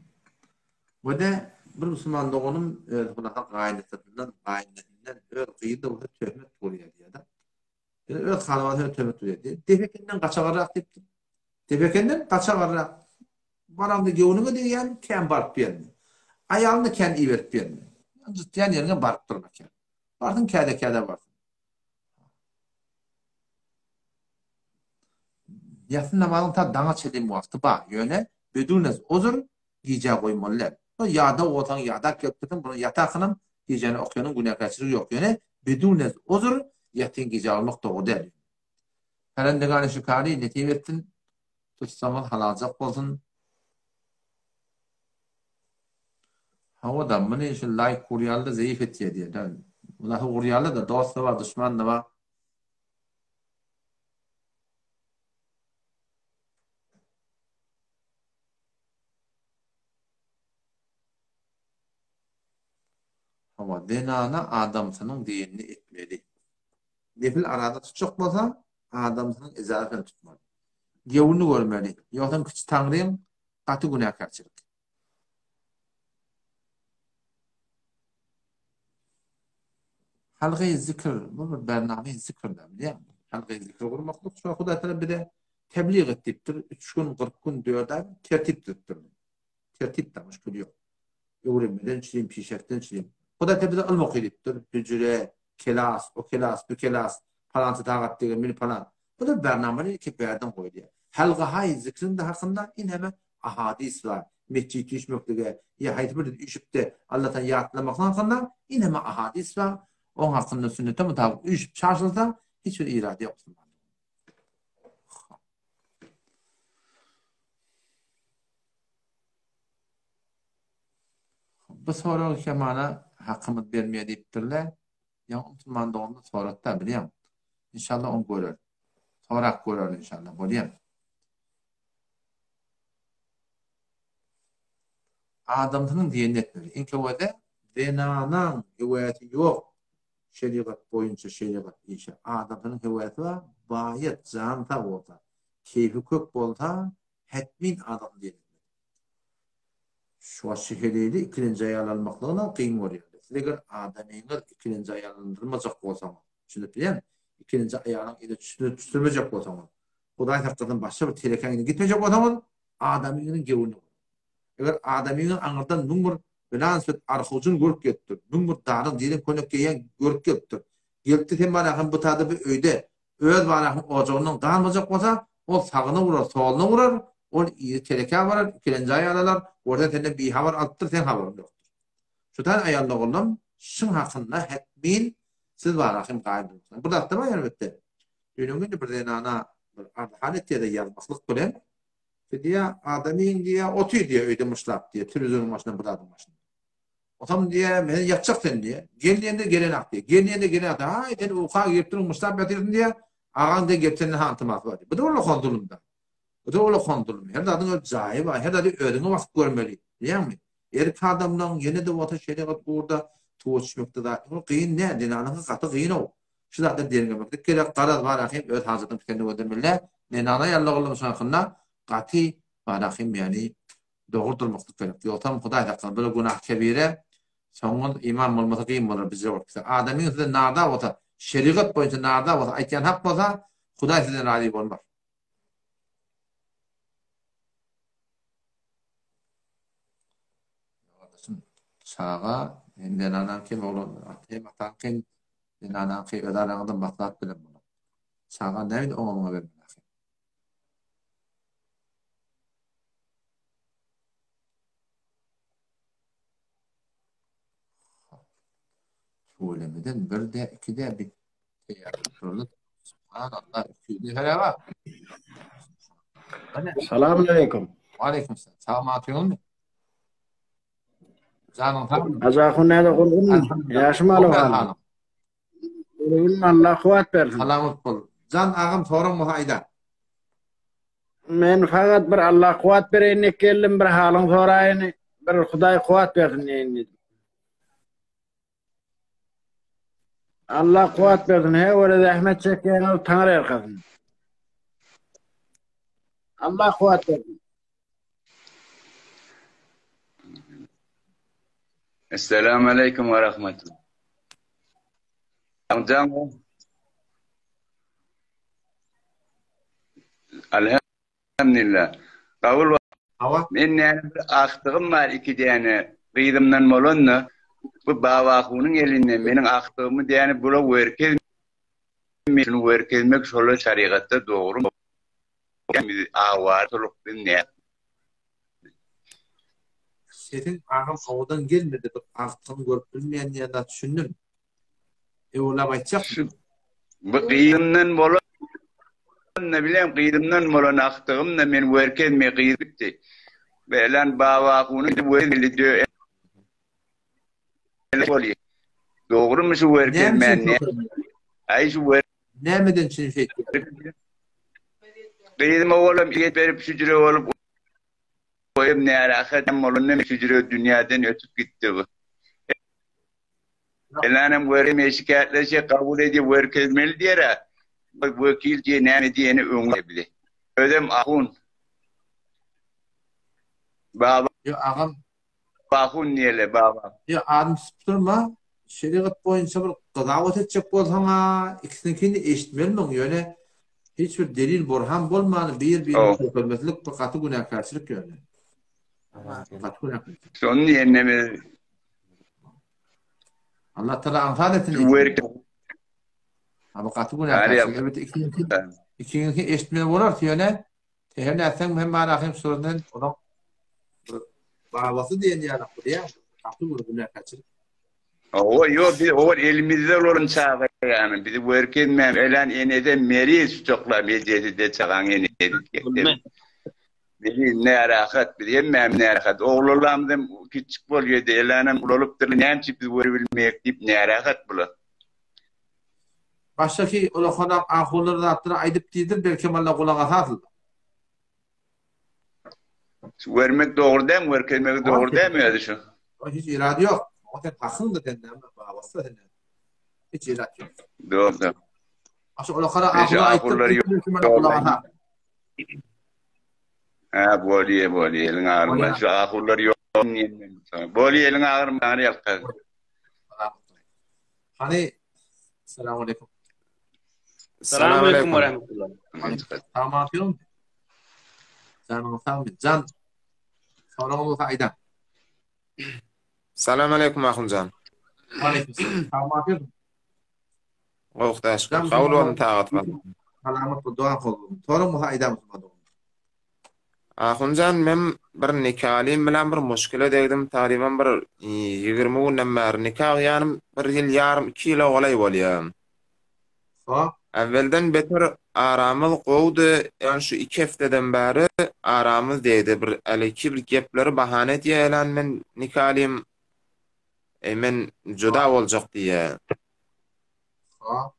We-de bir musulman doganym öz hulasa gaýynetasyndan, gaýynesinden öz gyzy-da bolsa töhmet urýar diýýär-de. Ýöne öz hanabasyna töhmet urýar diýýär. Depekenden gaçagarrak diýipdir. Depekenden gaçagarrak. Baraňda göwnüňe degýän, kän baryp berme. Aýalyny kän iberip berme. Ynjytýan ýeriňe baryp durma kän. Barsyn käde-käde barsyn. Ýassy namazyň ta daňa çenli wagty bar. Ýöne bedunez uzr gijä goýmaly däl. Ýadaw bolsaň ýadap gelipdirsiň, muny ýatarkynam gijäni okanyň günäkärçiligi ýok. Ýöne bedunez uzr ýatyň gijä goýmak dogry däl. Perendegany şikary nesip etsin. Tutsaňyz halaljak bolsun. Hawa-da, muny şu laýk urýanlar zeýif etýär diýýär. Muny urýanlar-da dost-da bar, duşman-da bar. Hawa, zenana adamsynyň diýenini etmeli. Nefil araza tutjak bolsa, adamsynyň ejazy bilen tutmaly. Gewini görmeli. Ýogsam kiçi Taňryň gaty günäkärçilik. Halgy zikr, bu bir bername zikr-da, bilýäňmi? Halgy zikr gurmaklyk şo Hudaý Tagala bize tebliğ et diýipdir. 3 gün, 40 gün, 4 aý tertip düzüpdir. Tertip da muşkil ýok. Öwrenmeden çilim, pişekden çilim. Hudaý Tagala bize ylym oky diýipdir. Hüjre, kelas, o kelas, bu kelas, palança tagat degen, mini palan. Bu da bernameli ki bärden goýulýar. Halgahaý zikriň de hakynda ineme ahadys bar. Metjit üýşmeklige ýa haýsy bir üýşüpde Allahdan ýatlamaklyk hakynda ineme ahadys bar. Oň hakynda sünnete mutabyk üýşüp çaşylsa hiç bir irady ýok musulmanda. Bu sorag hemana hakymyz bermeýär diýipdirler. Ýaňy musulman doganymyz soratda bilýäň. Inşallah ony görer. Sorap görer inşallah bolýa. Adamsynyň diýenini etmeli. Iňkewede zenanaň höwäsi ýok şerigat boýunça şerigat işe. Adamsynyň höwäsi bar, baýat jany sag bolsa, keýpi kök bolsa hetmin adamsynyň diýenini etmeli. Şu wagt şehelili ikilenji aýal almaklygyna kyn görýärler. Siz eger adamyňyz ikilenji aýal alndyrmajak bolsaňyz, düşünip bilýäňmi? Ikilenji aýalyň yzyna düşürmejek bolsaňyz, Hudaý saklasyn başga bir telekäň yzyna gitmejek bolsaňyz, adamyňyzyň göwnüne görä. Eger adamyňy aňyrdan 1001 bilan söz arhujun görüp gelipdir. 1001 daryň diýlen könek geýen görüp gelipdir. Gelipdi sen barahym bu tada bir öýde öz barahym ojagyndan galmajak bolsa, ol sagyna urar, soluna urar, ol yzy telekä barar, ikilenji aýal alar, görse senden bihabar alypdyr, seň habaryň ýokdur. Şu taýyn aýal doganlam şyň hakynda hetmin siz barahym gaýym durmaly. Bir zatda bar elbetde. Düýn öňňin bir zenana bir arzahal etýär-de ýazmaklyk bilen. Diýýär, adamyň diýýär, otyr diýýär öýde myşlap diýýär, telewizoryň başynda bir zadyň başynda. Otam diýýär, men ýatjak sen diýýär. Gel diýende gelenak diýýär. Gel diýende gelenak. Haý, sen uka girip duruň myşlap ýatyrsyň diýýär. Agaň diýýär, gelip senden han tamasy bar diýýär. Bu-da ullakan zulum-da. Bu-da ullakan zulum. Her zadyň öz jaýy bar. Her zady özüňe basyp görmeli. Bilýäňmi? Erk adamlaň ýene-de bolsa şerigat ugurda suwa düşmekde zat ýok. Gyn däl, zenanyňky gaty gyn-ow. Şu zatlar derňemeklik gerek. Garaz, bar ahim öz hajatyň pikirini gözlemeli. Zenana ýallagylyň şahynda gaty bar ahim ýagny dogry durmaklyk gerek. Ýogsam Hudaý saklasyn bu günah kebire soňuňyz iman bolmasa gyn bolar bizje bolup gitse. Adamyň size narda bolsa, şerigat boýunça narda bolsa, aýtýan hak bolsa, Hudaý sizden razy bolmaz. Gardaşym çaga hem zenanaňky hem oglan hem ataňky hem zenanaňky öz araňyzda maslahat bilen bolar. Çaga nähili oňa muňa bermeli ahyr. Tüwelemeden bir de iki de bir teýýarlyk durly. Subhanallah 200 nefer bar. Salam aleýkum. Aleýkum salam. Sag Janyň sag. Hajy ahun näde gurgunmy? Ýaşym alyp halyň. Gurgunmy Allah kuwwat bersin. Salamat bol. Jan agam soraň bolsa aýda. Men fakat bir Allah kuwwat bereýin diýip geldim, bir halyň soraýyn, bir Hudaý kuwwat bersin diýeýin diýdim. Allah kuwwat bersin. He öyle zähmet çekýäňiz Taňry ýalkasyn. Allah kuwwat bersin. Esselamu aleýkum we rahmetullah. Alhamdulillah. Kabul Hawa. Men näme bir agtygym bar iki däne gyzymdan bolanda bu Babahunyň elinde meniň agtygymy däne bula werkez şuny werkezmek şola şarigatda dogrymy biz awara biz nä Sesiň agam owadan gelmedi bir agtygyny görüp bilmeýän diýen zat düşündim. Öwürläp aýtjakmy? Bu gyzymdan bolan ne bileyim gyzymdan bolan agtygym da men werkezme gyz gitdi. Belan Babahuny werkezmeli dö bolýar. Dogrymy şu werkezmän ne? Aý şu wer Nämeden üçin şeýtýär? Gyzym owalam iýet berip şüjre bolup goýup närahat hem bolanda şüjre dünýäden ötüp gitdi bu. Elanem werme şikayetleşe kabul edip werkezmeli diýer. Wekil diýe näme diýeni öňe bile. Özem ahun. Baba. Ýo agam Ahun diýeli baba. Ýa adyny tutup durma, şerigat boýunça bir gyzawat etjek bolsaň-a ikisiniňkini eşitmelimiň, ýöne hiç bir delil burhan bolmany bir-birini kökelmeslik bir gaty günäkärçilik ýöne. Gaty günäkärçilik. Şony diýende biz Allah Taala aňsat etsin. Ha bu gaty günäkärçilik. Elbetde ikiniňki ikiniňki eşitmeli bolar, ýöne Her nätseň hem bar ahim şurdan onuň bir babasy diýen ýaly bilýän. Gaty bir günäkärçilik. Owa ýok biz owal elimizde bolan çaga ýany bizi werkezmän ölen enede meriz tutaklam ejesi de çagaň enesi. Bizi närahat biz hemmämiz närahat oglanlarymyz hem kiçjik bolýady elänem ulalypdyr näme üçin biz weribilmeýek diýip närahat bular. Başdaky ulakanam ahunlar zatlar aýdyp diýdir belkem alla gulak asarsyz. Şu wermek dogry dämi werkezmegi dogry dämi özi şu. Hiç irady ýok. O sen hakyňdyr sen näme babasy sen. Hiç irat ýok. Dogry. Aşa ulakana ahunlar aýtdyr belkem alla gulak asar. Hä bolýa bolýa eliň agyrmaz şu ahunlar ýok bolýa eliň agyrmaz ýalkaz. Hany Salam aleyküm. Salam aleyküm ve rahmetullah. Tamam. Janyň sagmy? Jan. Soragyň bolsa aýdaň. Salam aleýkum Ahunjan. Aleýkum salam. Sagmatyr. Gowy Hudaýa şükür. Kabul bolsun tagat bolsun. Salamat bol, doga kabul bolsun. Soragyň bolsa aýdaň musulman dogan. Ahunjan men bir nikalym bilen bir muşkile degdim. Tagryban bir 20 günden bäri nika gyýanym bir ýyl ýarym iki ýyla golaý bolýar. Hop. Äwwelden beter aramyz gowudy, ýöne şu iki hepdeden bäri aramyz degdi. Bir äleki bir gepleri bahana edýär elan men nikalym. Eý men juda boljak diýýär. Hop.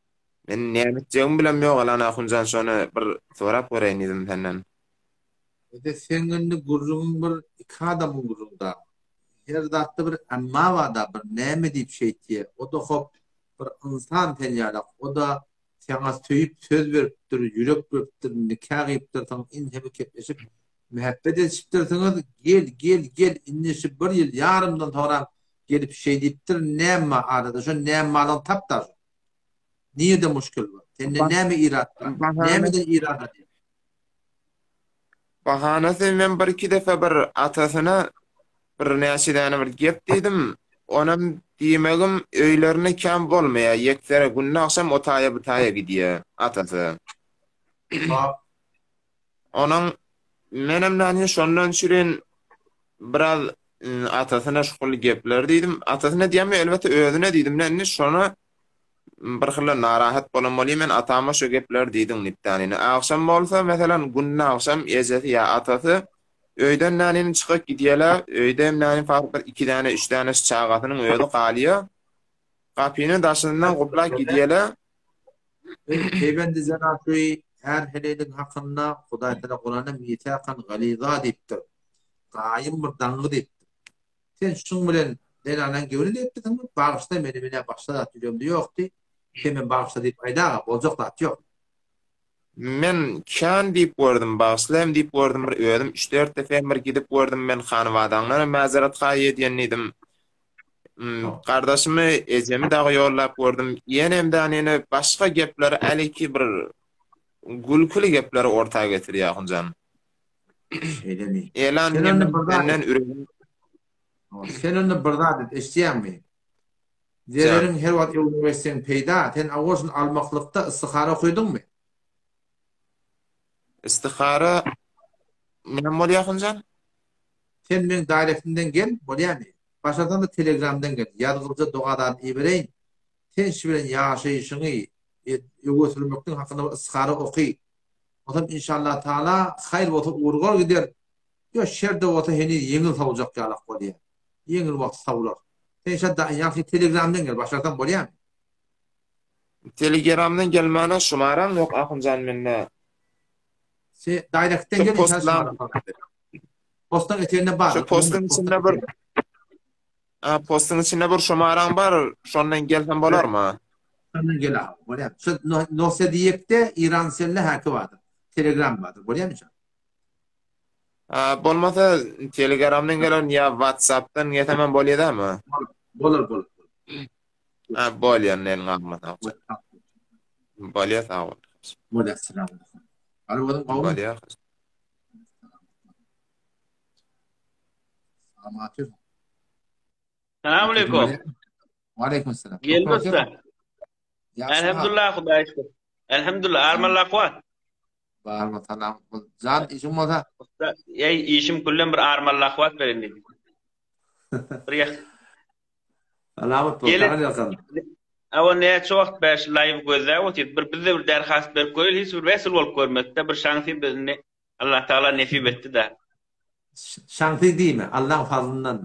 Men näme etjegimi bilem ýok elan Ahunjan şony bir sorap göreýin diýdim senden. Ede seň indi gürrüňiň bir iki adamyň gürrüňi da. Her zatda bir emma barda bir näme diýip şeýtýä. O-da hop bir ynsan sen ýalak. O-da saňa söýüp söz beripdir, ýürek beripdir, nika gyýypdyrsyň, inçe kepleşip mähebbet edişipdirsiňiz. Gel, gel, gel indi şu bir ýyl ýarymdan soňram gelip şeý diýipdir, näme bar arada şo näme barlygyny tap-da şo. Nirede muşkil bar? Sende näme irat bar? Nämeden irat alýaň? Bahanasy men bir iki depe bir atasyna bir näçe däne bir gep diýdim. Onam diýmegim öýlerine kän bolmaýar. Ýeksere günde agşam o taýa bu taýa gidýär atasy. Onuň menem näme şondan çürin biraz atasyna şul gepler diýdim. Atasyna diýemmi elbetde özüne diýdim. Indi şona Bir hili narahat bolan bolýa men atama şu gepleri diýdiň diýip dänini. Agşam bolsa meselem günde agşam ejesi ýa atasy öýden dänini çykyp gidýäler öýde hem däni fark bir iki däne üç däne şu çagasynyň özi galýa. Gapyny daşyndan guplap gidýäler. Peýbendi jenapy är heleýliň hakynda Hudaýtagala Kuranda misakan galiza diýipdir. Gaýym bir daňgy diýipdir. Sen şuň bilen zenanaň göwni depdisiňmi? Bagyşla meni, menä başga zat ýüregimde ýokdy. Sen meni bagyşla diýip aýdaga, boljak zat ýok. Men kän diýip gördüm, bagyşla hem diýip gördüm, bir özüm üç-dört depe hem bir gidip gördüm, men hanybadaňdan hem mäzeret haýy edýän diýdim. Gardaşymy, ejemi dagy ýollap gördüm. Ýene hem däni ýene başga gepleri äliki bir gülküli gepleri orta getirýär Ahunjan. Şeýlemi? Elan Sen onda bir zat menden üregim. Sen onda bir zat et, eşidýäňmi? Zereriň her wagt öwrüp etseň peýda, sen abortion almaklykda istihara okydyňmy? Istihara näme bolýar Ahunjan? Sen meň direktimden gel, bolýamy? Başarsaň-da telegramdan gel. Ýazgylyja doga zat ibereýin. Sen şi bilen ýaşaýşyňy öňe sürmekligiň hakynda bir istihara oky. Onsoň inşallah taala haýyr bolsa ugrukar gider. Ýo şer-de bolsa heniz ýeňil sowjak ýalak bolýar. Ýeňil wagty sowlar. Sen şa ýagşy telegramdan gel başarsaň bolýamy? Telegramdan gelmäne şumaraň ýok Ahunjan mende. Se direktden gel inşallah. Postuň eteginde bar. Şu postuň içinde bir A postuň içinde bir şumaraň bar, şondan gelsem bolarmy? Şondan gel aga, bolýar. Şu Nose diýekde Iranselle häki bardyr. Telegram bardyr, bolýarmy şo? A bolmasa Telegramdan gelen ýa WhatsAppdan gelsem hem bolýar dämi? Bolar, bolar. A bolýar, men galmasa. Bolýar, sag bol. Bolýar, salam. Aly bolun gowmy? Bolýar. Salam aleykum. Aleyküm selam. Geldi usta. Elhamdülillah Hudaýa şükür. Elhamdülillah armanla kuwat. Barma salam. Jan işiň bolsa. Usta, ey işim küllen bir armanla kuwat berin diýdi. Bir ýa. Salamat bol. Gelin. Awa näçe wagt bäş live gözläp otyr. Bir bizde bir derhast berip göreli hiç bir wesl bolup görmekde bir şansy bizni Allah Tagala nesip etdi-de. Şansy diýme, Allaň fazlyndan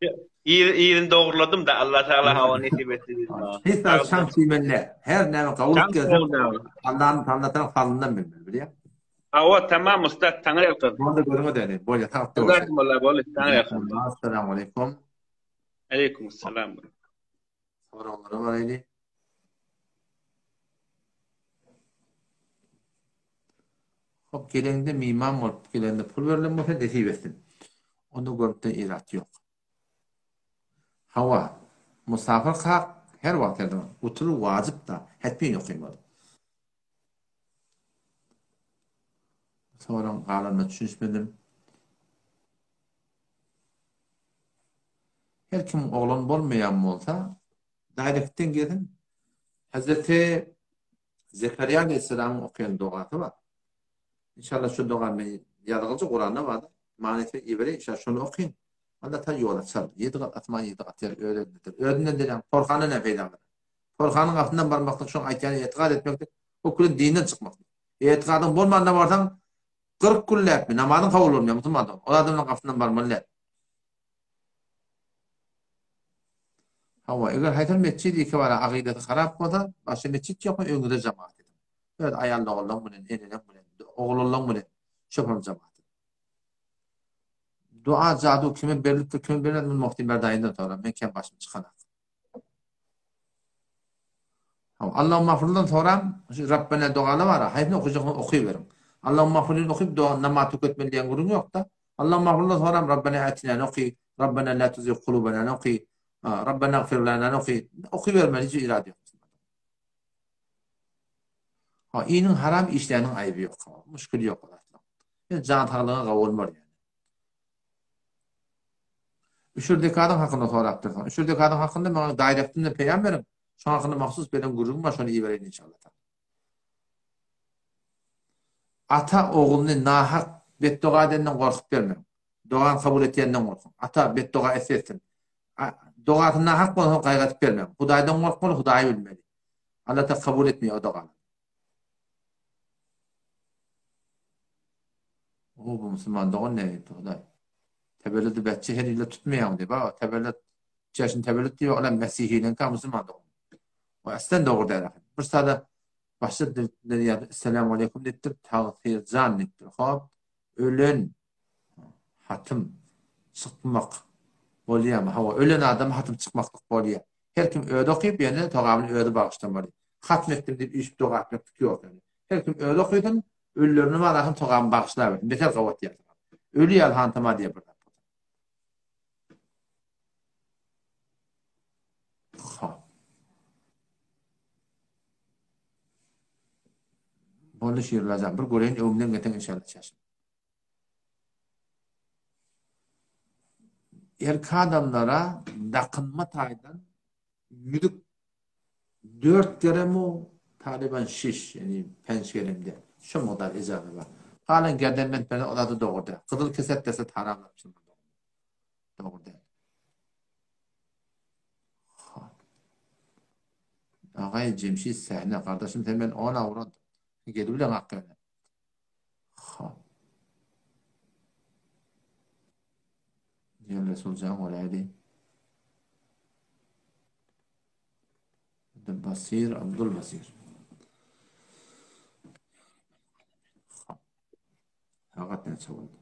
diý. Yz, yzyny dogruladym-da, Allah Tagala hawa nesip etdi diýdim. Hiç zat şans diýmeli däl. Her näme kabul Şans gelse, boldy abi. Allanyň Allatanyň fazlyndan bilmeli, bilýäňmi? Hawa, tamam ussat, taňry ýalkasyn. Boldy, görüňe däli. Bolýar, saglyk bolsun. Jazakumullah, boldy, taňry ýalkasyn. Assalamu aleýkum. Aleýkum assalam. Soraglara baraýly. Hop geleňde miman bolup gelende pul berlen bolsa nesip etsin. Onda görüpden irat ýok. Hawa, musafir kak her wagt her zaman gutul wajyp da hetmin okymaly. Soraň galanyna düşünişmedim. Her kim oglan bolmaýan bolsa, direktden gelsin. Hazreti Zekeriýa aleyhisselamyň okaýan dogasy bar. Inşallah şu doga men ýazgyljy Kuranda bar. Manysy ibereýin, inşallah şony okyň. Allah ta ýol açar. Ýedi gat asman, ýedi gat ýer öz elindedir. Özünden dileň, porhandan näme peýda bolar? Porhanyň astyndan barmaklyk, şoň aýtýany etikat etmeklik, o küle dinden çykmaklyk. Etikadyň bolmanda barsaň, 40 günläpmi namazyň kabul bolmaýar musulman dogan. Ol adamlaryň gapysyndan barmaly däl. Hawa, eger haýsy metjit iki bara akydasy harap bolsa, başga metjit ýokmy öňüňizde jemaat ediň. Öz aýal doganlaň bilen, eneleň bilen, oglanlaň bilen şopam jemaat ediň. Dua jadu kime berilipdir, kime berilmedi muny Muhti Merdaýyndan sora, men kem başym çykanak. Allahumma gfirden soraň, şu Rabbena dogaly bar, haýsyny okajaksyňyz okyberiň. Allahumma gfirlini okyp doga namaz tüketmeli diýen gürrüň ýok-da. Allahumma gfirden soraň, Rabbena atinany oky, Rabbena la tuzigh kulubanany oky, Rabbena gfir lanany oky. Okybermeli hiç irady ýok. Ha, iniň haram işläniň aýby ýok. Muşkil ýok o zatlaryň. Ýöne jan saglygyňa gawy bolmar ýöne. Üşür dekadyň hakynda sorapdyrsyň. Üşür dekadyň hakynda maňa daýrektimden peýam beriň. Şoň hakynda mahsus beren gürrüňim bar, şony ibereýin inşallah. Ata ogluny nahak betdoga edenden gorkup bermäň. Dogany kabul etýänden gorkuň. Ata betdoga etse etsin. Dogasy nahak bolsa gaýgy edip bermäň. Hudaýdan gorkmaly, Hudaýy bilmeli. Allah ta kabul etmeýär o dogany. O bu musulman dogan ne diýipdir Hudaý. Tebellidi betçi her ýylda tutmaýaň diýip, a tebellit çeşin tebellit diýip, olam mesihiliňkä musulman dogan. O aslen dogry däl ahyr. Bir sada başda diýýär, Esselamu aleýkum diýipdir, Tagsyr jan diýipdir. Hop, ölen hatym çykmak bolýarmy? Hawa, ölen adam hatym çykmaklyk bolýar. Her kim özi okyp, ýöne sogabyny özi bagyşlamaly. Hatm etdim diýip üýşüp doga etmeklik ýok ýöne. Her kim özi okysyn, ölülerine barasyn sogabyny bagyşlabersin. Beter gabat diýýär. Öli ýaly hantama diýýär bir zat. Hop. Boldy Şirlajan. Bir göreýin öňümden geçen inşallah çaşym. Erkek adamlara dakynma taýdan ýüzük 4 gerem o talyban şiş, ýani penç gerem däl. Şo mukdar ijaza bar. Galan gerden bentlerden o zady dogry däl. Gyzyl keset dese haram Dogry däl. Agay Jemşit sähne gardaşym sen men ona uran. Gelip bilen akýan. Hop. Diýen Resuljan bolaydy. Basir Abdul Basir. Hop. Sagat näçe boldy?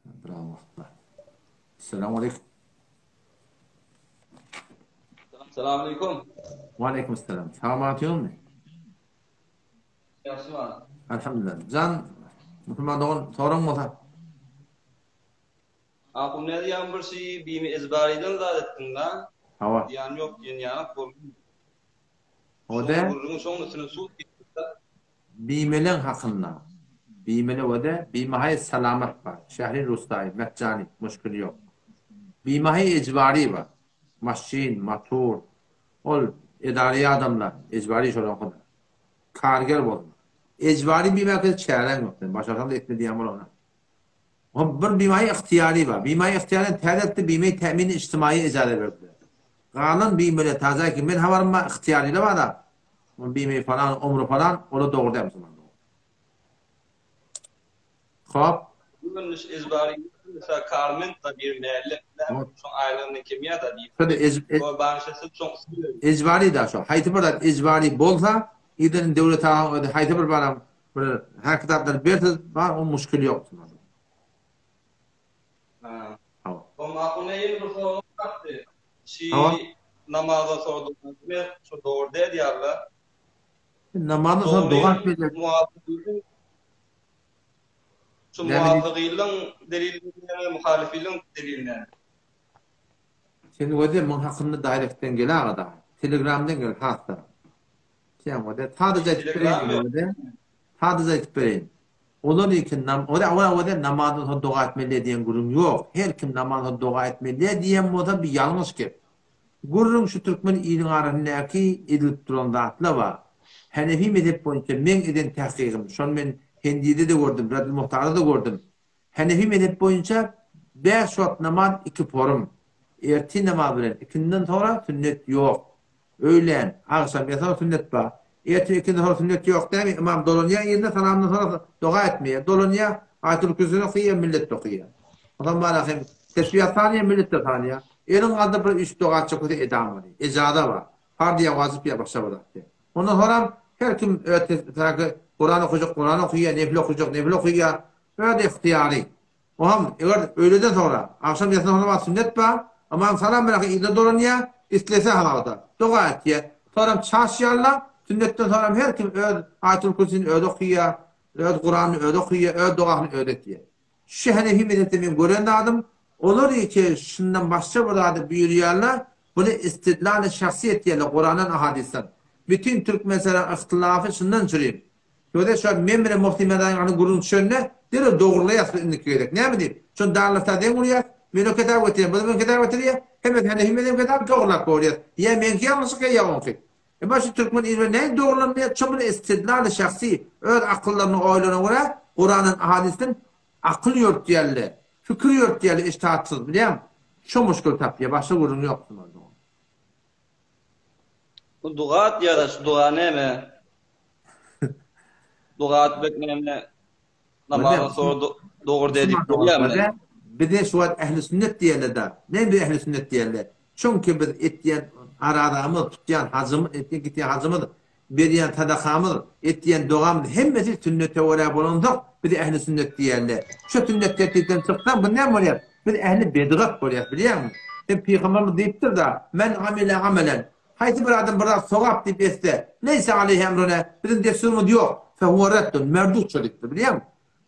Biraz wagt bar. Assalamu aleykum. Assalamu aleykum. Wa aleykum assalam. Salamat ýokmy? Ýagşy bar. Alhamdulillah. Jan musulman dogan soraň bolsa. Ahun ne diýen bir şey bimi ezbariden zat etdiň da. Hawa. Diýen ýok diýen ýanak boldy. O de. Gürrüňiň şoň üstüne suw diýdi. Bimeleň hakynda. Bimele we de bimahaý salamat bar. Şähri rustaýy, metjani, muşkili ýok. Bimahaý ejbary bar. Maşyn, matur. Ol edara adamlar, ejbary şolaňkydyr. Karger bolma. Ejbary bima kez çäräň ýok sen. Başarsaň da etme diýen bolana. Hom bir bimaýy ygtyýary bar. Bimaýy ygtyýaryny täze etdi, bimeý tämini ijtimaýy ejaza berdiler. Galan bimele taza ki men habarym bar ygtyýarylar bar da. Ol bimeý falan, omry falan, ola dogry däl musulman dogan. Hop. Görnüş ejbary mesela karment da bir mälle şoň aýlygyny kim ýa-da diýip. Şo-da ejbary da şo. Haýsy bir zat ejbary bolsa, iden döwlet agaň özi haýsy bir baram bir her kitapdan berse bar o muşkil ýok. Ha. O makul ýene bir sorag bardy. Şi namazdan soň doga şo dogry däl ýaly. Namazdan soň doga etmeli. Şu muwafygylyň delili näme, muhalyfylyň delili näme? Sen göze muň hakynda direktden gel agada. Telegramdan gel hasda. Sen göze sadaja aýtyp bereýin göze. Sadaja aýtyp bereýin. Olar iki nam ora ora ora namazdan soň doga etmeli diýen gürrüň ýok. Her kim namazdan soň doga etmeli diýen bolsa bir ýalňyş gep. Gürrüň şu türkmen iliň arasyndaky edilip duran zatlar bar. Hanefi mezhep boýunça meň eden tahkygym, şony men Hendide-de gördüm, Raddül Muhtarda-da gördüm. Hanefi mezhep boýunça bäş wagt namaz iki porum. Ertir namaz bilen ikinden soňra sünnet ýok. Öýlän, agşam ýa sünnet bar. Ertir ikindi soňra sünnet ýok dämi? Ymam dolanýar yzyna salamdan soňra doga etmeýär. Dolanýar, Aýatul Kürsini okaýar, millet okaýar. Onsoň bar hem tesbihat sanýar, millet de sanýar. Eliň galdyryp bir üç doga etjek bolsa edamaly. Ejaza bar. Parz ýa wajyp ýa başga bir zat däl. Ondan soňram her kim öz tesbihaty Kuran okajak Kuran okaýar, nefil okajak nefil okaýar. Öz ygtyýary. Oňam, eger öýleden soňra, agşam ýatyndan soňra namaz sünnet bar, ymam salam berende yzyna dolanýar, islese halada, doga etýär. Soňram çaşýarlar, sünnetden soňram her kim öz Aýatul Kürsini özi okaýar, öz Kuranyny özi okaýar, öz dogasyny özi etýär. Şu Henefi mezhepde meň gören zadym, olar ýeke şundan başga bir zady buýurýarlar, buny istidlal-y şahsy etýärler Kurandan, ahadysdan. Bütin türkmençeleriň yhtylafy şundan çürim. Söze şo men bilen Muhsin Merdanyň arasynda gürrüň düşende, derrew dogrulaýas biz indiki gezek. Näme diýip? Şony Darlafta deň urýas, men o kitaby getirýän, bu-da meň kitaby getirýär, hemmesi Hanefi mezhebi kitaby dogrulap görýäs. Ýa meňki ýalňyşyk, ýa oňky. Emma şu türkmen ili bilen näme dogrulanmaýar? Şo bir istidlal-y şahsy, öz akyllaryna, oýlaryna görä Kurandan, hadysdan akyl ýörtýärler, pikir ýörtýärler ijtihatsyz, bilýäňmi? Şo muşkil tapýar, başga gürrüň ýok. Bu duga atýar-da, şu duga näme? Duga etmek näme? Namazdan soňra dogry däl diýip bolýarmy? Bize şu wagt ähli sünnet diýerler-de. Näme bize ähli sünnet diýerler? Çünki biz etýän arazamyz, tutýan hajymyz, etýän gitýän hajymyz, berýän sadakamyz, etýän dogamyz hemmesi sünnete görä bolansoň bize ähli sünnet diýerler. Şu sünnet tertipden çyksaň bu näme bolýar? Biz ähli bedgat bolýas bilýäňmi? Sen pygamberimiz diýipdir-da, Men amile amelen, Haýsy bir adam bir zat sogap diýip etse, leýse aleýhi emruna, biziň dessurymyz ýok, fehuwe reddun, merdut şo diýipdir, bilýäňmi?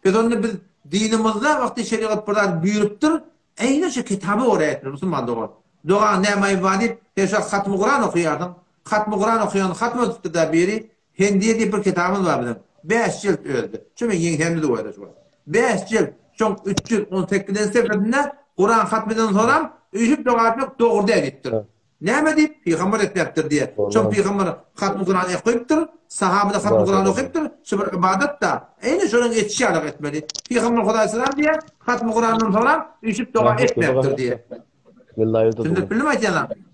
Biz onda biz dinimizde wagty şerigat bir zat buýrupdyr, eýne şu kitaba görä etmeli, musulman dogan. Dogaň näme aýby bar diýip, sen şu wagt hatmy Kuran okaýarsyň, hatmy Kuran okaýan hatm edipdir-dä biri, Hendiýe diýip bir kitabymyz bar biziň. Bäş jilt özde. Şu meň ýeňsämde dur şu wagt. Bäş jilt, şoň 318-nji sefesinde Kuran hatm edenden soňram üýşüp doga etmek dogry däl diýipdir. Näme diýip? Pygamber etmepdir diýýär. Şol pygamber hatmy Kurany okypdyr, sahaby-da hatmy Kurany okypdyr. Şu bir ybadat-da. Eýni şonuň etişi ýaly etmeli. Pygamber Hudaý salam diýýär, hatmy Kurandan soňram üýşüp doga etmepdir diýýär. Düşündirip bildim aýtýan zadym.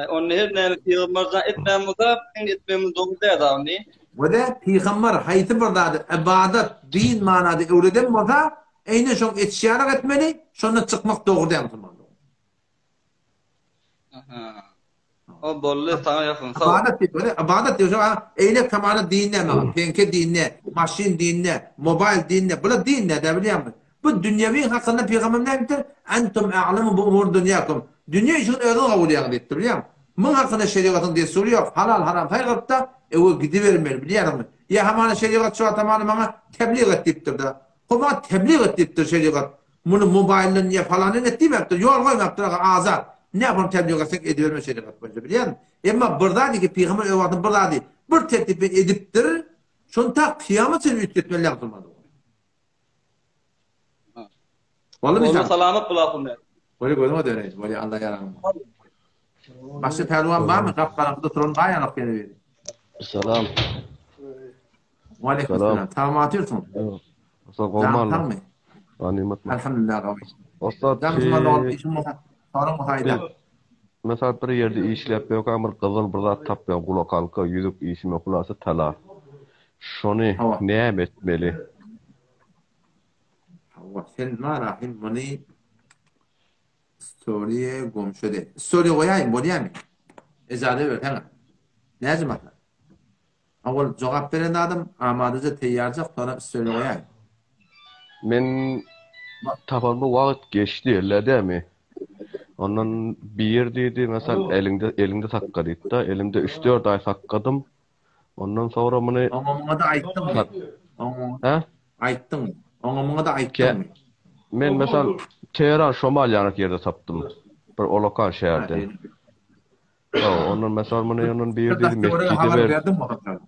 Onda her näme pygamber jan etmän bolsa, biziň etmegimiz dogry däl da ony. Wede pygamber haýsy bir zady ybadat, din manada öwreden bolsa, eýni şoň etişi ýaly etmeli, şondan çykmak dogry däl musulman. Aha. O boldy, saňa ýakyn. Sag. Ybadat diýip, ybadat diýip, şo eýle kamana din näme? Penke din ne? Maşyn din ne? Mobaýl din ne? Bular din ne, dä bilýäňmi? Bu dünýewi hakynda pygamber näme diýipdir? Entum a'lamu bi umur dunýakum. Dünýe işini özüňiz gowy bilýäňiz diýipdir, bilýäňmi? Muň hakynda şerigatyň dessury ýok. Halal, haram saýgaryp-da, öwe gidibermeli, bilýäňizmi? Ýa hamana şerigat şu wagt hamana maňa teblig et diýipdir-de. Ho maňa teblig et diýipdir şerigat. Muny mobaýldan ýa falandan et diýmepdir, ýol goýmapdyr aga azat. Näme tebligat etseň ediberme şerigat boýunça bilýäňmi? Emma bir zady ki pygamber öz wagtynda bir zady bir tertip bilen edipdir, şony ta kyýamat çenli üýtgetmeli däl musulman dogan. Boldumy Boldy salamat bol ahun. Bolýa gözüňe döneýin. Bolýa Allah ýaraň. Başga pälwan barmy? Gap-garaňkyda duran bar ýanok ýene biri. Salam. Waleýkim salam. Salam atyrsyň. Sag bolmaly. Ganymat. Alhamdulillah gawy. Ussat. Jan musulman dogan işiň bolsa, soraň bolsa aýda. Mesela bir ýerde işläp ýörkäm bir gyzyl bir zat tapýan gulak halka ýüzük işime hulasa tala. Şony näme etmeli? Hawa, sen marahim muny Story'e gomşy de. Story goýaýyn bolýamy? Ejaza berseňiz. Näce maslahat? Owal jogap beren adam amadaja teýýarjak soňra story goýaýyn. Men tapanyma wagt geçdi elle dämi? Ondan bir diýdi, mesel eliňde eliňde sakga diýdi-de, elimde üç-dört aý sakgadym. Ondan soňra muny Oňa muňa-da aýtdyňmy? Oňa Hä? Aýtdyňmy? Oňa muňa-da aýtdyňmy? Men mesal Teheran şomal ýanak ýerde tapdym. Bir olakan şäherde. Hawa, ondan mesal muny ondan bir diýdi, Bir mesjide habar ber. berdiňmi oňa?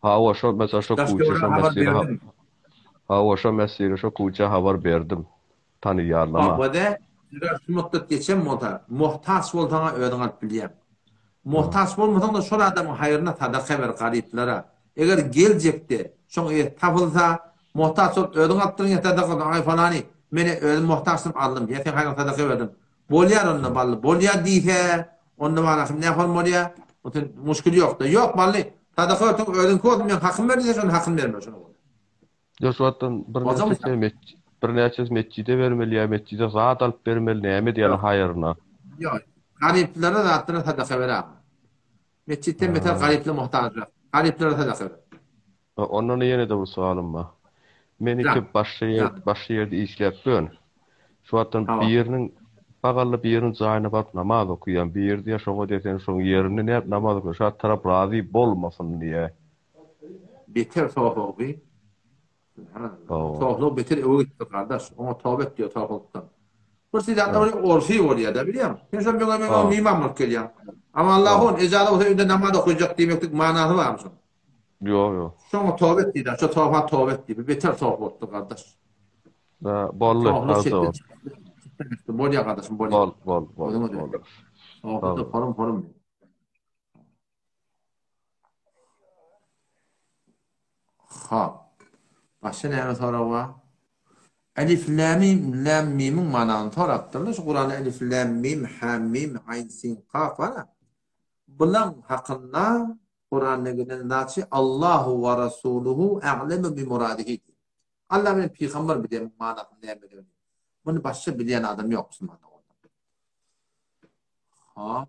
Hawa, şo mesela şo Daş kuça töwerege şo habar mesjide berdiň. Hawa, şo mesjide şo kuça habar berdim. Tanyýarlama. Hawa-da, eger şu muddat geçen bolsa, muhtaç bolsaň-a özüň alyp bilýäň. Muhtaç bolmasaň-da şol adamyň haýryna sadaka ber garyplara. Eger geljekde şoň eýesi tapylsa, muhtaç bolup özüň alypdyryň ýa sadaka bolsaň, aý falany, men-ä özüm muhtaçdym aldym, ýa seň haýryňa sadaka berdim. Bolýar onda bally, bolýar diýse, onda barasym nähol bolýar? Oten muşkil ýok-da. Ýok bally, sadaka berseň özüňki bolsun, meň hakym ber diýse, şonda hakyny bermeli şonuň. Ýok şu wagtdan birnäçesi metjit birnäçesi metjide bermeli ýa metjide zat alyp bermeli näme edýärler haýyryna. Ýok. Garyplara zatlara sadaka ber aga. Metjitden beter garyplar muhtajrak. Garyplara sadaka ber. Ondan ýene-de bir sowalym bar. Men iki başga ýer başga ýerde işläp ýörün. Şu wagtdan biriniň bagally biriniň jaýyna baryp namaz okaýan. Biri diýýär şoňa diýýär sen şoň ýerinde nädip namaz okaýaň şo tarap razy bolmasyn diýýär. Beter sohlogy. Subhanallah. Sohlyk beter öwe gitdi gardaş. Oňa toba et diýýär sohlykdan. Bir siz ýatda bir orfi bolýar-da bilýäňmi? Sen şol meňe meňe miman bolup gelýäň. Amma Allahun ejaza bolsa öýünde namaz okaýjak diýmeklik manasy barmy şoň? Ýok, ýok. Şoňa toba et diýdi. Şo toba toba et diýdi. Beter soh bolupdyr gardaş. Da, boldy. Sag bol. Bolýar gardaşym, bolýar. Bol, bol, bol. Bol. Forum, forum. Hop. Başga näme sorag bar? Elif lam mim lam mimiň manyny sorapdyrlar. Şu Kuranda elif lam mim ha mim aýn sin kaf bar. Bulaň hakynda Kuranda gelen zatçy Allahu we rasuluhu a'lemu bi muradihi. Allah bilen pygamber bilýär manysyny nämedigini. Muny başga bilýän adam ýok musulmanda. Hop.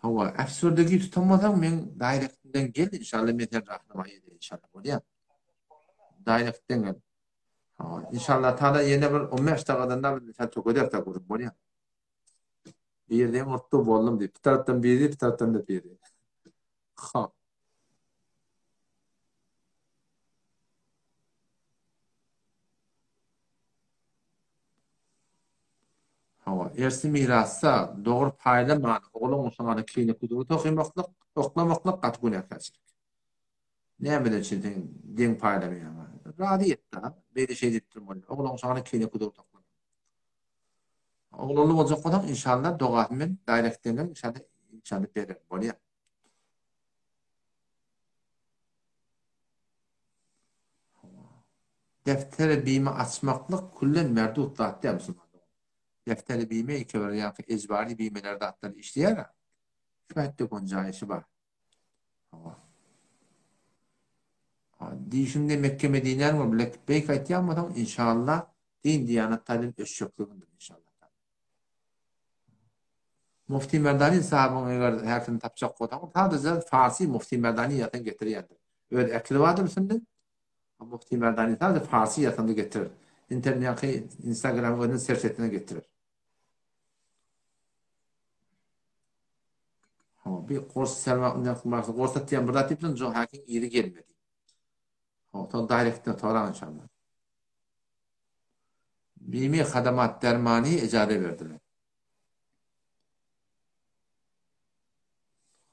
Hawa, äpsürdegi tutanmasaň meň daýrektimden gel inşallah men seni rahnamaý edeýin inşallah bolýa. Daýrektden gel. Hawa, inşallah taala ýene bir 15 dagadan da bir sen tökederse gürrüň bolýa. Bir ýerde mutlu boldum diýip, bir tarapdan biri, bir tarapdan da biri. Ha. Hawa, ersi mirasda dogry paýlaman, oglan bolsa kine kudura tokymaklyk, oklamaklyk gaty günäkärçilik. Nämeden üçin sen deň paýlamaýaň? Razy et-de, beýle şeý diýip durmaly. Oglan bolsa kine kudura toklama. Oglanly boljak bolsaň, inşallah dogasyny men daýrekden inşallah inşallah bererin, bolýar. Defteri bime açmaklyk küllen merdut zat däl musulman dogan. Defteri bime ýeke bir ýaňky ejbary bimeler zatlar işleýär-ä. Şu hetde gonjaýşy bar. Hawa. Diýşiňde Mekge Medinäni görüp lekbeýk aýtýan bolsaň inşallah din diýanat taýdan ösjekligiňdir inşallah. Mufti Merdani sahabyň eger häkini tapjak bolsaň sadaja Farsi Mufti Merdani ýazsaň getirýändir. Öz äkili bardyr üstünde. Mufti Merdani sadece Farsi ýazanda getirer. Internetdäki Instagram özüne serç etene getirer. Ha, bir kors serwa barsa kors atýan bir zat diýipsiň, jo hakin ýeri gelmedi. Ha, to direktden soraň inşallah. Bimi hadamat dermani ejaze berdiler.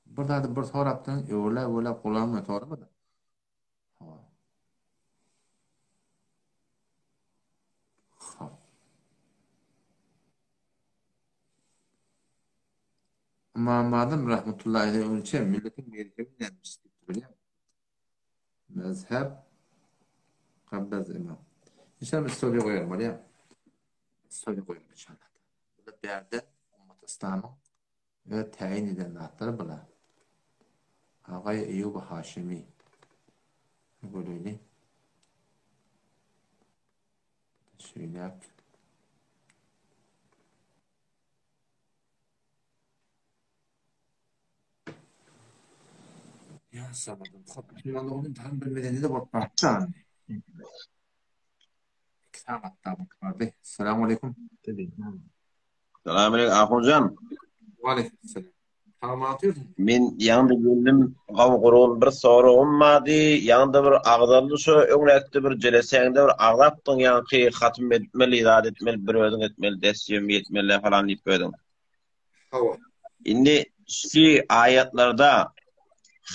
Bir zady bir sorapdyň, öwürläp-öwürläp gulagyňa sorama-da. Ymam Azam rahmetullahi aleyh öňçe milletiň mezhebi nämiş diýip bilýär. Mezhep Gabbaz imam. Inşallah story goýarym bolýar. Story goýarym inşallah. Bu bärde ummat islamyň Öz täýin eden zatlary bular. Agaý Eýýuby Haşymy. Göreýli. Şeýläk. Ýa samadym. Hop, musulmanlygyny tam bilmeden de bolup bardy. 2 sagatda bolup bardy. Assalamu aleykum. Salam aleykum Ahunjan. Waleýkim salam. Salamat ýörsiň. Men ýaňda geldim, gawy gurgun bir soragym bardy. Ýaňda bir agzaldy şo öňräkde bir jelesäňde bir agzapdyň ýaňky hatym etmeli, zat etmeli, bir özüň etmeli, ders ýömi etmeli falan diýip özüň. Hawa. Indi. Şu aýatlarda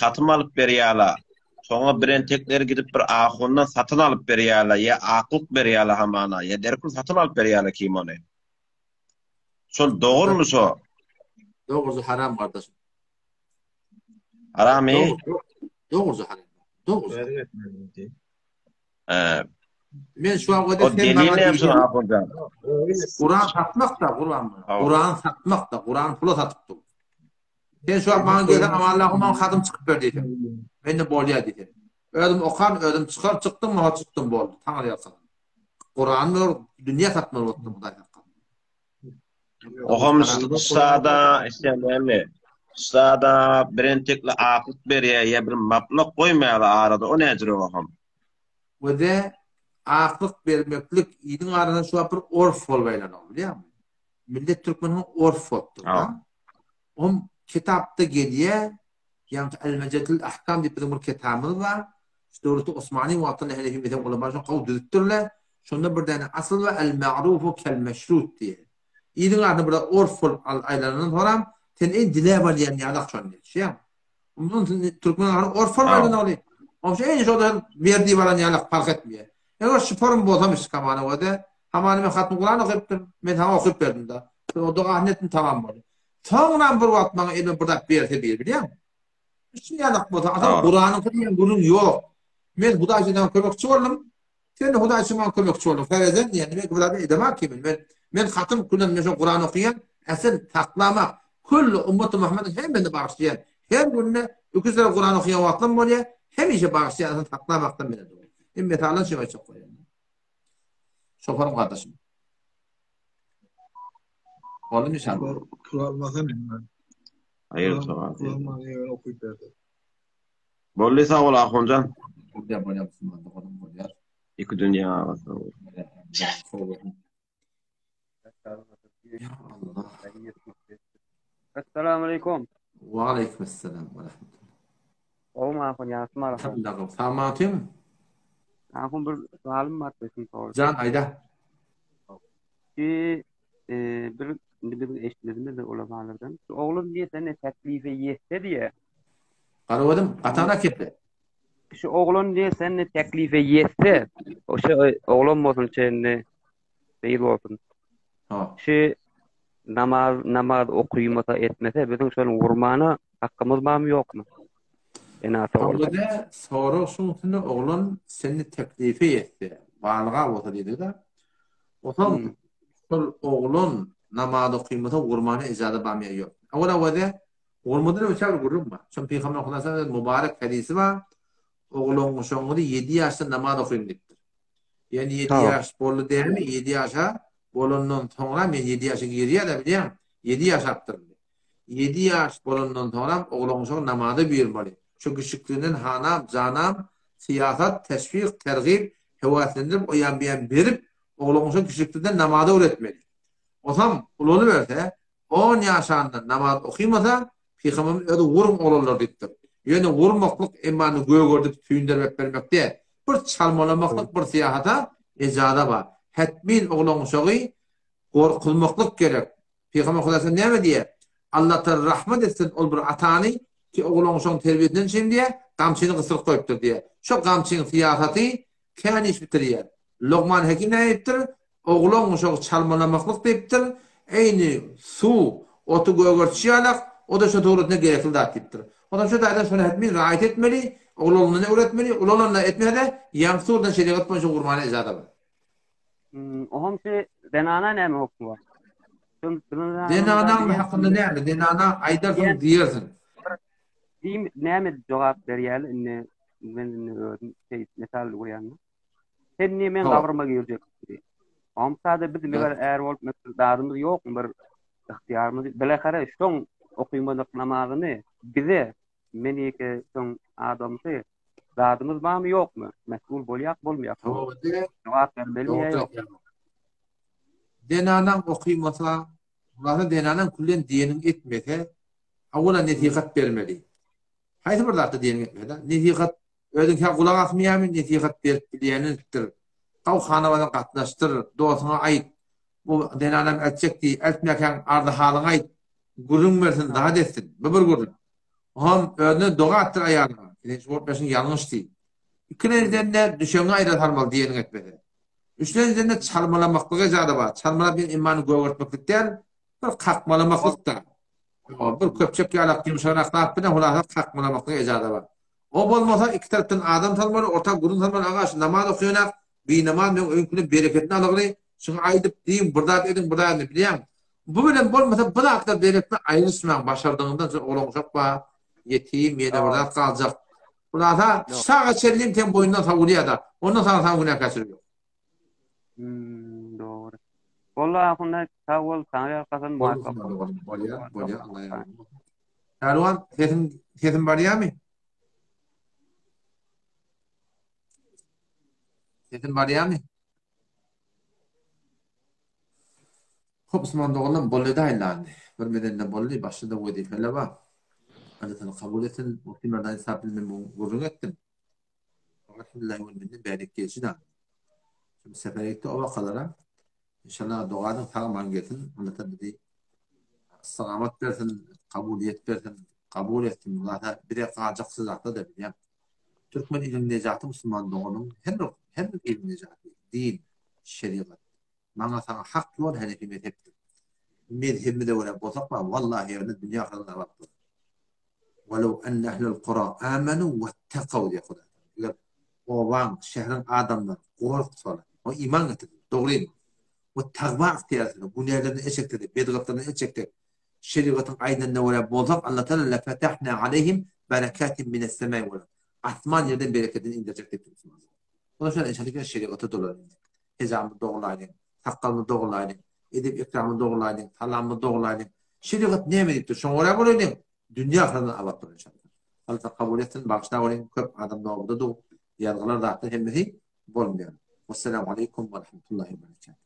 hatym alyp berýärler. Soňra birentekleri gidip bir ahundan satyn alyp berýärler, ýa aklyk berýärler hamana, ýa derkul satyn alyp berýärler kim ony. Şol dogrumy şo? Dogrusy haram gardaşym. Haramy? Dogrusy haram. Dogrusy. He. Men şu wagt O sen maňa delil näme şo ahunjan? Kuran satmak da Kuran. Kuran satmak da Kuran pula satyp dur. Sen şu wagt maňa gelsen Amanallahu maňa hatym çykyp ber diýseň. Mende bolýar diýseň. Özüm okan, özüm çykar, çykdym, maňa çykdym boldy. Taňry ýalkasyn. Kurany bir dünýä satmaly bolupdyr Hudaý saklasyn. Oham sada işte näme? Sada birentekli aklyk berýär ýa bir mablak goýmaýar arada o näjire oham. We de aklyk bermeklik iliň arasynda şu wagt bir orf bolup aýlanok bilýäňmi? Millet türkmeniň orf bolupdyr. Om kitapda gelýär, ýagny El-Mejetul Ahkam diýip biziň bir kitabymyz bar. Şu döwleti Osmany wagtynda Hanefi mezhebi ulama şony gowy düzüpdirler. Şonda bir däne asyl bar, El-Ma'rufu kel-meşrut diýen. Iliň arasynda bir orf bolup aýlanandan soram, sen eý diläp alýan ýalak şony diýýär. Ondan türkmen arasynda orf bolup aýlanaly. Onşa eý şoda ber diýip alan ýalak parh etmeýär. Eger şuparym bolsam iş kamana göde, hamany men hatmy Kuran okypdym, men saňa okyp berdim da. O dogasyny etdim tamam boldy. Soňram bir wagt maňa elime bir zat berse bir bilýäňmi? Üçin ýalak bolsa, asyl Kuranyňky diýen gürrüň ýok. Men Hudaý üçin saňa kömekçi boldum. Sen-de Hudaý üçin maňa kömekçi bolduň. Ferezen diýende men bir zat edemok ki men. Men men hatym külen men şo Kuran okaýan, asyl saklamak. Külli ummaty Muhammediň hemmesini bagyşlaýan. Her günde 200 lira Kuran okaýan wagtym bolýar. Hemişe bagyşlaýan asyl saklamakdan mene dogry. Men mesalan şeýle aýtjak bolýan. Şoparym gardaşym. Boldy inşallah. Pul almasa näme? Haýyr sogap. Pul alman ýöne okyp berdi. Boldy sag bol Ahunjan. Bolýar bolýar musulman doganym bolýar. Iki dünýä aga sag bol. Ya Allah. Essalamu aleýkum. Wa aleýkum esselam we rahmetullah. Gowmy ahun ýagşymy arasy? Alhamdulillah gowy. Sagmatymy? Ahun bir soalym bar şuny sor. Jan aýda. Ki e, bir indi biziň eşitmedimiz ulamalardan. Şu oglan diýe sene teklife ýetse diýe. Garawadym gatana keple. Şu oglan diýe sene teklife ýetse, o şu oglan bolsun çenli gyz bolsun. Ha. Şu namaz namaz okymasa etmese biziň şony urmana hakkymyz barmy ýokmy? Ene-ata bolup. Oglan sorag şuň üstünde oglan seni teklife ýetse, balyga bolsa diýdi-de. Osaň Hmm. şol oglan namaz okymasa urmana ijaza barmy ýa ýok? Owal öweze urmadan öňçä bir gürrüň bar. Şol Pygamber Hudaýa öz mübarek hadisi bar. Oglan uşagyňyzy 7 ýaşda namaz okyň diýipdir. Ýani 7 Tamam. ýaş boldy dälmi? 7 ýaşa bolandan soňra men 7 ýaşa girýär-de bilýäň. 7 ýaşapdyr. 7 ýaş bolandan soňra oglan uşagy namaza buýurmaly. Şu kiçikliginden hanam, janam syýasat, teşwik, tergip, höweslendirip o ýan bu ýan berip oglan uşagy kiçiklikden namaza öwretmeli. Osam ulalyberse, on ýaşandan namaz okymasa, Pygamberimiz özi wuruň oglanlar diýipdir. Ýöne wurmaklyk emmany gögerdip süýnderip bermek däl. Bir çalmalamaklyk bir syýahata ejaza bar. Hetmin oglan uşagy gorkuzmaklyk gerek. Pygamber Hudaý näme diýýär? Allatagala rahmet etsin ol bir atany ki oglan uşagyň terbiýesinden üçin diýýär, gamçyny gysdyryp goýupdyr diýýär. Şo gamçyň syýasaty kän iş bitirýär. Lukman Hekim näme diýipdir? Oglan uşagy çalmalamaklyk diýipdir. Eýni suw oty gögertişi ýalak, o-da şo suratynda gerekli zat diýipdir. Onsoň şo taýdan şony hetmin raýat etmeli, oglanlygyna öwretmeli, ulalanda etmese-de, ýaňky suratdan şerigat boýunça urmana ijaza bar. Oham şu zenana näme hukmy bar? Zenanaň hakynda näme? Zenana aýdarsyň, diýersiň. Diýim näme jogap berýärler indi men indi özüm şey metal urýan. Sen niye men gabryma girjek diýdi. Amsada biz meger är bolup mesel dadymyz ýokmy bir ygtyýarymyz bilahara şoň okymadyk namazyny bize men ýeke şoň adamsy zadymyz barmy ýokmy mesul bolýak bolmaýak jogap bermelimi ýa ýok. Zenanaň okymasa, Hulasa zenanaň küllen diýeniň etmese, awala nesihat bermeli. Haýsy bir zatda diýeniň etmese, nesihat özüňkä gulak asmaýarmy, nesihat berip bilýänidir. Gaw hanabadan gatnaşdyr, dostuňa aýt. Bu zenanam eltjek diý, eltmekäň arzy halyňy aýt. Gürrüň bersin, zat etsin. Bu bir gürrüň. Oňam özüne doga atdyr aýalyňa. Sen şu bolup berşiň ýalňyş diý. Ikilenjiden-de düşegiňi aýra salmaly diýeniňi etmese. Üçlenjiden-de çalmalamaklyga ejada bar. Çalmalap diýen emmany gögertmeklik däl, bir kakmalamaklyk-da. Bir köpçek ýalak ýumşagrak zat bilen hulasa kakmalamaklyga ejada bar. O bolmasa iki tarapdan adam salmaly, orta gürrüň salmaly, aga şu namaz okaýanak, binamaz meň öýüňkiniň bereketini alygly, şuňa aýdyp diýiň, bir zat ediň, bir zat ediň, bilýäňmi? Bu bilen bolmasa bu zatlar bereketini aýryşmaň, başardygyňdan şol oglan-uşak bar, ýetim, ýene bir zat galjak. Hulasa şu saga çenlim seň boýundan sowulýar-da, ondan soňra saňa günäkärçilik ýok. Hmm, dogry. Boldy ahun sag bol, saňa ýalkasyn, muvaffak bol. Bolýar, bolýar, Allah ýardam bolsun. Pälwan, sesim sesim barýarmy? Sesim barýarmy? Hop, Usman doganlam boldy daýylan. Bir medende boldy, başda-da wezipeler bar. Allah seni kabul etsin. Mufti Merdan Isap bilen men bu gürrüň etdim. Elhamdülillah we minne bärik gelşi da. Şimdi sefer etdi o vakalara. İnşallah dogadyň sag aman gelsin. Allah taala bizi selamat bersin, kabuliyet bersin, kabul etsin. Allah taala bize galjak zatda da bilýän. Türkmen iliniň nejaty musulman doganyň her bir her bir ilin nejaty din, şerigat. Maňa saňa hak ýol henefi mezhepdir. Mezhebimize görä bolsak bar, wallahi ýerine dünýä ahyret abat bolar. Walaw enne ehlel kura amenu wettekaw diýýär Hudaý. Eger obaň, şäheriň adamlary gorksalar, o iman getirse, dogry iman, we tagwa ygtyýar etseler, günälerden el çekseler, bedgatlardan el çeksek, şerigatyň aýdanyna görä bolsak, Allah Tagala lefetahna aleyhim berekatin mines-semai wal ard. Asman ýerden berekedini inderjek diýipdir musulmanlar. Onuň üçin inşallah şerigata dolanalyň. Hejamyzy dogulaýlyň, sakgalymyzy dogulaýlyň, edep-ekramyzy dogulaýlyň, salamymyzy dogulaýlyň. Şerigat näme diýipdir, şoňa görä bolaýlyň, dünýä ahyryndan abat bolar inşallah. Allah kabul etsin, bagyşla welin köp adam nobada dur, ýazgylar zatlar hemmesi bolmaýar. Wessalamu aleýkum we rahmetullahi we berekatuh.